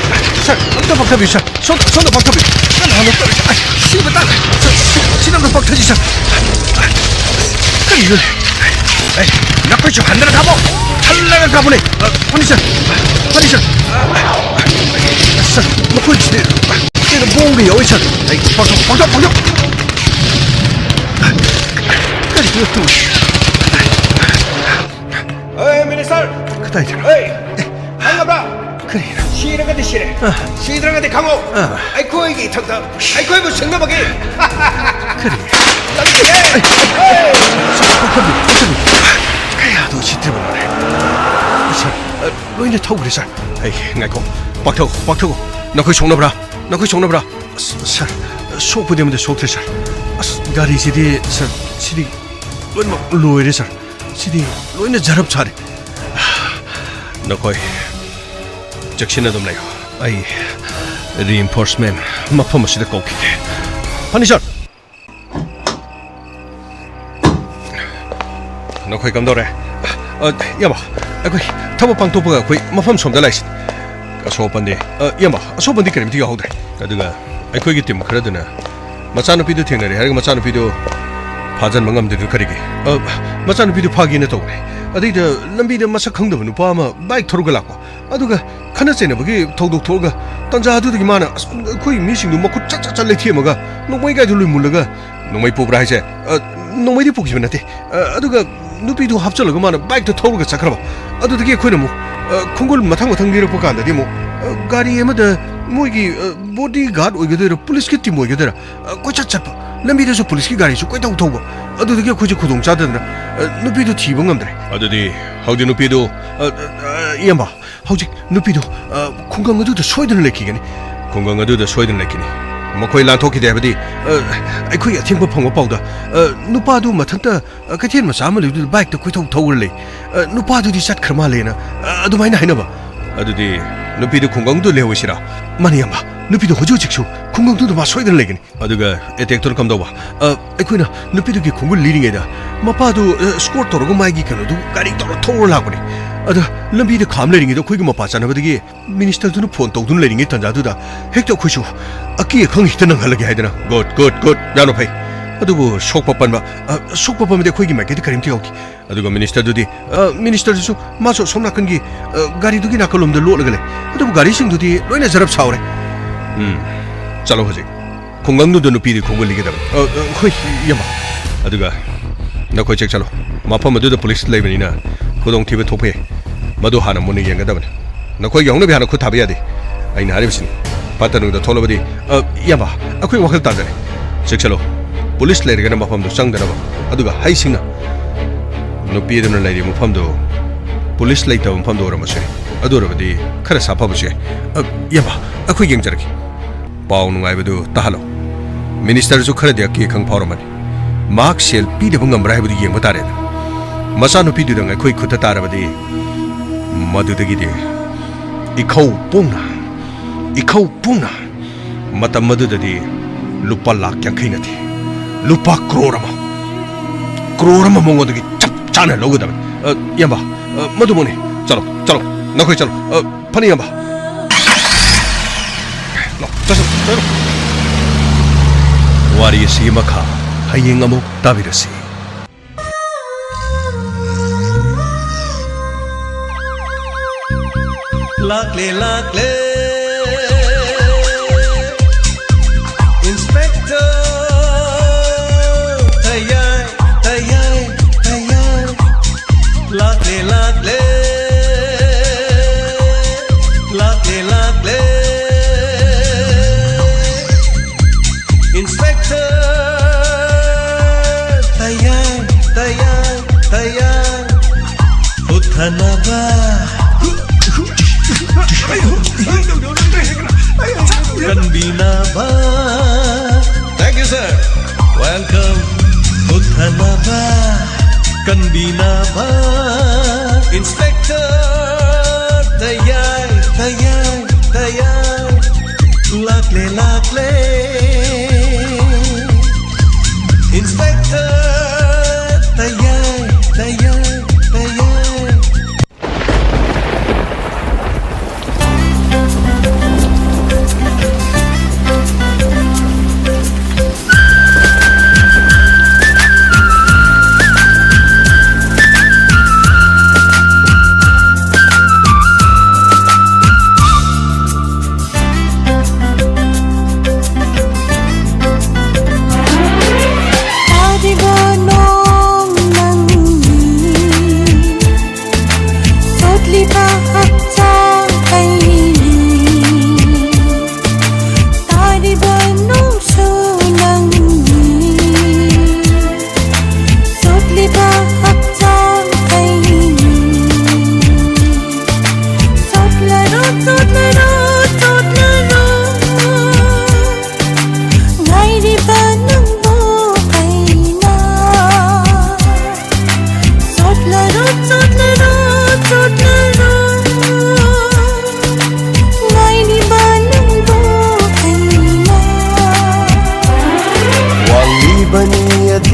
ꯉꯥꯏꯈꯣ꯫ ꯁꯔ, ꯑꯝꯇ ꯄꯥꯛꯊꯕꯤꯌꯨ, ꯁꯔ꯫ ꯁꯣꯝꯗ, ꯁꯣꯝꯗ ꯄꯥꯛꯊꯕꯤꯌꯨ꯫ ꯀꯅꯥꯅꯣ ꯇꯧꯔꯤꯁꯦ? ꯑꯩ, ꯁꯤꯕ ꯇꯥꯔꯦ꯫ ꯁꯔ, ꯁꯤ, ꯁꯤꯗ ꯑꯝꯇ ꯄꯥꯛꯊꯁꯤ, ꯁꯔ꯫ ꯀꯔꯤꯅꯣ? ꯑꯩ, ꯅꯈꯣꯏꯁꯨ ꯍꯟꯗꯅ ꯀꯥꯞꯄꯣ꯫ ꯍꯜꯂꯒ ꯀꯥꯞꯄꯨꯅꯦ꯫ ꯑ, ꯐꯔꯅꯤꯆꯔ, ꯐꯔꯅꯤꯆꯔ꯫ ꯁꯔ, ꯃꯈꯣꯏꯁꯤꯗꯤ ꯀꯩꯅꯣ, ꯕꯣꯝꯒ ꯌꯥꯎꯋꯤ, ꯁꯔ꯫ ꯑꯩ, ꯄꯥꯛꯊꯣꯛ, ꯄꯥꯛꯊꯣꯛ, ꯄꯥꯛꯊꯣꯛ꯫ ꯀꯔꯤꯅꯣ ꯇꯧꯔꯤꯁꯤ? ꯑꯦ, ꯃꯤꯅꯤꯁꯇꯔ! ꯀꯗꯥꯏꯗꯅꯣ? ꯑꯦ, ꯈꯪꯉꯕ꯭ꯔꯥ? ꯀꯔꯤꯅꯣ? ꯁꯤꯔꯒꯗꯤ ꯁꯤꯔꯦ꯫ ꯑꯥ꯫ ꯁꯤꯗ꯭ꯔꯒꯗꯤ ꯈꯪꯉꯣ꯫ ꯑꯥ꯫ ꯑꯩꯈꯣꯏꯒꯤ ꯏꯊꯛꯇ ꯑꯩꯈꯣꯏꯕꯨ ꯁꯤꯡꯅꯕꯒꯤ ꯀꯔꯤ? ꯑꯩ, ꯑꯩ, ꯑꯩ, ꯁꯥꯔ, ꯄꯥꯛꯊꯕꯤꯌꯨ, ꯄꯥꯛꯊꯕꯤꯌꯨ꯫ ꯀꯌꯥꯗ ꯎꯁꯤꯠꯇ꯭ꯔꯤꯕꯅꯣꯅꯦ? ꯁꯥꯔ, ꯑ, ꯂꯣꯏꯅ ꯊꯧꯈ꯭ꯔꯦ, ꯁꯥꯔ꯫ ꯑꯩ, ꯉꯥꯏꯈꯣ꯫ ꯄꯥꯛꯊꯧ, ꯄꯥꯛꯊꯧ꯫ ꯅꯈꯣꯏ ꯁꯣꯛꯅꯕ꯭ꯔꯥ? ꯅꯈꯣꯏ ꯁꯣꯛꯅꯕ꯭ꯔꯥ? ꯑꯁ, ꯁꯥꯔ, ꯁꯣꯛꯄꯗꯤ ꯑꯃꯗꯤ ꯁꯣꯛꯇ꯭ꯔꯦ, ꯁꯥꯔ꯫ ꯑꯁ, ꯒꯥꯔꯤꯁꯤꯗꯤ, ꯁꯥꯔ, ꯁꯤꯗꯤ ꯂꯣꯏꯅꯃꯛ ꯂꯣꯏꯔꯦ, ꯁꯥꯔ꯫ ꯁꯤꯗꯤ ꯂꯣꯏꯅ ꯖꯔꯞ ꯁꯥꯔꯦ꯫ ꯅꯈꯣꯏ ꯆꯦꯛꯁꯤꯟꯅ ꯑꯗꯨꯝ ꯂꯩꯌꯨ꯫ ꯑꯩ reinforcement ꯃꯐꯝ ꯑꯁꯤꯗ ꯀꯧꯈꯤꯒꯦ꯫ ꯐꯅꯤ, ꯁꯥꯔ꯫ ꯅꯈꯣꯏ ꯀꯝꯗꯧꯔꯦ? ꯑ, ꯏꯌꯥꯝꯕ, ꯑꯩꯈꯣꯏ ꯊꯕꯛ ꯄꯥꯡꯊꯣꯛꯄꯒ ꯑꯩꯈꯣꯏ ꯃꯐꯝ ꯁꯣꯝꯗ ꯂꯥꯛꯏꯁꯤ꯫ ꯑꯁꯣꯛ ꯑꯄꯟꯗꯤ, ꯑ, ꯏꯌꯥꯝꯕ, ꯑꯁꯣꯛ ꯑꯄꯟꯗꯤ ꯀꯔꯤꯝꯇ ꯌꯥꯎꯍꯧꯗ꯭ꯔꯦ꯫ ꯑꯗꯨꯒ ꯑꯩꯈꯣꯏꯒꯤ team ꯈꯔꯗꯨꯅ ꯃꯆꯥꯅꯨꯄꯤꯗꯨ ꯊꯦꯡꯅꯔꯦ ꯍꯥꯏꯔꯒ ꯃꯆꯥꯅꯨꯄꯤꯗꯨ ꯐꯥꯖꯟꯕ ꯉꯝꯗ꯭ꯔꯤꯗꯨ ꯀꯔꯤꯒꯤ? ꯑ, ꯃꯆꯥꯅꯨꯄꯤꯗꯨ ꯐꯥꯒꯦꯅ ꯇꯧꯕꯅꯦ꯫ ꯑꯗꯩꯗ ꯂꯝꯕꯤꯗ ꯃꯁꯛ ꯈꯪꯗꯕ ꯅꯨꯄꯥ ꯑꯃ bike ꯊꯧꯔꯒ ꯂꯥꯛꯄ꯫ ꯑꯗꯨꯒ ꯈꯠꯅ ꯆꯩꯅꯕꯒꯤ ꯊꯧꯗꯣꯛ ꯊꯣꯛꯑꯒ ꯇꯥꯟꯖꯥ ꯑꯗꯨꯗꯒꯤ ꯃꯥꯅ, ꯑꯁ, ꯑꯩꯈꯣꯏ ꯃꯤꯁꯤꯡꯗꯨ ꯃꯈꯨꯠ ꯆꯠ ꯆꯠ ꯆꯠ ꯂꯩꯊꯦꯝꯃꯒ ꯅꯣꯡꯃꯩ ꯀꯥꯏꯗꯨ ꯂꯣꯏ ꯃꯨꯜꯂꯒ, ꯅꯣꯡꯃꯩ ꯄꯨꯕ꯭ꯔꯥ ꯍꯥꯏꯁꯦ? ꯑ, ꯅꯣꯡꯃꯩꯗꯤ ꯄꯨꯈꯤꯕ ꯅꯠꯇꯦ꯫ ꯑ, ꯑꯗꯨꯒ ꯅꯨꯄꯤꯗꯨ ꯍꯥꯞꯆꯜꯂꯒ ꯃꯥꯅ bike ꯇ ꯊꯧꯔꯒ ꯆꯠꯈ꯭ꯔꯕ꯫ ꯑꯗꯨꯗꯒꯤ ꯑꯩꯈꯣꯏꯅ ꯑꯃꯨꯛ, ꯑ, ꯈꯣꯡꯒꯨꯜ ꯃꯊꯪ ꯃꯊꯪ ꯂꯤꯔꯛꯄ ꯀꯥꯟꯗꯗꯤ ꯑꯃꯨꯛ, ꯑ, ꯒꯥꯔꯤ ꯑꯃꯗ ꯃꯣꯏꯒꯤ, ꯑ, bodyguard ꯑꯣꯏꯒꯗꯣꯏꯔꯥ, police ꯀꯤ team ꯑꯣꯏꯒꯗꯣꯏꯔꯥ, ꯑ, ꯀꯣꯏꯆꯠ ꯆꯠꯄ, ꯂꯝꯕꯤꯗꯁꯨ police ꯀꯤ ꯒꯥꯔꯤꯁꯨ ꯀꯣꯏꯊꯧ ꯊꯧꯕ꯫ ꯑꯗꯨꯗꯒꯤ ꯑꯩꯈꯣꯏꯁꯨ ꯈꯨꯗꯣꯡ ꯆꯥꯗꯗꯅ, ꯑ, ꯅꯨꯄꯤꯗꯨ ꯊꯤꯕ ꯉꯝꯗ꯭ꯔꯦ꯫ ꯑꯗꯨꯗꯤ ꯍꯧꯖꯤꯛ ꯅꯨꯄꯤꯗꯨ, ꯑ, ꯑ, ꯑ, ꯏꯌꯥꯝꯕ, ꯍꯧꯖꯤꯛ ꯅꯨꯄꯤꯗꯨ, ꯑ, ꯈꯨꯡꯒꯪ ꯑꯗꯨꯗ ꯁꯣꯏꯗꯅ ꯂꯩꯈꯤꯒꯅꯤ꯫ ꯈꯨꯡꯒꯪ ꯑꯗꯨꯗ ꯁꯣꯏꯗꯅ ꯂꯩꯈꯤꯅꯤ꯫ ꯃꯈꯣꯏ ꯂꯥꯟꯊꯣꯛꯈꯤꯗꯦ ꯍꯥꯏꯕꯗꯤ, ꯑ, ꯑꯩꯈꯣꯏ ꯑꯊꯦꯡꯕ ꯐꯪꯕ ꯄꯥꯎꯗ, ꯑ, ꯅꯨꯄꯥꯗꯨ ꯃꯊꯟꯇ, ꯑ, ꯀꯩꯊꯦꯜ ꯃꯆꯥ ꯑꯃ ꯂꯩꯕꯗꯨꯗ bike ꯇ ꯀꯣꯏꯊꯧ ꯊꯧꯔ ꯂꯩ꯫ ꯑ, ꯅꯨꯄꯥꯗꯨꯗꯤ ꯆꯠꯈ꯭ꯔ ꯃꯥꯜꯂꯦꯅ, ꯑ, ꯑꯗꯨꯃꯥꯏꯅ ꯍꯥꯏꯅꯕ꯫ ꯑꯗꯨꯗꯤ ꯅꯨꯄꯤꯗꯨ ꯈꯨꯡꯒꯪꯗꯨ ꯂꯩꯍꯧꯁꯤꯔꯥ? ꯃꯥꯅꯤ, ꯏꯌꯥꯝꯕ, ꯅꯨꯄꯤꯗꯨ ꯍꯧꯖꯤꯛ ꯍꯧꯖꯤꯛꯁꯨ ꯈꯨꯡꯒꯪꯗꯨꯗ ꯃꯥ ꯁꯣꯏꯗꯅ ꯂꯩꯒꯅꯤ꯫ ꯑꯗꯨꯒ attack ꯇꯨꯅ ꯀꯝꯗꯧꯕ? ꯑ, ꯑꯩꯈꯣꯏꯅ ꯅꯨꯄꯤꯗꯨꯒꯤ ꯈꯣꯡꯒꯨꯜ ꯂꯤꯔꯤꯉꯩꯗ ꯃꯄꯥꯗꯨ, ꯑ, escort ꯇꯧꯔꯒ ꯃꯥꯒꯤ ꯀꯩꯅꯣꯗꯨ ꯒꯥꯔꯤ ꯇꯧꯔ ꯊꯧꯔ ꯂꯥꯛꯄꯅꯦ꯫ ꯑꯗ ꯂꯝꯕꯤꯗ ꯈꯥꯝ ꯂꯩꯔꯤꯉꯩꯗ ꯑꯩꯈꯣꯏꯒꯤ ꯃꯄꯥ ꯆꯥꯅꯕꯗꯒꯤ minister ꯗꯨꯅ phone ꯇꯧꯗꯨꯅ ꯂꯩꯔꯤꯉꯩ ꯇꯥꯟꯖꯥꯗꯨꯗ ꯍꯦꯛꯇ ꯑꯩꯈꯣꯏꯁꯨ ꯑꯀꯤ ꯑꯈꯪ ꯍꯦꯛꯇ ꯅꯪꯍꯜꯂꯒꯦ ꯍꯥꯏꯗꯅ꯫ Good, good, good, ꯌꯥꯝꯅ ꯐꯩ꯫ ꯑꯗꯨꯕꯨ ꯁꯣꯛꯄ ꯄꯟꯕ, ꯑ, ꯁꯣꯛꯄ ꯄꯟꯕꯗꯤ ꯑꯩꯈꯣꯏꯒꯤ ꯃꯥꯏꯀꯩꯗ ꯀꯔꯤꯝꯇ ꯌꯥꯎꯗꯦ꯫ ꯑꯗꯨꯒ minister ꯗꯨꯗꯤ, ꯑ, minister ꯗꯨꯁꯨ ꯃꯥꯁꯨ ꯑꯁꯣꯝ ꯅꯥꯀꯟꯒꯤ, ꯑ, ꯒꯥꯔꯤꯗꯨꯒꯤ ꯅꯥꯀꯜꯂꯣꯝꯗ ꯂꯣꯠꯂꯒ ꯂꯩ꯫ ꯑꯗꯨꯕꯨ ꯒꯥꯔꯤꯁꯤꯡꯗꯨꯗꯤ ꯂꯣꯏꯅ ꯖꯔꯞ ꯁꯥꯎꯔꯦ꯫ ꯎꯝ, ꯆꯠꯂꯣ ꯍꯧꯖꯤꯛ꯫ ꯈꯨꯡꯒꯪꯗꯨꯗ ꯅꯨꯄꯤꯗꯤ ꯈꯣꯡꯒꯨꯜ ꯂꯤꯒꯗꯕꯅꯤ꯫ ꯑ, ꯑ, ꯍꯣꯏ, ꯏꯌꯥꯝꯕ꯫ ꯑꯗꯨꯒ ꯅꯈꯣꯏ ꯆꯦꯛ ꯆꯠꯂꯣ꯫ ꯃꯐꯝ ꯑꯗꯨꯗ police ꯂꯩꯕꯅꯤꯅ ꯈꯨꯗꯣꯡꯊꯤꯕ ꯊꯣꯛꯄ ꯌꯥꯏ꯫ ꯃꯗꯨ ꯍꯥꯟꯅ ꯃꯨꯟꯅ ꯌꯦꯡꯒꯗꯕꯅꯤ꯫ ꯅꯈꯣꯏꯒꯤ ꯍꯧꯅꯕꯤ ꯍꯥꯟꯅ ꯈꯨꯠ ꯊꯥꯕ ꯌꯥꯗꯦ꯫ ꯑꯩꯅ ꯍꯥꯏꯔꯤꯕꯁꯤꯅꯤ꯫ ꯐꯠꯇ ꯅꯨꯡꯗ ꯊꯣꯛꯂꯕꯗꯤ, ꯑ, ꯏꯌꯥꯝꯕ, ꯑꯩꯈꯣꯏ ꯋꯥꯈꯜ ꯇꯥꯖꯔꯦ꯫ ꯆꯦꯛ ꯆꯠꯂꯣ꯫ ꯄꯨꯂꯤꯁ ꯂꯩꯔꯒꯅ ꯃꯐꯝꯗꯨ ꯆꯪꯗꯅꯕ, ꯑꯗꯨꯒ ꯍꯩꯁꯤꯡꯅ ꯅꯨꯄꯤ ꯑꯗꯨꯅ ꯂꯩꯔꯤꯕ ꯃꯐꯝꯗꯨ ꯄꯨꯂꯤꯁ ꯂꯩꯇꯕ ꯃꯐꯝꯗ ꯑꯣꯏꯔꯝꯕꯁꯨ ꯌꯥꯏ꯫ ꯑꯗꯨ ꯑꯣꯏꯔꯕꯗꯤ ꯈꯔ ꯁꯥꯐꯕꯁꯨ ꯌꯥꯏ꯫ ꯑ, ꯏꯌꯥꯝꯕ, ꯑꯩꯈꯣꯏ ꯌꯦꯡꯖꯔꯒꯦ꯫ ꯄꯥꯎ ꯅꯨꯡꯉꯥꯏꯕꯗꯨ ꯇꯥꯍꯜꯂꯣ꯫ ꯃꯤꯅꯤꯁꯇꯔꯁꯨ ꯈꯔꯗꯤ ꯑꯀꯤ ꯑꯈꯪ ꯐꯥꯎꯔꯝꯃꯅꯤ꯫ ꯃꯍꯥꯛ ꯁꯦꯜ ꯄꯤꯗꯕ ꯉꯝꯕ꯭ꯔꯥ ꯍꯥꯏꯕꯗꯨ ꯌꯦꯡꯕ ꯇꯥꯔꯦꯗꯅ꯫ ꯃꯆꯥꯅꯨꯄꯤꯗꯨꯗꯪ ꯑꯩꯈꯣꯏ ꯈꯨꯠꯇ ꯇꯥꯔꯕꯗꯤ, ꯃꯗꯨꯗꯒꯤꯗꯤ ꯏꯈꯧ ꯄꯨꯡꯅ, ꯏꯈꯧ ꯄꯨꯡꯅ ꯃꯇꯝ ꯑꯗꯨꯗꯗꯤ ꯂꯨꯄꯥ ꯂꯥꯈ ꯌꯥꯡꯈꯩ ꯅꯠꯇꯦ, ꯂꯨꯄꯥ ꯀ꯭ꯔꯣꯔ ꯑꯃ, ꯀ꯭ꯔꯣꯔ ꯑꯃ ꯃꯉꯣꯟꯗꯒꯤ ꯆꯞ ꯆꯥꯅ ꯂꯧꯒꯗꯕꯅꯤ꯫ ꯑ, ꯏꯌꯥꯝꯕ, ꯑ, ꯃꯗꯨꯃꯛꯅꯤ꯫ ꯆꯠꯂꯣ, ꯆꯠꯂꯣ, ꯅꯈꯣꯏ ꯆꯠꯂꯣ꯫ ꯑ, ꯐꯅꯤ, ꯏꯌꯥꯝꯕ꯫ ꯂꯥꯛ, ꯆꯠꯁꯤ, ꯆꯠꯂꯣ꯫ ꯋꯥꯔꯤ ꯑꯁꯤꯒꯤ ꯃꯈꯥ ꯍꯌꯦꯡ ꯑꯃꯨꯛ ꯇꯥꯕꯤꯔꯁꯤ꯫ ꯂꯥꯛꯂꯦ, ꯂꯥꯛꯂꯦ, ꯏꯟꯁꯄꯦꯛꯇꯔ ꯇꯌꯥꯏ, ꯇꯌꯥꯏ, ꯇꯌꯥꯏ꯫ ꯂꯥꯛꯂꯦ, ꯂꯥꯛꯂꯦ, ꯂꯥꯛꯂꯦ, ꯂꯥꯛꯂꯦ꯫ ꯏꯟꯁꯄꯦꯛꯇꯔ ꯇꯌꯥꯏ, ꯇꯌꯥꯏ, ꯇꯌꯥꯏ꯫ ꯄꯨꯊꯅꯕ, ꯀꯟꯕꯤꯅꯕ꯫ Thank you, sir. Welcome. ꯄꯨꯊꯅꯕ, ꯀꯟꯕꯤꯅꯕ꯫ ꯏꯟꯁꯄꯦꯛꯇꯔ ꯇꯌꯥꯏ, ꯇꯌꯥꯏ, ꯇꯌꯥꯏ꯫ ꯂꯥꯛꯂꯦ, ꯂꯥꯛꯂꯦ, ꯏꯟꯁꯄꯦꯛꯇꯔ ꯇꯌꯥꯏ, ꯇꯌꯥꯏ, ꯇꯌꯥꯏ꯫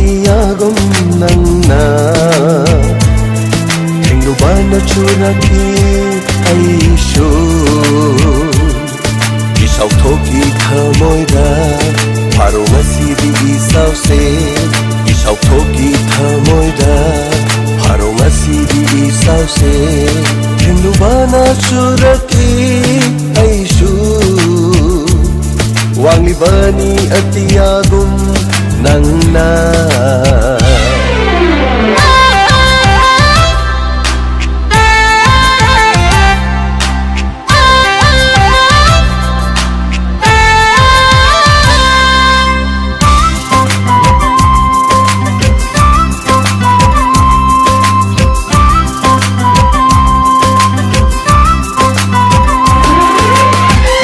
ꯑꯇꯤꯌꯥꯒꯨꯝ ꯅꯪꯅ ꯊꯦꯡꯂꯨꯕꯅ ꯆꯨꯔꯛꯈꯤ ꯑꯩꯁꯨ꯫ ꯏꯁꯥꯎꯊꯣꯛꯀꯤ ꯊꯃꯣꯏꯗ ꯐꯥꯔꯣ ꯉꯁꯤꯗꯤ ꯏꯁꯥꯎꯁꯦ꯫ ꯏꯁꯥꯎꯊꯣꯛꯀꯤ ꯊꯃꯣꯏꯗ ꯐꯥꯔꯣ ꯉꯁꯤꯗꯤ ꯏꯁꯥꯎꯁꯦ꯫ ꯊꯦꯡꯂꯨꯕꯅ ꯆꯨꯔꯛꯈꯤ ꯑꯩꯁꯨ꯫ ꯋꯥꯡꯂꯤꯕꯅꯤ ꯑꯇꯤꯌꯥꯒꯨꯝ ꯅꯪꯅ꯫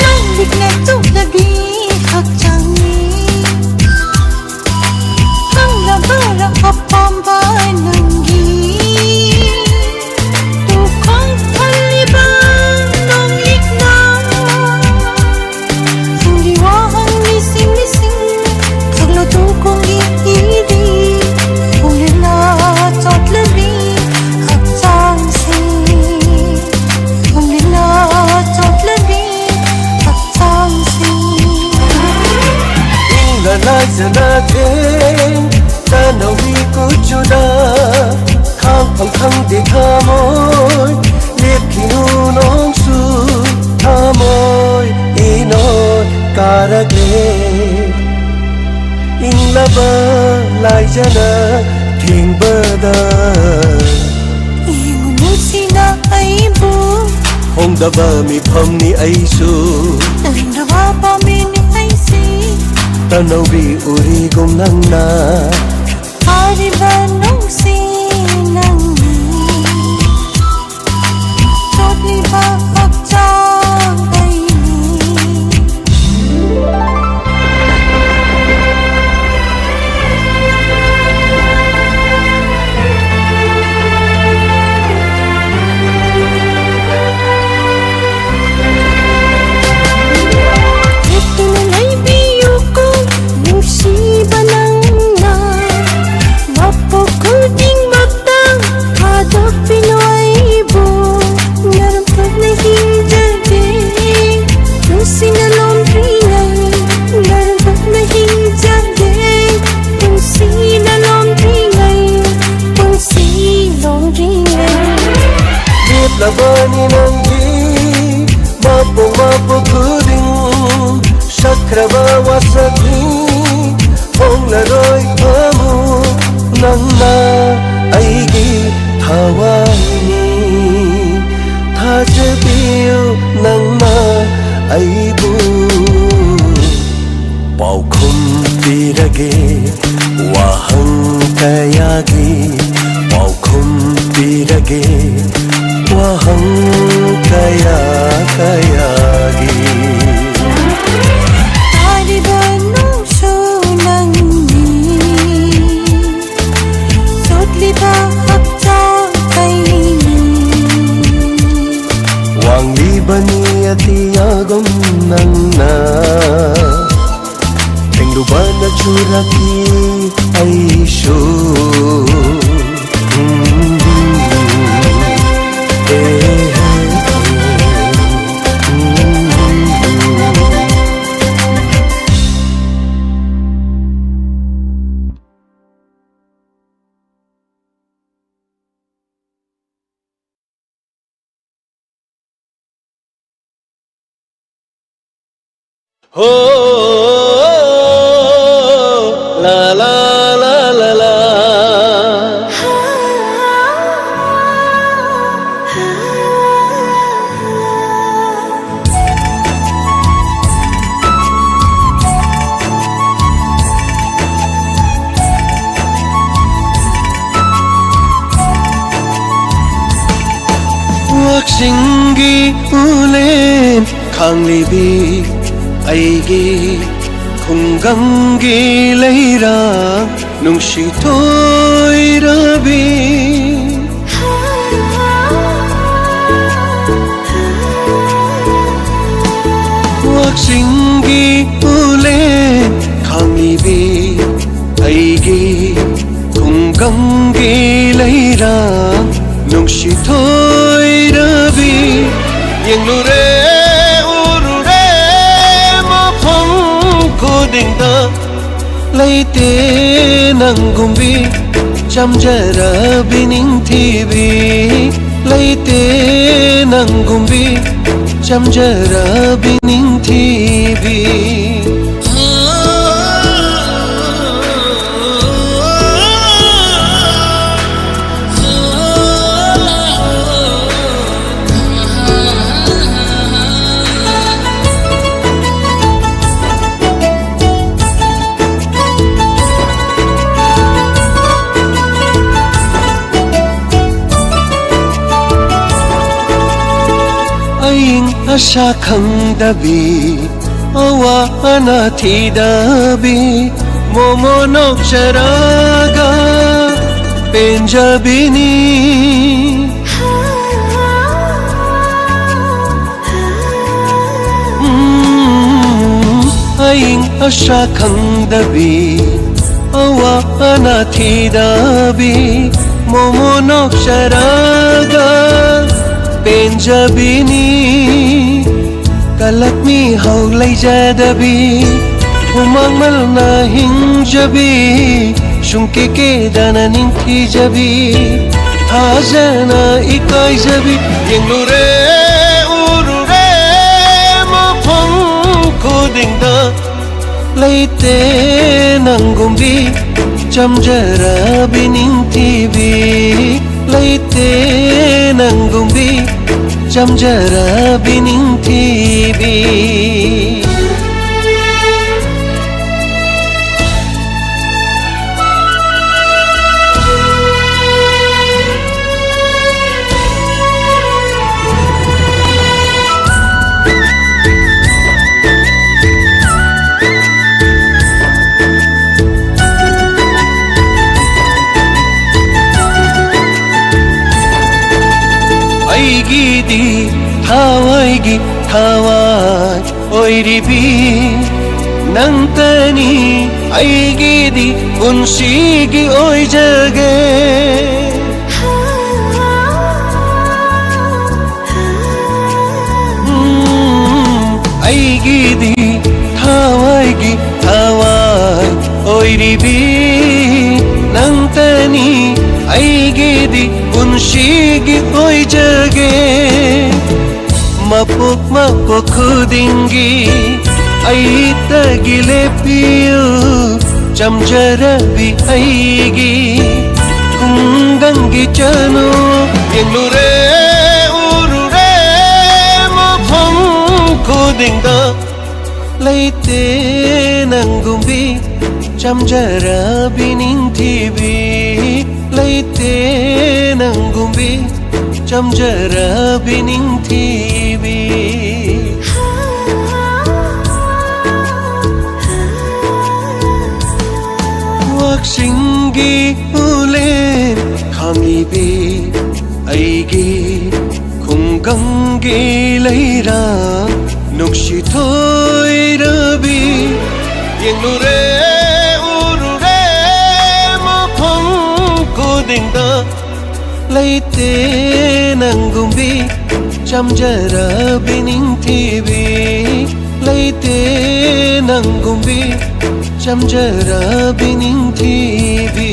ꯅꯪ ꯂꯤꯛꯅ ꯆꯣꯛꯂꯕꯤ ꯍꯛꯆꯥꯡꯅꯤ꯫ ꯈꯪꯅꯕꯔ ꯑꯄꯥꯝꯕ ꯅꯪꯒꯤ ꯇꯨꯈꯣꯡ ꯊꯜꯂꯤꯕ ꯅꯣꯡꯂꯤꯛꯅ꯫ ꯅꯪꯒꯤ ꯋꯥꯍꯪ ꯂꯤꯁꯤꯡ ꯂꯤꯁꯤꯡ ꯈꯛꯂꯣ ꯇꯨꯈꯣꯡꯒꯤ ꯏꯗꯤ ꯈꯣꯡꯂꯦꯟꯅ ꯆꯣꯠꯂꯕꯤ ꯍꯛꯆꯥꯡꯁꯤ꯫ ꯈꯣꯡꯂꯦꯟꯅ ꯆꯣꯠꯂꯕꯤ ꯍꯛꯆꯥꯡꯁꯤ꯫ ꯏꯪꯅ ꯂꯥꯏꯖꯅ ꯊꯦꯡ ꯇꯅꯧꯒꯤ ꯀꯨꯆꯨꯗ ꯈꯥꯡꯐꯝ ꯈꯪꯗꯦ ꯊꯃꯣꯏ꯫ ꯂꯦꯞꯈꯤꯅꯨ ꯅꯣꯡꯁꯨ ꯊꯃꯣꯏ ꯏꯅꯣꯠ ꯀꯥꯔꯛꯂꯦ꯫ ꯏꯪꯂꯕ ꯂꯥꯏꯖꯅ ꯊꯦꯡꯕꯗ꯫ ꯌꯦꯡꯉꯨ ꯅꯨꯡꯁꯤꯅ ꯑꯩꯕꯨ꯫ ꯍꯣꯡꯗꯕ ꯃꯤꯐꯝꯅꯤ ꯑꯩꯁꯨ꯫ ꯇꯟꯗꯕ ꯄꯥꯝꯕꯤꯅꯤ ꯑꯩꯁꯤ꯫ ꯇꯅꯧꯕꯤ ꯎꯔꯤꯒꯨꯝ ꯅꯪꯅ꯫ ꯐꯥꯔꯤꯕ ꯅꯨꯡꯁꯤ ꯅꯪꯅꯤ꯫ ꯆꯣꯠꯂꯤꯕ ꯍꯛꯆꯥꯡ ꯑꯩꯅꯤ꯫ ꯂꯦꯞꯇꯨꯅ ꯂꯩꯕꯤꯌꯨꯀꯣ ꯅꯨꯡꯁꯤꯕ ꯅꯪꯅ꯫ ꯐꯖꯕꯅꯤ ꯅꯪꯒꯤ ꯃꯄꯣꯛ ꯃꯄꯣꯛ ꯈꯨꯗꯤꯡ ꯁꯛꯈ꯭ꯔꯕ ꯋꯥꯁꯛꯅꯤ ꯍꯣꯡꯂꯔꯣꯏ ꯑꯃꯨꯛ ꯅꯪꯅ ꯑꯩꯒꯤ ꯊꯋꯥꯏꯅꯤ ꯊꯥꯖꯕꯤꯌꯨ ꯅꯪꯅ ꯑꯩꯕꯨ ꯄꯥꯎꯈꯨꯝ ꯄꯤꯔꯒꯦ ꯋꯥꯍꯪ ꯀꯌꯥꯒꯤ ꯄꯥꯎꯈꯨꯝ ꯄꯤꯔꯒꯦ ꯋꯥꯍꯪ ꯀꯌꯥ ꯀꯌꯥꯒꯤ ꯇꯥꯔꯤꯕ ꯅꯨꯡꯁꯨ ꯅꯪꯅꯤ ꯆꯣꯠꯂꯤꯕ ꯍꯛꯆꯥꯡ ꯑꯩꯅꯤ ꯋꯥꯡꯂꯤꯕꯅꯤ ꯑꯇꯤꯌꯥꯒꯨꯝ ꯅꯪꯅ ꯊꯦꯡꯂꯨꯕꯅ ꯆꯨꯔꯛꯈꯤ ꯑꯩꯁꯨ ꯍꯣ ꯂꯥ ꯂꯥ ꯂꯥ ꯂꯥ ꯂꯥ ꯋꯥꯛꯆꯤꯡꯒꯤ ꯎꯂꯦꯟ ꯈꯥꯡꯂꯤꯕꯤ ꯑꯩꯒꯤ ꯈꯨꯡꯒꯪꯒꯤ ꯂꯩꯔꯥꯡ ꯅꯨꯡꯁꯤ ꯊꯣꯏꯔꯕꯤ ꯋꯥꯛꯆꯤꯡꯒꯤ ꯎꯂꯦꯟ ꯈꯥꯡꯂꯤꯕꯤ ꯑꯩꯒꯤ ꯈꯨꯡꯒꯪꯒꯤ ꯂꯩꯔꯥꯡ ꯅꯨꯡꯁꯤ ꯊꯣꯏꯔꯕꯤ ꯌꯦꯡꯂꯨꯔꯦ ꯎꯔꯨꯔꯦ ꯃꯐꯝ ꯈꯨꯗꯤꯡꯗ ꯂꯩꯇꯦ ꯅꯪꯒꯨꯝꯕꯤ ꯆꯝꯖꯔꯕꯤ ꯅꯤꯡꯊꯤꯕꯤ ꯂꯩꯇꯦ ꯅꯪꯒꯨꯝꯕꯤ ꯆꯝꯖꯔꯕꯤ ꯅꯤꯡꯊꯤꯕꯤ꯫ ꯑꯏꯪ ꯑꯁꯥ ꯈꯪꯗꯕꯤ, ꯑꯋꯥ ꯑꯅꯥ ꯊꯤꯗꯕꯤ, ꯃꯣꯃꯣ ꯅꯣꯛꯆꯔꯒ ꯄꯦꯟꯖꯕꯤꯅꯤ꯫ ꯎꯝ, ꯑꯏꯪ ꯑꯁꯥ ꯈꯪꯗꯕꯤ, ꯑꯋꯥ ꯑꯅꯥ ꯊꯤꯗꯕꯤ, ꯃꯣꯃꯣ ꯅꯣꯛꯆꯔꯒ ꯄꯦꯟꯖꯕꯤꯅꯤ꯫ ꯀꯂꯛ ꯃꯤꯍꯧ ꯂꯩꯖꯗꯕꯤ, ꯍꯨꯃꯥꯡ ꯃꯜꯅ ꯍꯤꯡꯖꯕꯤ, ꯁꯨꯡꯀꯦ ꯀꯦꯗꯅ ꯅꯤꯡꯊꯤꯖꯕꯤ, ꯊꯥꯖꯅ ꯏꯀꯥꯏꯖꯕꯤ, ꯌꯦꯡꯂꯨꯔꯦ ꯎꯔꯨꯔꯦ ꯃꯐꯝ ꯈꯨꯗꯤꯡꯗ꯫ ꯂꯩꯇꯦ ꯅꯪꯒꯨꯝꯕꯤ ꯆꯝꯖꯔꯕꯤ ꯅꯤꯡꯊꯤꯕꯤ, ꯂꯩꯇꯦ ꯅꯪꯒꯨꯝꯕꯤ ꯆꯝꯖꯔꯕꯤ ꯅꯤꯡꯊꯤꯕꯤ꯫ ꯑꯩꯒꯤꯗꯤ ꯊꯋꯥꯏꯒꯤ ꯊꯋꯥꯏ ꯑꯣꯏꯔꯤꯕꯤ ꯅꯪꯇꯅꯤ, ꯑꯩꯒꯤꯗꯤ ꯄꯨꯟꯁꯤꯒꯤ ꯑꯣꯏꯖꯒꯦ꯫ ꯎꯝ, ꯑꯩꯒꯤꯗꯤ ꯊꯋꯥꯏꯒꯤ ꯊꯋꯥꯏ ꯑꯣꯏꯔꯤꯕꯤ ꯅꯪꯇꯅꯤ, ꯑꯩꯒꯤꯗꯤ ꯄꯨꯟꯁꯤꯒꯤ ꯑꯣꯏꯖꯒꯦ꯫ ꯃꯄꯣꯛ ꯃꯄꯣꯛ ꯈꯨꯗꯤꯡꯒꯤ ꯑꯩꯇꯒꯤ ꯂꯦꯞꯄꯤꯌꯨ, ꯆꯝꯖꯔꯕꯤ ꯑꯩꯒꯤ ꯈꯨꯡꯒꯪꯒꯤ ꯆꯅꯨ꯫ ꯌꯦꯡꯂꯨꯔꯦ, ꯎꯔꯨꯔꯦ, ꯃꯐꯝ ꯈꯨꯗꯤꯡꯗ ꯂꯩꯇꯦ ꯅꯪꯒꯨꯝꯕꯤ ꯆꯝꯖꯔꯕꯤ ꯅꯤꯡꯊꯤꯕꯤ, ꯂꯩꯇꯦ ꯅꯪꯒꯨꯝꯕꯤ ꯆꯝꯖꯔꯕꯤ ꯅꯤꯡꯊꯤꯕꯤ꯫ ꯋꯥꯛꯆꯤꯡꯒꯤ ꯎꯂꯦꯟ ꯈꯥꯡꯏꯕꯤ ꯑꯩꯒꯤ ꯈꯨꯡꯒꯪꯒꯤ ꯂꯩꯔꯥ ꯅꯨꯡꯁꯤ ꯊꯣꯏꯔꯕꯤ꯫ ꯌꯦꯡꯂꯨꯔꯦ, ꯎꯔꯨꯔꯦ, ꯃꯐꯝ ꯈꯨꯗꯤꯡꯗ ꯂꯩꯇꯦ ꯅꯪꯒꯨꯝꯕꯤ ꯆꯝꯖꯔꯕꯤ ꯅꯤꯡꯊꯤꯕꯤ, ꯂꯩꯇꯦ ꯅꯪꯒꯨꯝꯕꯤ ꯆꯝꯖꯔꯕꯤ ꯅꯤꯡꯊꯤꯕꯤ꯫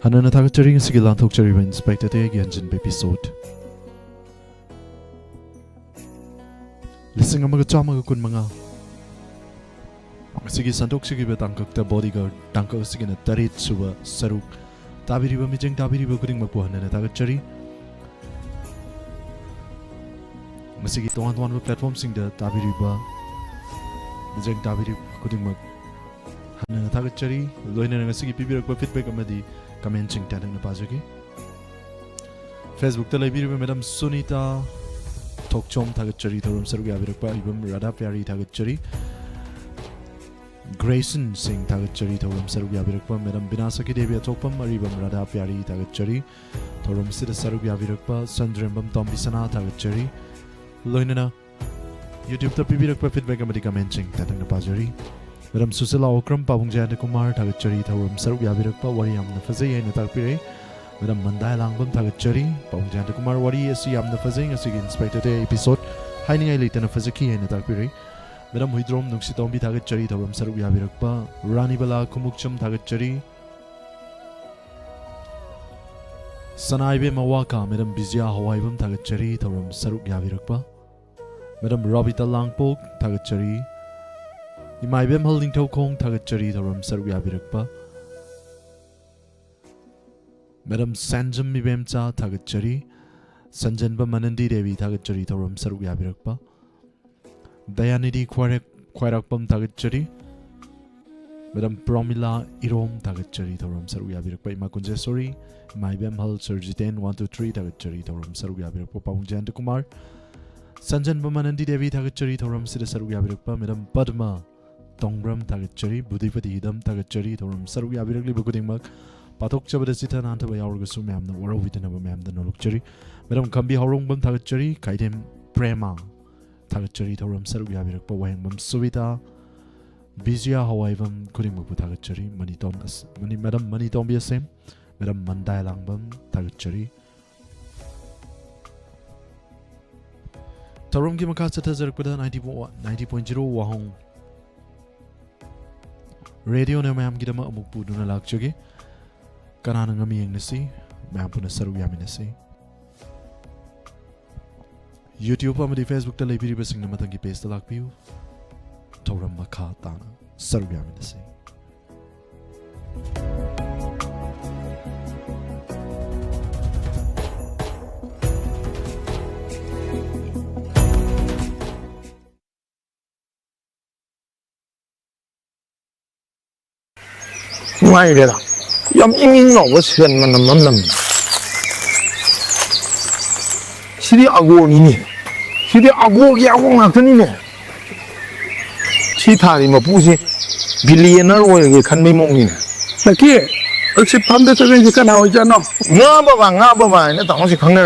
ꯍꯟꯅ ꯊꯥꯒꯠꯆꯔꯤ꯫ ꯉꯁꯤꯒꯤ ꯂꯥꯟꯊꯣꯛꯆꯔꯤꯕ ꯏꯟꯁꯄꯦꯛꯇꯔ ꯇꯦꯒꯤ ꯍꯟꯖꯤꯟꯕ ꯏꯄꯤꯁꯣꯗ ꯂꯤꯁꯤꯡ ꯑꯃꯒ ꯆꯥꯝꯃꯒ ꯀꯨꯟꯃꯉꯥ꯫ ꯉꯁꯤꯒꯤ ꯁꯟꯗꯣꯛꯆꯈꯤꯕ ꯇꯥꯡꯀꯛꯇ ꯕꯣꯗꯤꯒꯥꯔꯗ ꯇꯥꯡꯀꯛ ꯑꯁꯤꯒꯤꯅ ꯇꯔꯦꯠ ꯁꯨꯕ ꯁꯔꯨꯛ꯫ ꯇꯥꯕꯤꯔꯤꯕ ꯃꯤꯠꯌꯦꯡ ꯇꯥꯕꯤꯔꯤꯕ ꯈꯨꯗꯤꯡꯃꯛꯄꯨ ꯍꯟꯅ ꯊꯥꯒꯠꯆꯔꯤ꯫ ꯉꯁꯤꯒꯤ ꯇꯣꯉꯥꯟ ꯇꯣꯉꯥꯟꯕ ꯄ꯭ꯂꯦꯠꯐꯣꯝꯁꯤꯡꯗ ꯇꯥꯕꯤꯔꯤꯕ ꯃꯤꯠꯌꯦꯡ ꯇꯥꯕꯤꯔꯤꯕ ꯈꯨꯗꯤꯡꯃꯛ ꯍꯟꯅ ꯊꯥꯒꯠꯆꯔꯤ꯫ ꯂꯣꯏꯅꯅ ꯉꯁꯤꯒꯤ ꯄꯤꯕꯤꯔꯛꯄ ꯐꯤꯗꯕꯦꯛ ꯑꯃꯗꯤ ꯀꯃꯦꯟꯁꯤꯡ ꯇꯦꯟꯇꯛꯅ ꯄꯥꯖꯒꯦ꯫ ꯐꯦꯁꯕꯨꯛꯇ ꯂꯩꯕꯤꯔꯤꯕ ꯃꯦꯗꯥꯝ ꯁꯨꯅꯤꯇꯥ ꯊꯣꯛꯆꯣꯝ ꯊꯥꯒꯠꯆꯔꯤ, ꯊꯧꯔꯝ ꯁꯔꯨꯛ ꯌꯥꯕꯤꯔꯛꯄ꯫ ꯑꯏꯕꯝ ꯔꯥꯙꯥ ꯄ꯭ꯌꯥꯔꯤ ꯊꯥꯒꯠꯆꯔꯤ꯫ ꯒ꯭ꯔꯦꯁꯟ ꯁꯤꯡ ꯊꯥꯒꯠꯆꯔꯤ, ꯊꯧꯔꯝ ꯁꯔꯨꯛ ꯌꯥꯕꯤꯔꯛꯄ꯫ ꯃꯦꯗꯥꯝ ꯕꯤꯅꯥ ꯁꯈꯤ ꯗꯦꯕꯤ ꯑꯊꯣꯛꯄꯝ, ꯑꯔꯤꯕꯝ ꯔꯥꯙꯥ ꯄ꯭ꯌꯥꯔꯤ ꯊꯥꯒꯠꯆꯔꯤ, ꯊꯧꯔꯝꯁꯤꯗ ꯁꯔꯨꯛ ꯌꯥꯕꯤꯔꯛꯄ꯫ ꯁꯟꯗ꯭ꯔꯦꯝꯕꯝ ꯇꯣꯝꯕꯤ ꯁꯅꯥ ꯊꯥꯒꯠꯆꯔꯤ꯫ ꯂꯣꯏꯅꯅ ꯌꯨꯇ꯭ꯌꯨꯕꯇ ꯄꯤꯕꯤꯔꯛꯄ ꯐꯤꯗꯕꯦꯛ ꯑꯃꯗꯤ ꯀꯃꯦꯟꯁꯤꯡ ꯇꯦꯟꯇꯛꯅ ꯄꯥꯖꯔꯤ꯫ ꯃꯦꯗꯥꯝ ꯁꯨꯁꯤꯂꯥ ꯑꯣꯀ꯭ꯔꯝ, ꯄꯥꯕꯨꯡ ꯖꯌꯟꯇ ꯀꯨꯃꯥꯔ ꯊꯥꯒꯠꯆꯔꯤ, ꯊꯧꯔꯝ ꯁꯔꯨꯛ ꯌꯥꯕꯤꯔꯛꯄ꯫ ꯋꯥꯔꯤ ꯌꯥꯝꯅ ꯐꯖꯩ ꯍꯥꯏꯅ ꯇꯥꯛꯄꯤꯔꯛꯏ꯫ ꯃꯦꯗꯥꯝ ꯃꯟꯗꯥꯏ ꯂꯥꯡꯕꯝ ꯊꯥꯒꯠꯆꯔꯤ, ꯄꯥꯕꯨꯡ ꯖꯌꯟꯇ ꯀꯨꯃꯥꯔ, ꯋꯥꯔꯤ ꯑꯁꯤ ꯌꯥꯝꯅ ꯐꯖꯩ, ꯉꯁꯤꯒꯤ ꯏꯟꯁꯄꯦꯛꯇꯔ ꯗꯦ ꯏꯄꯤꯁꯣꯗ ꯍꯥꯏꯅꯤꯡꯉꯥꯏ ꯂꯩꯇꯅ ꯐꯖꯈꯤ ꯍꯥꯏꯅ ꯇꯥꯛꯄꯤꯔꯛꯏ꯫ ꯃꯦꯗꯥꯝ ꯍꯨꯏꯗ꯭ꯔꯣꯝ ꯅꯨꯡꯁꯤꯇꯣꯝꯕꯤ ꯊꯥꯒꯠꯆꯔꯤ, ꯊꯧꯔꯝ ꯁꯔꯨꯛ ꯌꯥꯕꯤꯔꯛꯄ꯫ ꯔꯥꯅꯤꯕꯂꯥ ꯈꯨꯃꯨꯛꯆꯝ ꯊꯥꯒꯠꯆꯔꯤ꯫ ꯁꯅꯥꯏꯕꯦꯝ ꯑꯋꯥꯀꯥ, ꯃꯦꯗꯥꯝ ꯕꯤꯖꯤꯌꯥ ꯍꯋꯥꯏꯕꯝ ꯊꯥꯒꯠꯆꯔꯤ, ꯊꯧꯔꯝ ꯁꯔꯨꯛ ꯌꯥꯕꯤꯔꯛꯄ꯫ ꯃꯦꯗꯥꯝ ꯔꯣꯕꯤꯇꯥ ꯂꯥꯡꯄꯣꯛ ꯊꯥꯒꯠꯆꯔꯤ꯫ ꯏꯃꯥ ꯏꯕꯦꯝꯍꯜ ꯅꯤꯡꯊꯧꯈꯣꯡ ꯊꯥꯒꯠꯆꯔꯤ, ꯊꯧꯔꯝ ꯁꯔꯨꯛ ꯌꯥꯕꯤꯔꯛꯄ꯫ ꯃꯦꯗꯥꯝ ꯁꯦꯟꯖꯝ ꯏꯕꯦꯝꯆꯥ ꯊꯥꯒꯠꯆꯔꯤ꯫ ꯁꯟꯖꯟꯕ ꯃꯅꯟꯗꯤ ꯗꯦꯕꯤ ꯊꯥꯒꯠꯆꯔꯤ, ꯊꯧꯔꯝ ꯁꯔꯨꯛ ꯌꯥꯕꯤꯔꯛꯄ꯫ ꯗꯌꯥꯅꯤꯙꯤ ꯈ꯭ꯋꯥꯏꯔꯛ-, ꯈ꯭ꯋꯥꯏꯔꯥꯛꯄꯝ ꯊꯥꯒꯠꯆꯔꯤ꯫ ꯃꯦꯗꯥꯝ ꯄ꯭ꯔꯣꯃꯤꯂꯥ ꯏꯔꯣꯝ ꯊꯥꯒꯠꯆꯔꯤ, ꯊꯧꯔꯝ ꯁꯔꯨꯛ ꯌꯥꯕꯤꯔꯛꯄ꯫ ꯏꯃꯥ ꯀꯨꯟꯖꯦꯁꯣꯔꯤ, ꯏꯃꯥ ꯏꯕꯦꯝꯍꯜ ꯁꯔꯖꯤꯇꯦꯟ ꯋꯥꯟ ꯇꯨ ꯊ꯭ꯔꯤ ꯊꯥꯒꯠꯆꯔꯤ, ꯊꯧꯔꯝ ꯁꯔꯨꯛ ꯌꯥꯕꯤꯔꯛꯄ꯫ ꯄꯥꯕꯨꯡ ꯖꯌꯟꯇ ꯀꯨꯃꯥꯔ, ꯁꯟꯖꯟꯕ ꯃꯅꯟꯗꯤ ꯗꯦꯕꯤ ꯊꯥꯒꯠꯆꯔꯤ, ꯊꯧꯔꯝꯁꯤꯗ ꯁꯔꯨꯛ ꯌꯥꯕꯤꯔꯛꯄ꯫ ꯃꯦꯗꯥꯝ ꯄꯗꯃ ꯇꯣꯡꯕ꯭ꯔꯝ ꯊꯥꯒꯠꯆꯔꯤ, ꯕꯨꯙꯤꯄꯇꯤ ꯍꯤꯗꯝ ꯊꯥꯒꯠꯆꯔꯤ, ꯊꯧꯔꯝ ꯁꯔꯨꯛ ꯌꯥꯕꯤꯔꯛꯂꯤꯕ ꯈꯨꯗꯤꯡꯃꯛ꯫ ꯄꯥꯊꯣꯛꯆꯕꯗ ꯆꯤꯠꯊ ꯅꯥꯟꯊꯕ ꯌꯥꯎꯔꯒꯁꯨ ꯃꯌꯥꯝꯅ ꯋꯥꯔꯧꯕꯤꯗꯅꯕ ꯃꯌꯥꯝꯗ ꯅꯣꯂꯨꯛꯆꯔꯤ꯫ ꯃꯦꯗꯥꯝ ꯈꯝꯕꯤ ꯍꯥꯎꯔꯣꯡꯕꯝ ꯊꯥꯒꯠꯆꯔꯤ, ꯈꯥꯏꯗꯦꯝ ꯄ꯭ꯔꯦꯃ ꯊꯥꯒꯠꯆꯔꯤ, ꯊꯧꯔꯝ ꯁꯔꯨꯛ ꯌꯥꯕꯤꯔꯛꯄ꯫ ꯋꯥꯍꯦꯡꯕꯝ ꯁꯨꯕꯤꯇꯥ, ꯕꯤꯖꯤꯌꯥ ꯍꯋꯥꯏꯕꯝ ꯈꯨꯗꯤꯡꯃꯛꯄꯨ ꯊꯥꯒꯠꯆꯔꯤ꯫ ꯃꯅꯤꯇꯣꯝ ꯑꯁ-, ꯃꯅꯤ-, ꯃꯦꯗꯥꯝ ꯃꯅꯤꯇꯣꯝꯕꯤ ꯑꯁꯦꯝ, ꯃꯦꯗꯥꯝ ꯃꯟꯗꯥꯏ ꯂꯥꯡꯕꯝ ꯊꯥꯒꯠꯆꯔꯤ꯫ ꯊꯧꯔꯝꯒꯤ ꯃꯈꯥ ꯆꯠꯊꯖꯔꯛꯄꯗ ninety po-, ninety point zero ꯋꯥꯍꯣꯡ ꯔꯦꯗꯤꯑꯣꯅ ꯃꯌꯥꯝꯒꯤꯗꯃꯛ ꯑꯃꯨꯛ ꯄꯨꯗꯨꯅ ꯂꯥꯛꯆꯒꯦ꯫ ꯀꯅꯥꯅ ꯉꯝꯃꯤ ꯌꯦꯡꯅꯁꯤ꯫ ꯃꯌꯥꯝ ꯄꯨꯟꯅ ꯁꯔꯨꯛ ꯌꯥꯃꯤꯟꯅꯁꯤ꯫ YouTube ꯑꯃꯗꯤ Facebook ꯇ ꯂꯩꯕꯤꯔꯤꯕꯁꯤꯡꯅ ꯃꯊꯪꯒꯤ page ꯇ ꯂꯥꯛꯄꯤꯌꯨ꯫ ꯊꯧꯔꯝ ꯃꯈꯥ ꯇꯥꯅ ꯁꯔꯨꯛ ꯌꯥꯃꯤꯟꯅꯁꯤ꯫ ꯅꯨꯡꯉꯥꯏꯈ꯭ꯔꯦꯗ꯫ ꯌꯥꯝ ꯏꯪ ꯏꯪ ꯂꯥꯎꯕ ꯁꯦꯟ ꯃꯅꯝ ꯑꯃ ꯅꯝꯃꯤ꯫ ꯁꯤꯗꯤ ꯑꯒꯣꯔꯅꯤꯅꯦ꯫ ꯁꯤꯗꯤ ꯑꯒꯣꯔꯒꯤ ꯑꯒꯣꯔ ꯉꯥꯛꯇꯅꯤꯅꯦ꯫ ꯁꯤ ꯊꯥꯔꯤ ꯃꯄꯨꯁꯤ billionaire ꯑꯣꯏꯔꯒꯦ ꯈꯟꯕꯩ ꯃꯑꯣꯡꯅꯤꯅꯦ꯫ ꯂꯛꯀꯤ, ꯑꯁꯤ ꯐꯥꯝꯗ ꯆꯠꯂꯤꯁꯦ ꯀꯅꯥ ꯑꯣꯏꯖꯥꯠꯅꯣ? ꯉꯥ ꯕꯕꯥ, ꯉꯥ ꯕꯕꯥ ꯍꯥꯏꯅ ꯇꯥꯃꯣꯁꯤ ꯈꯪꯅꯔꯝꯃꯤ꯫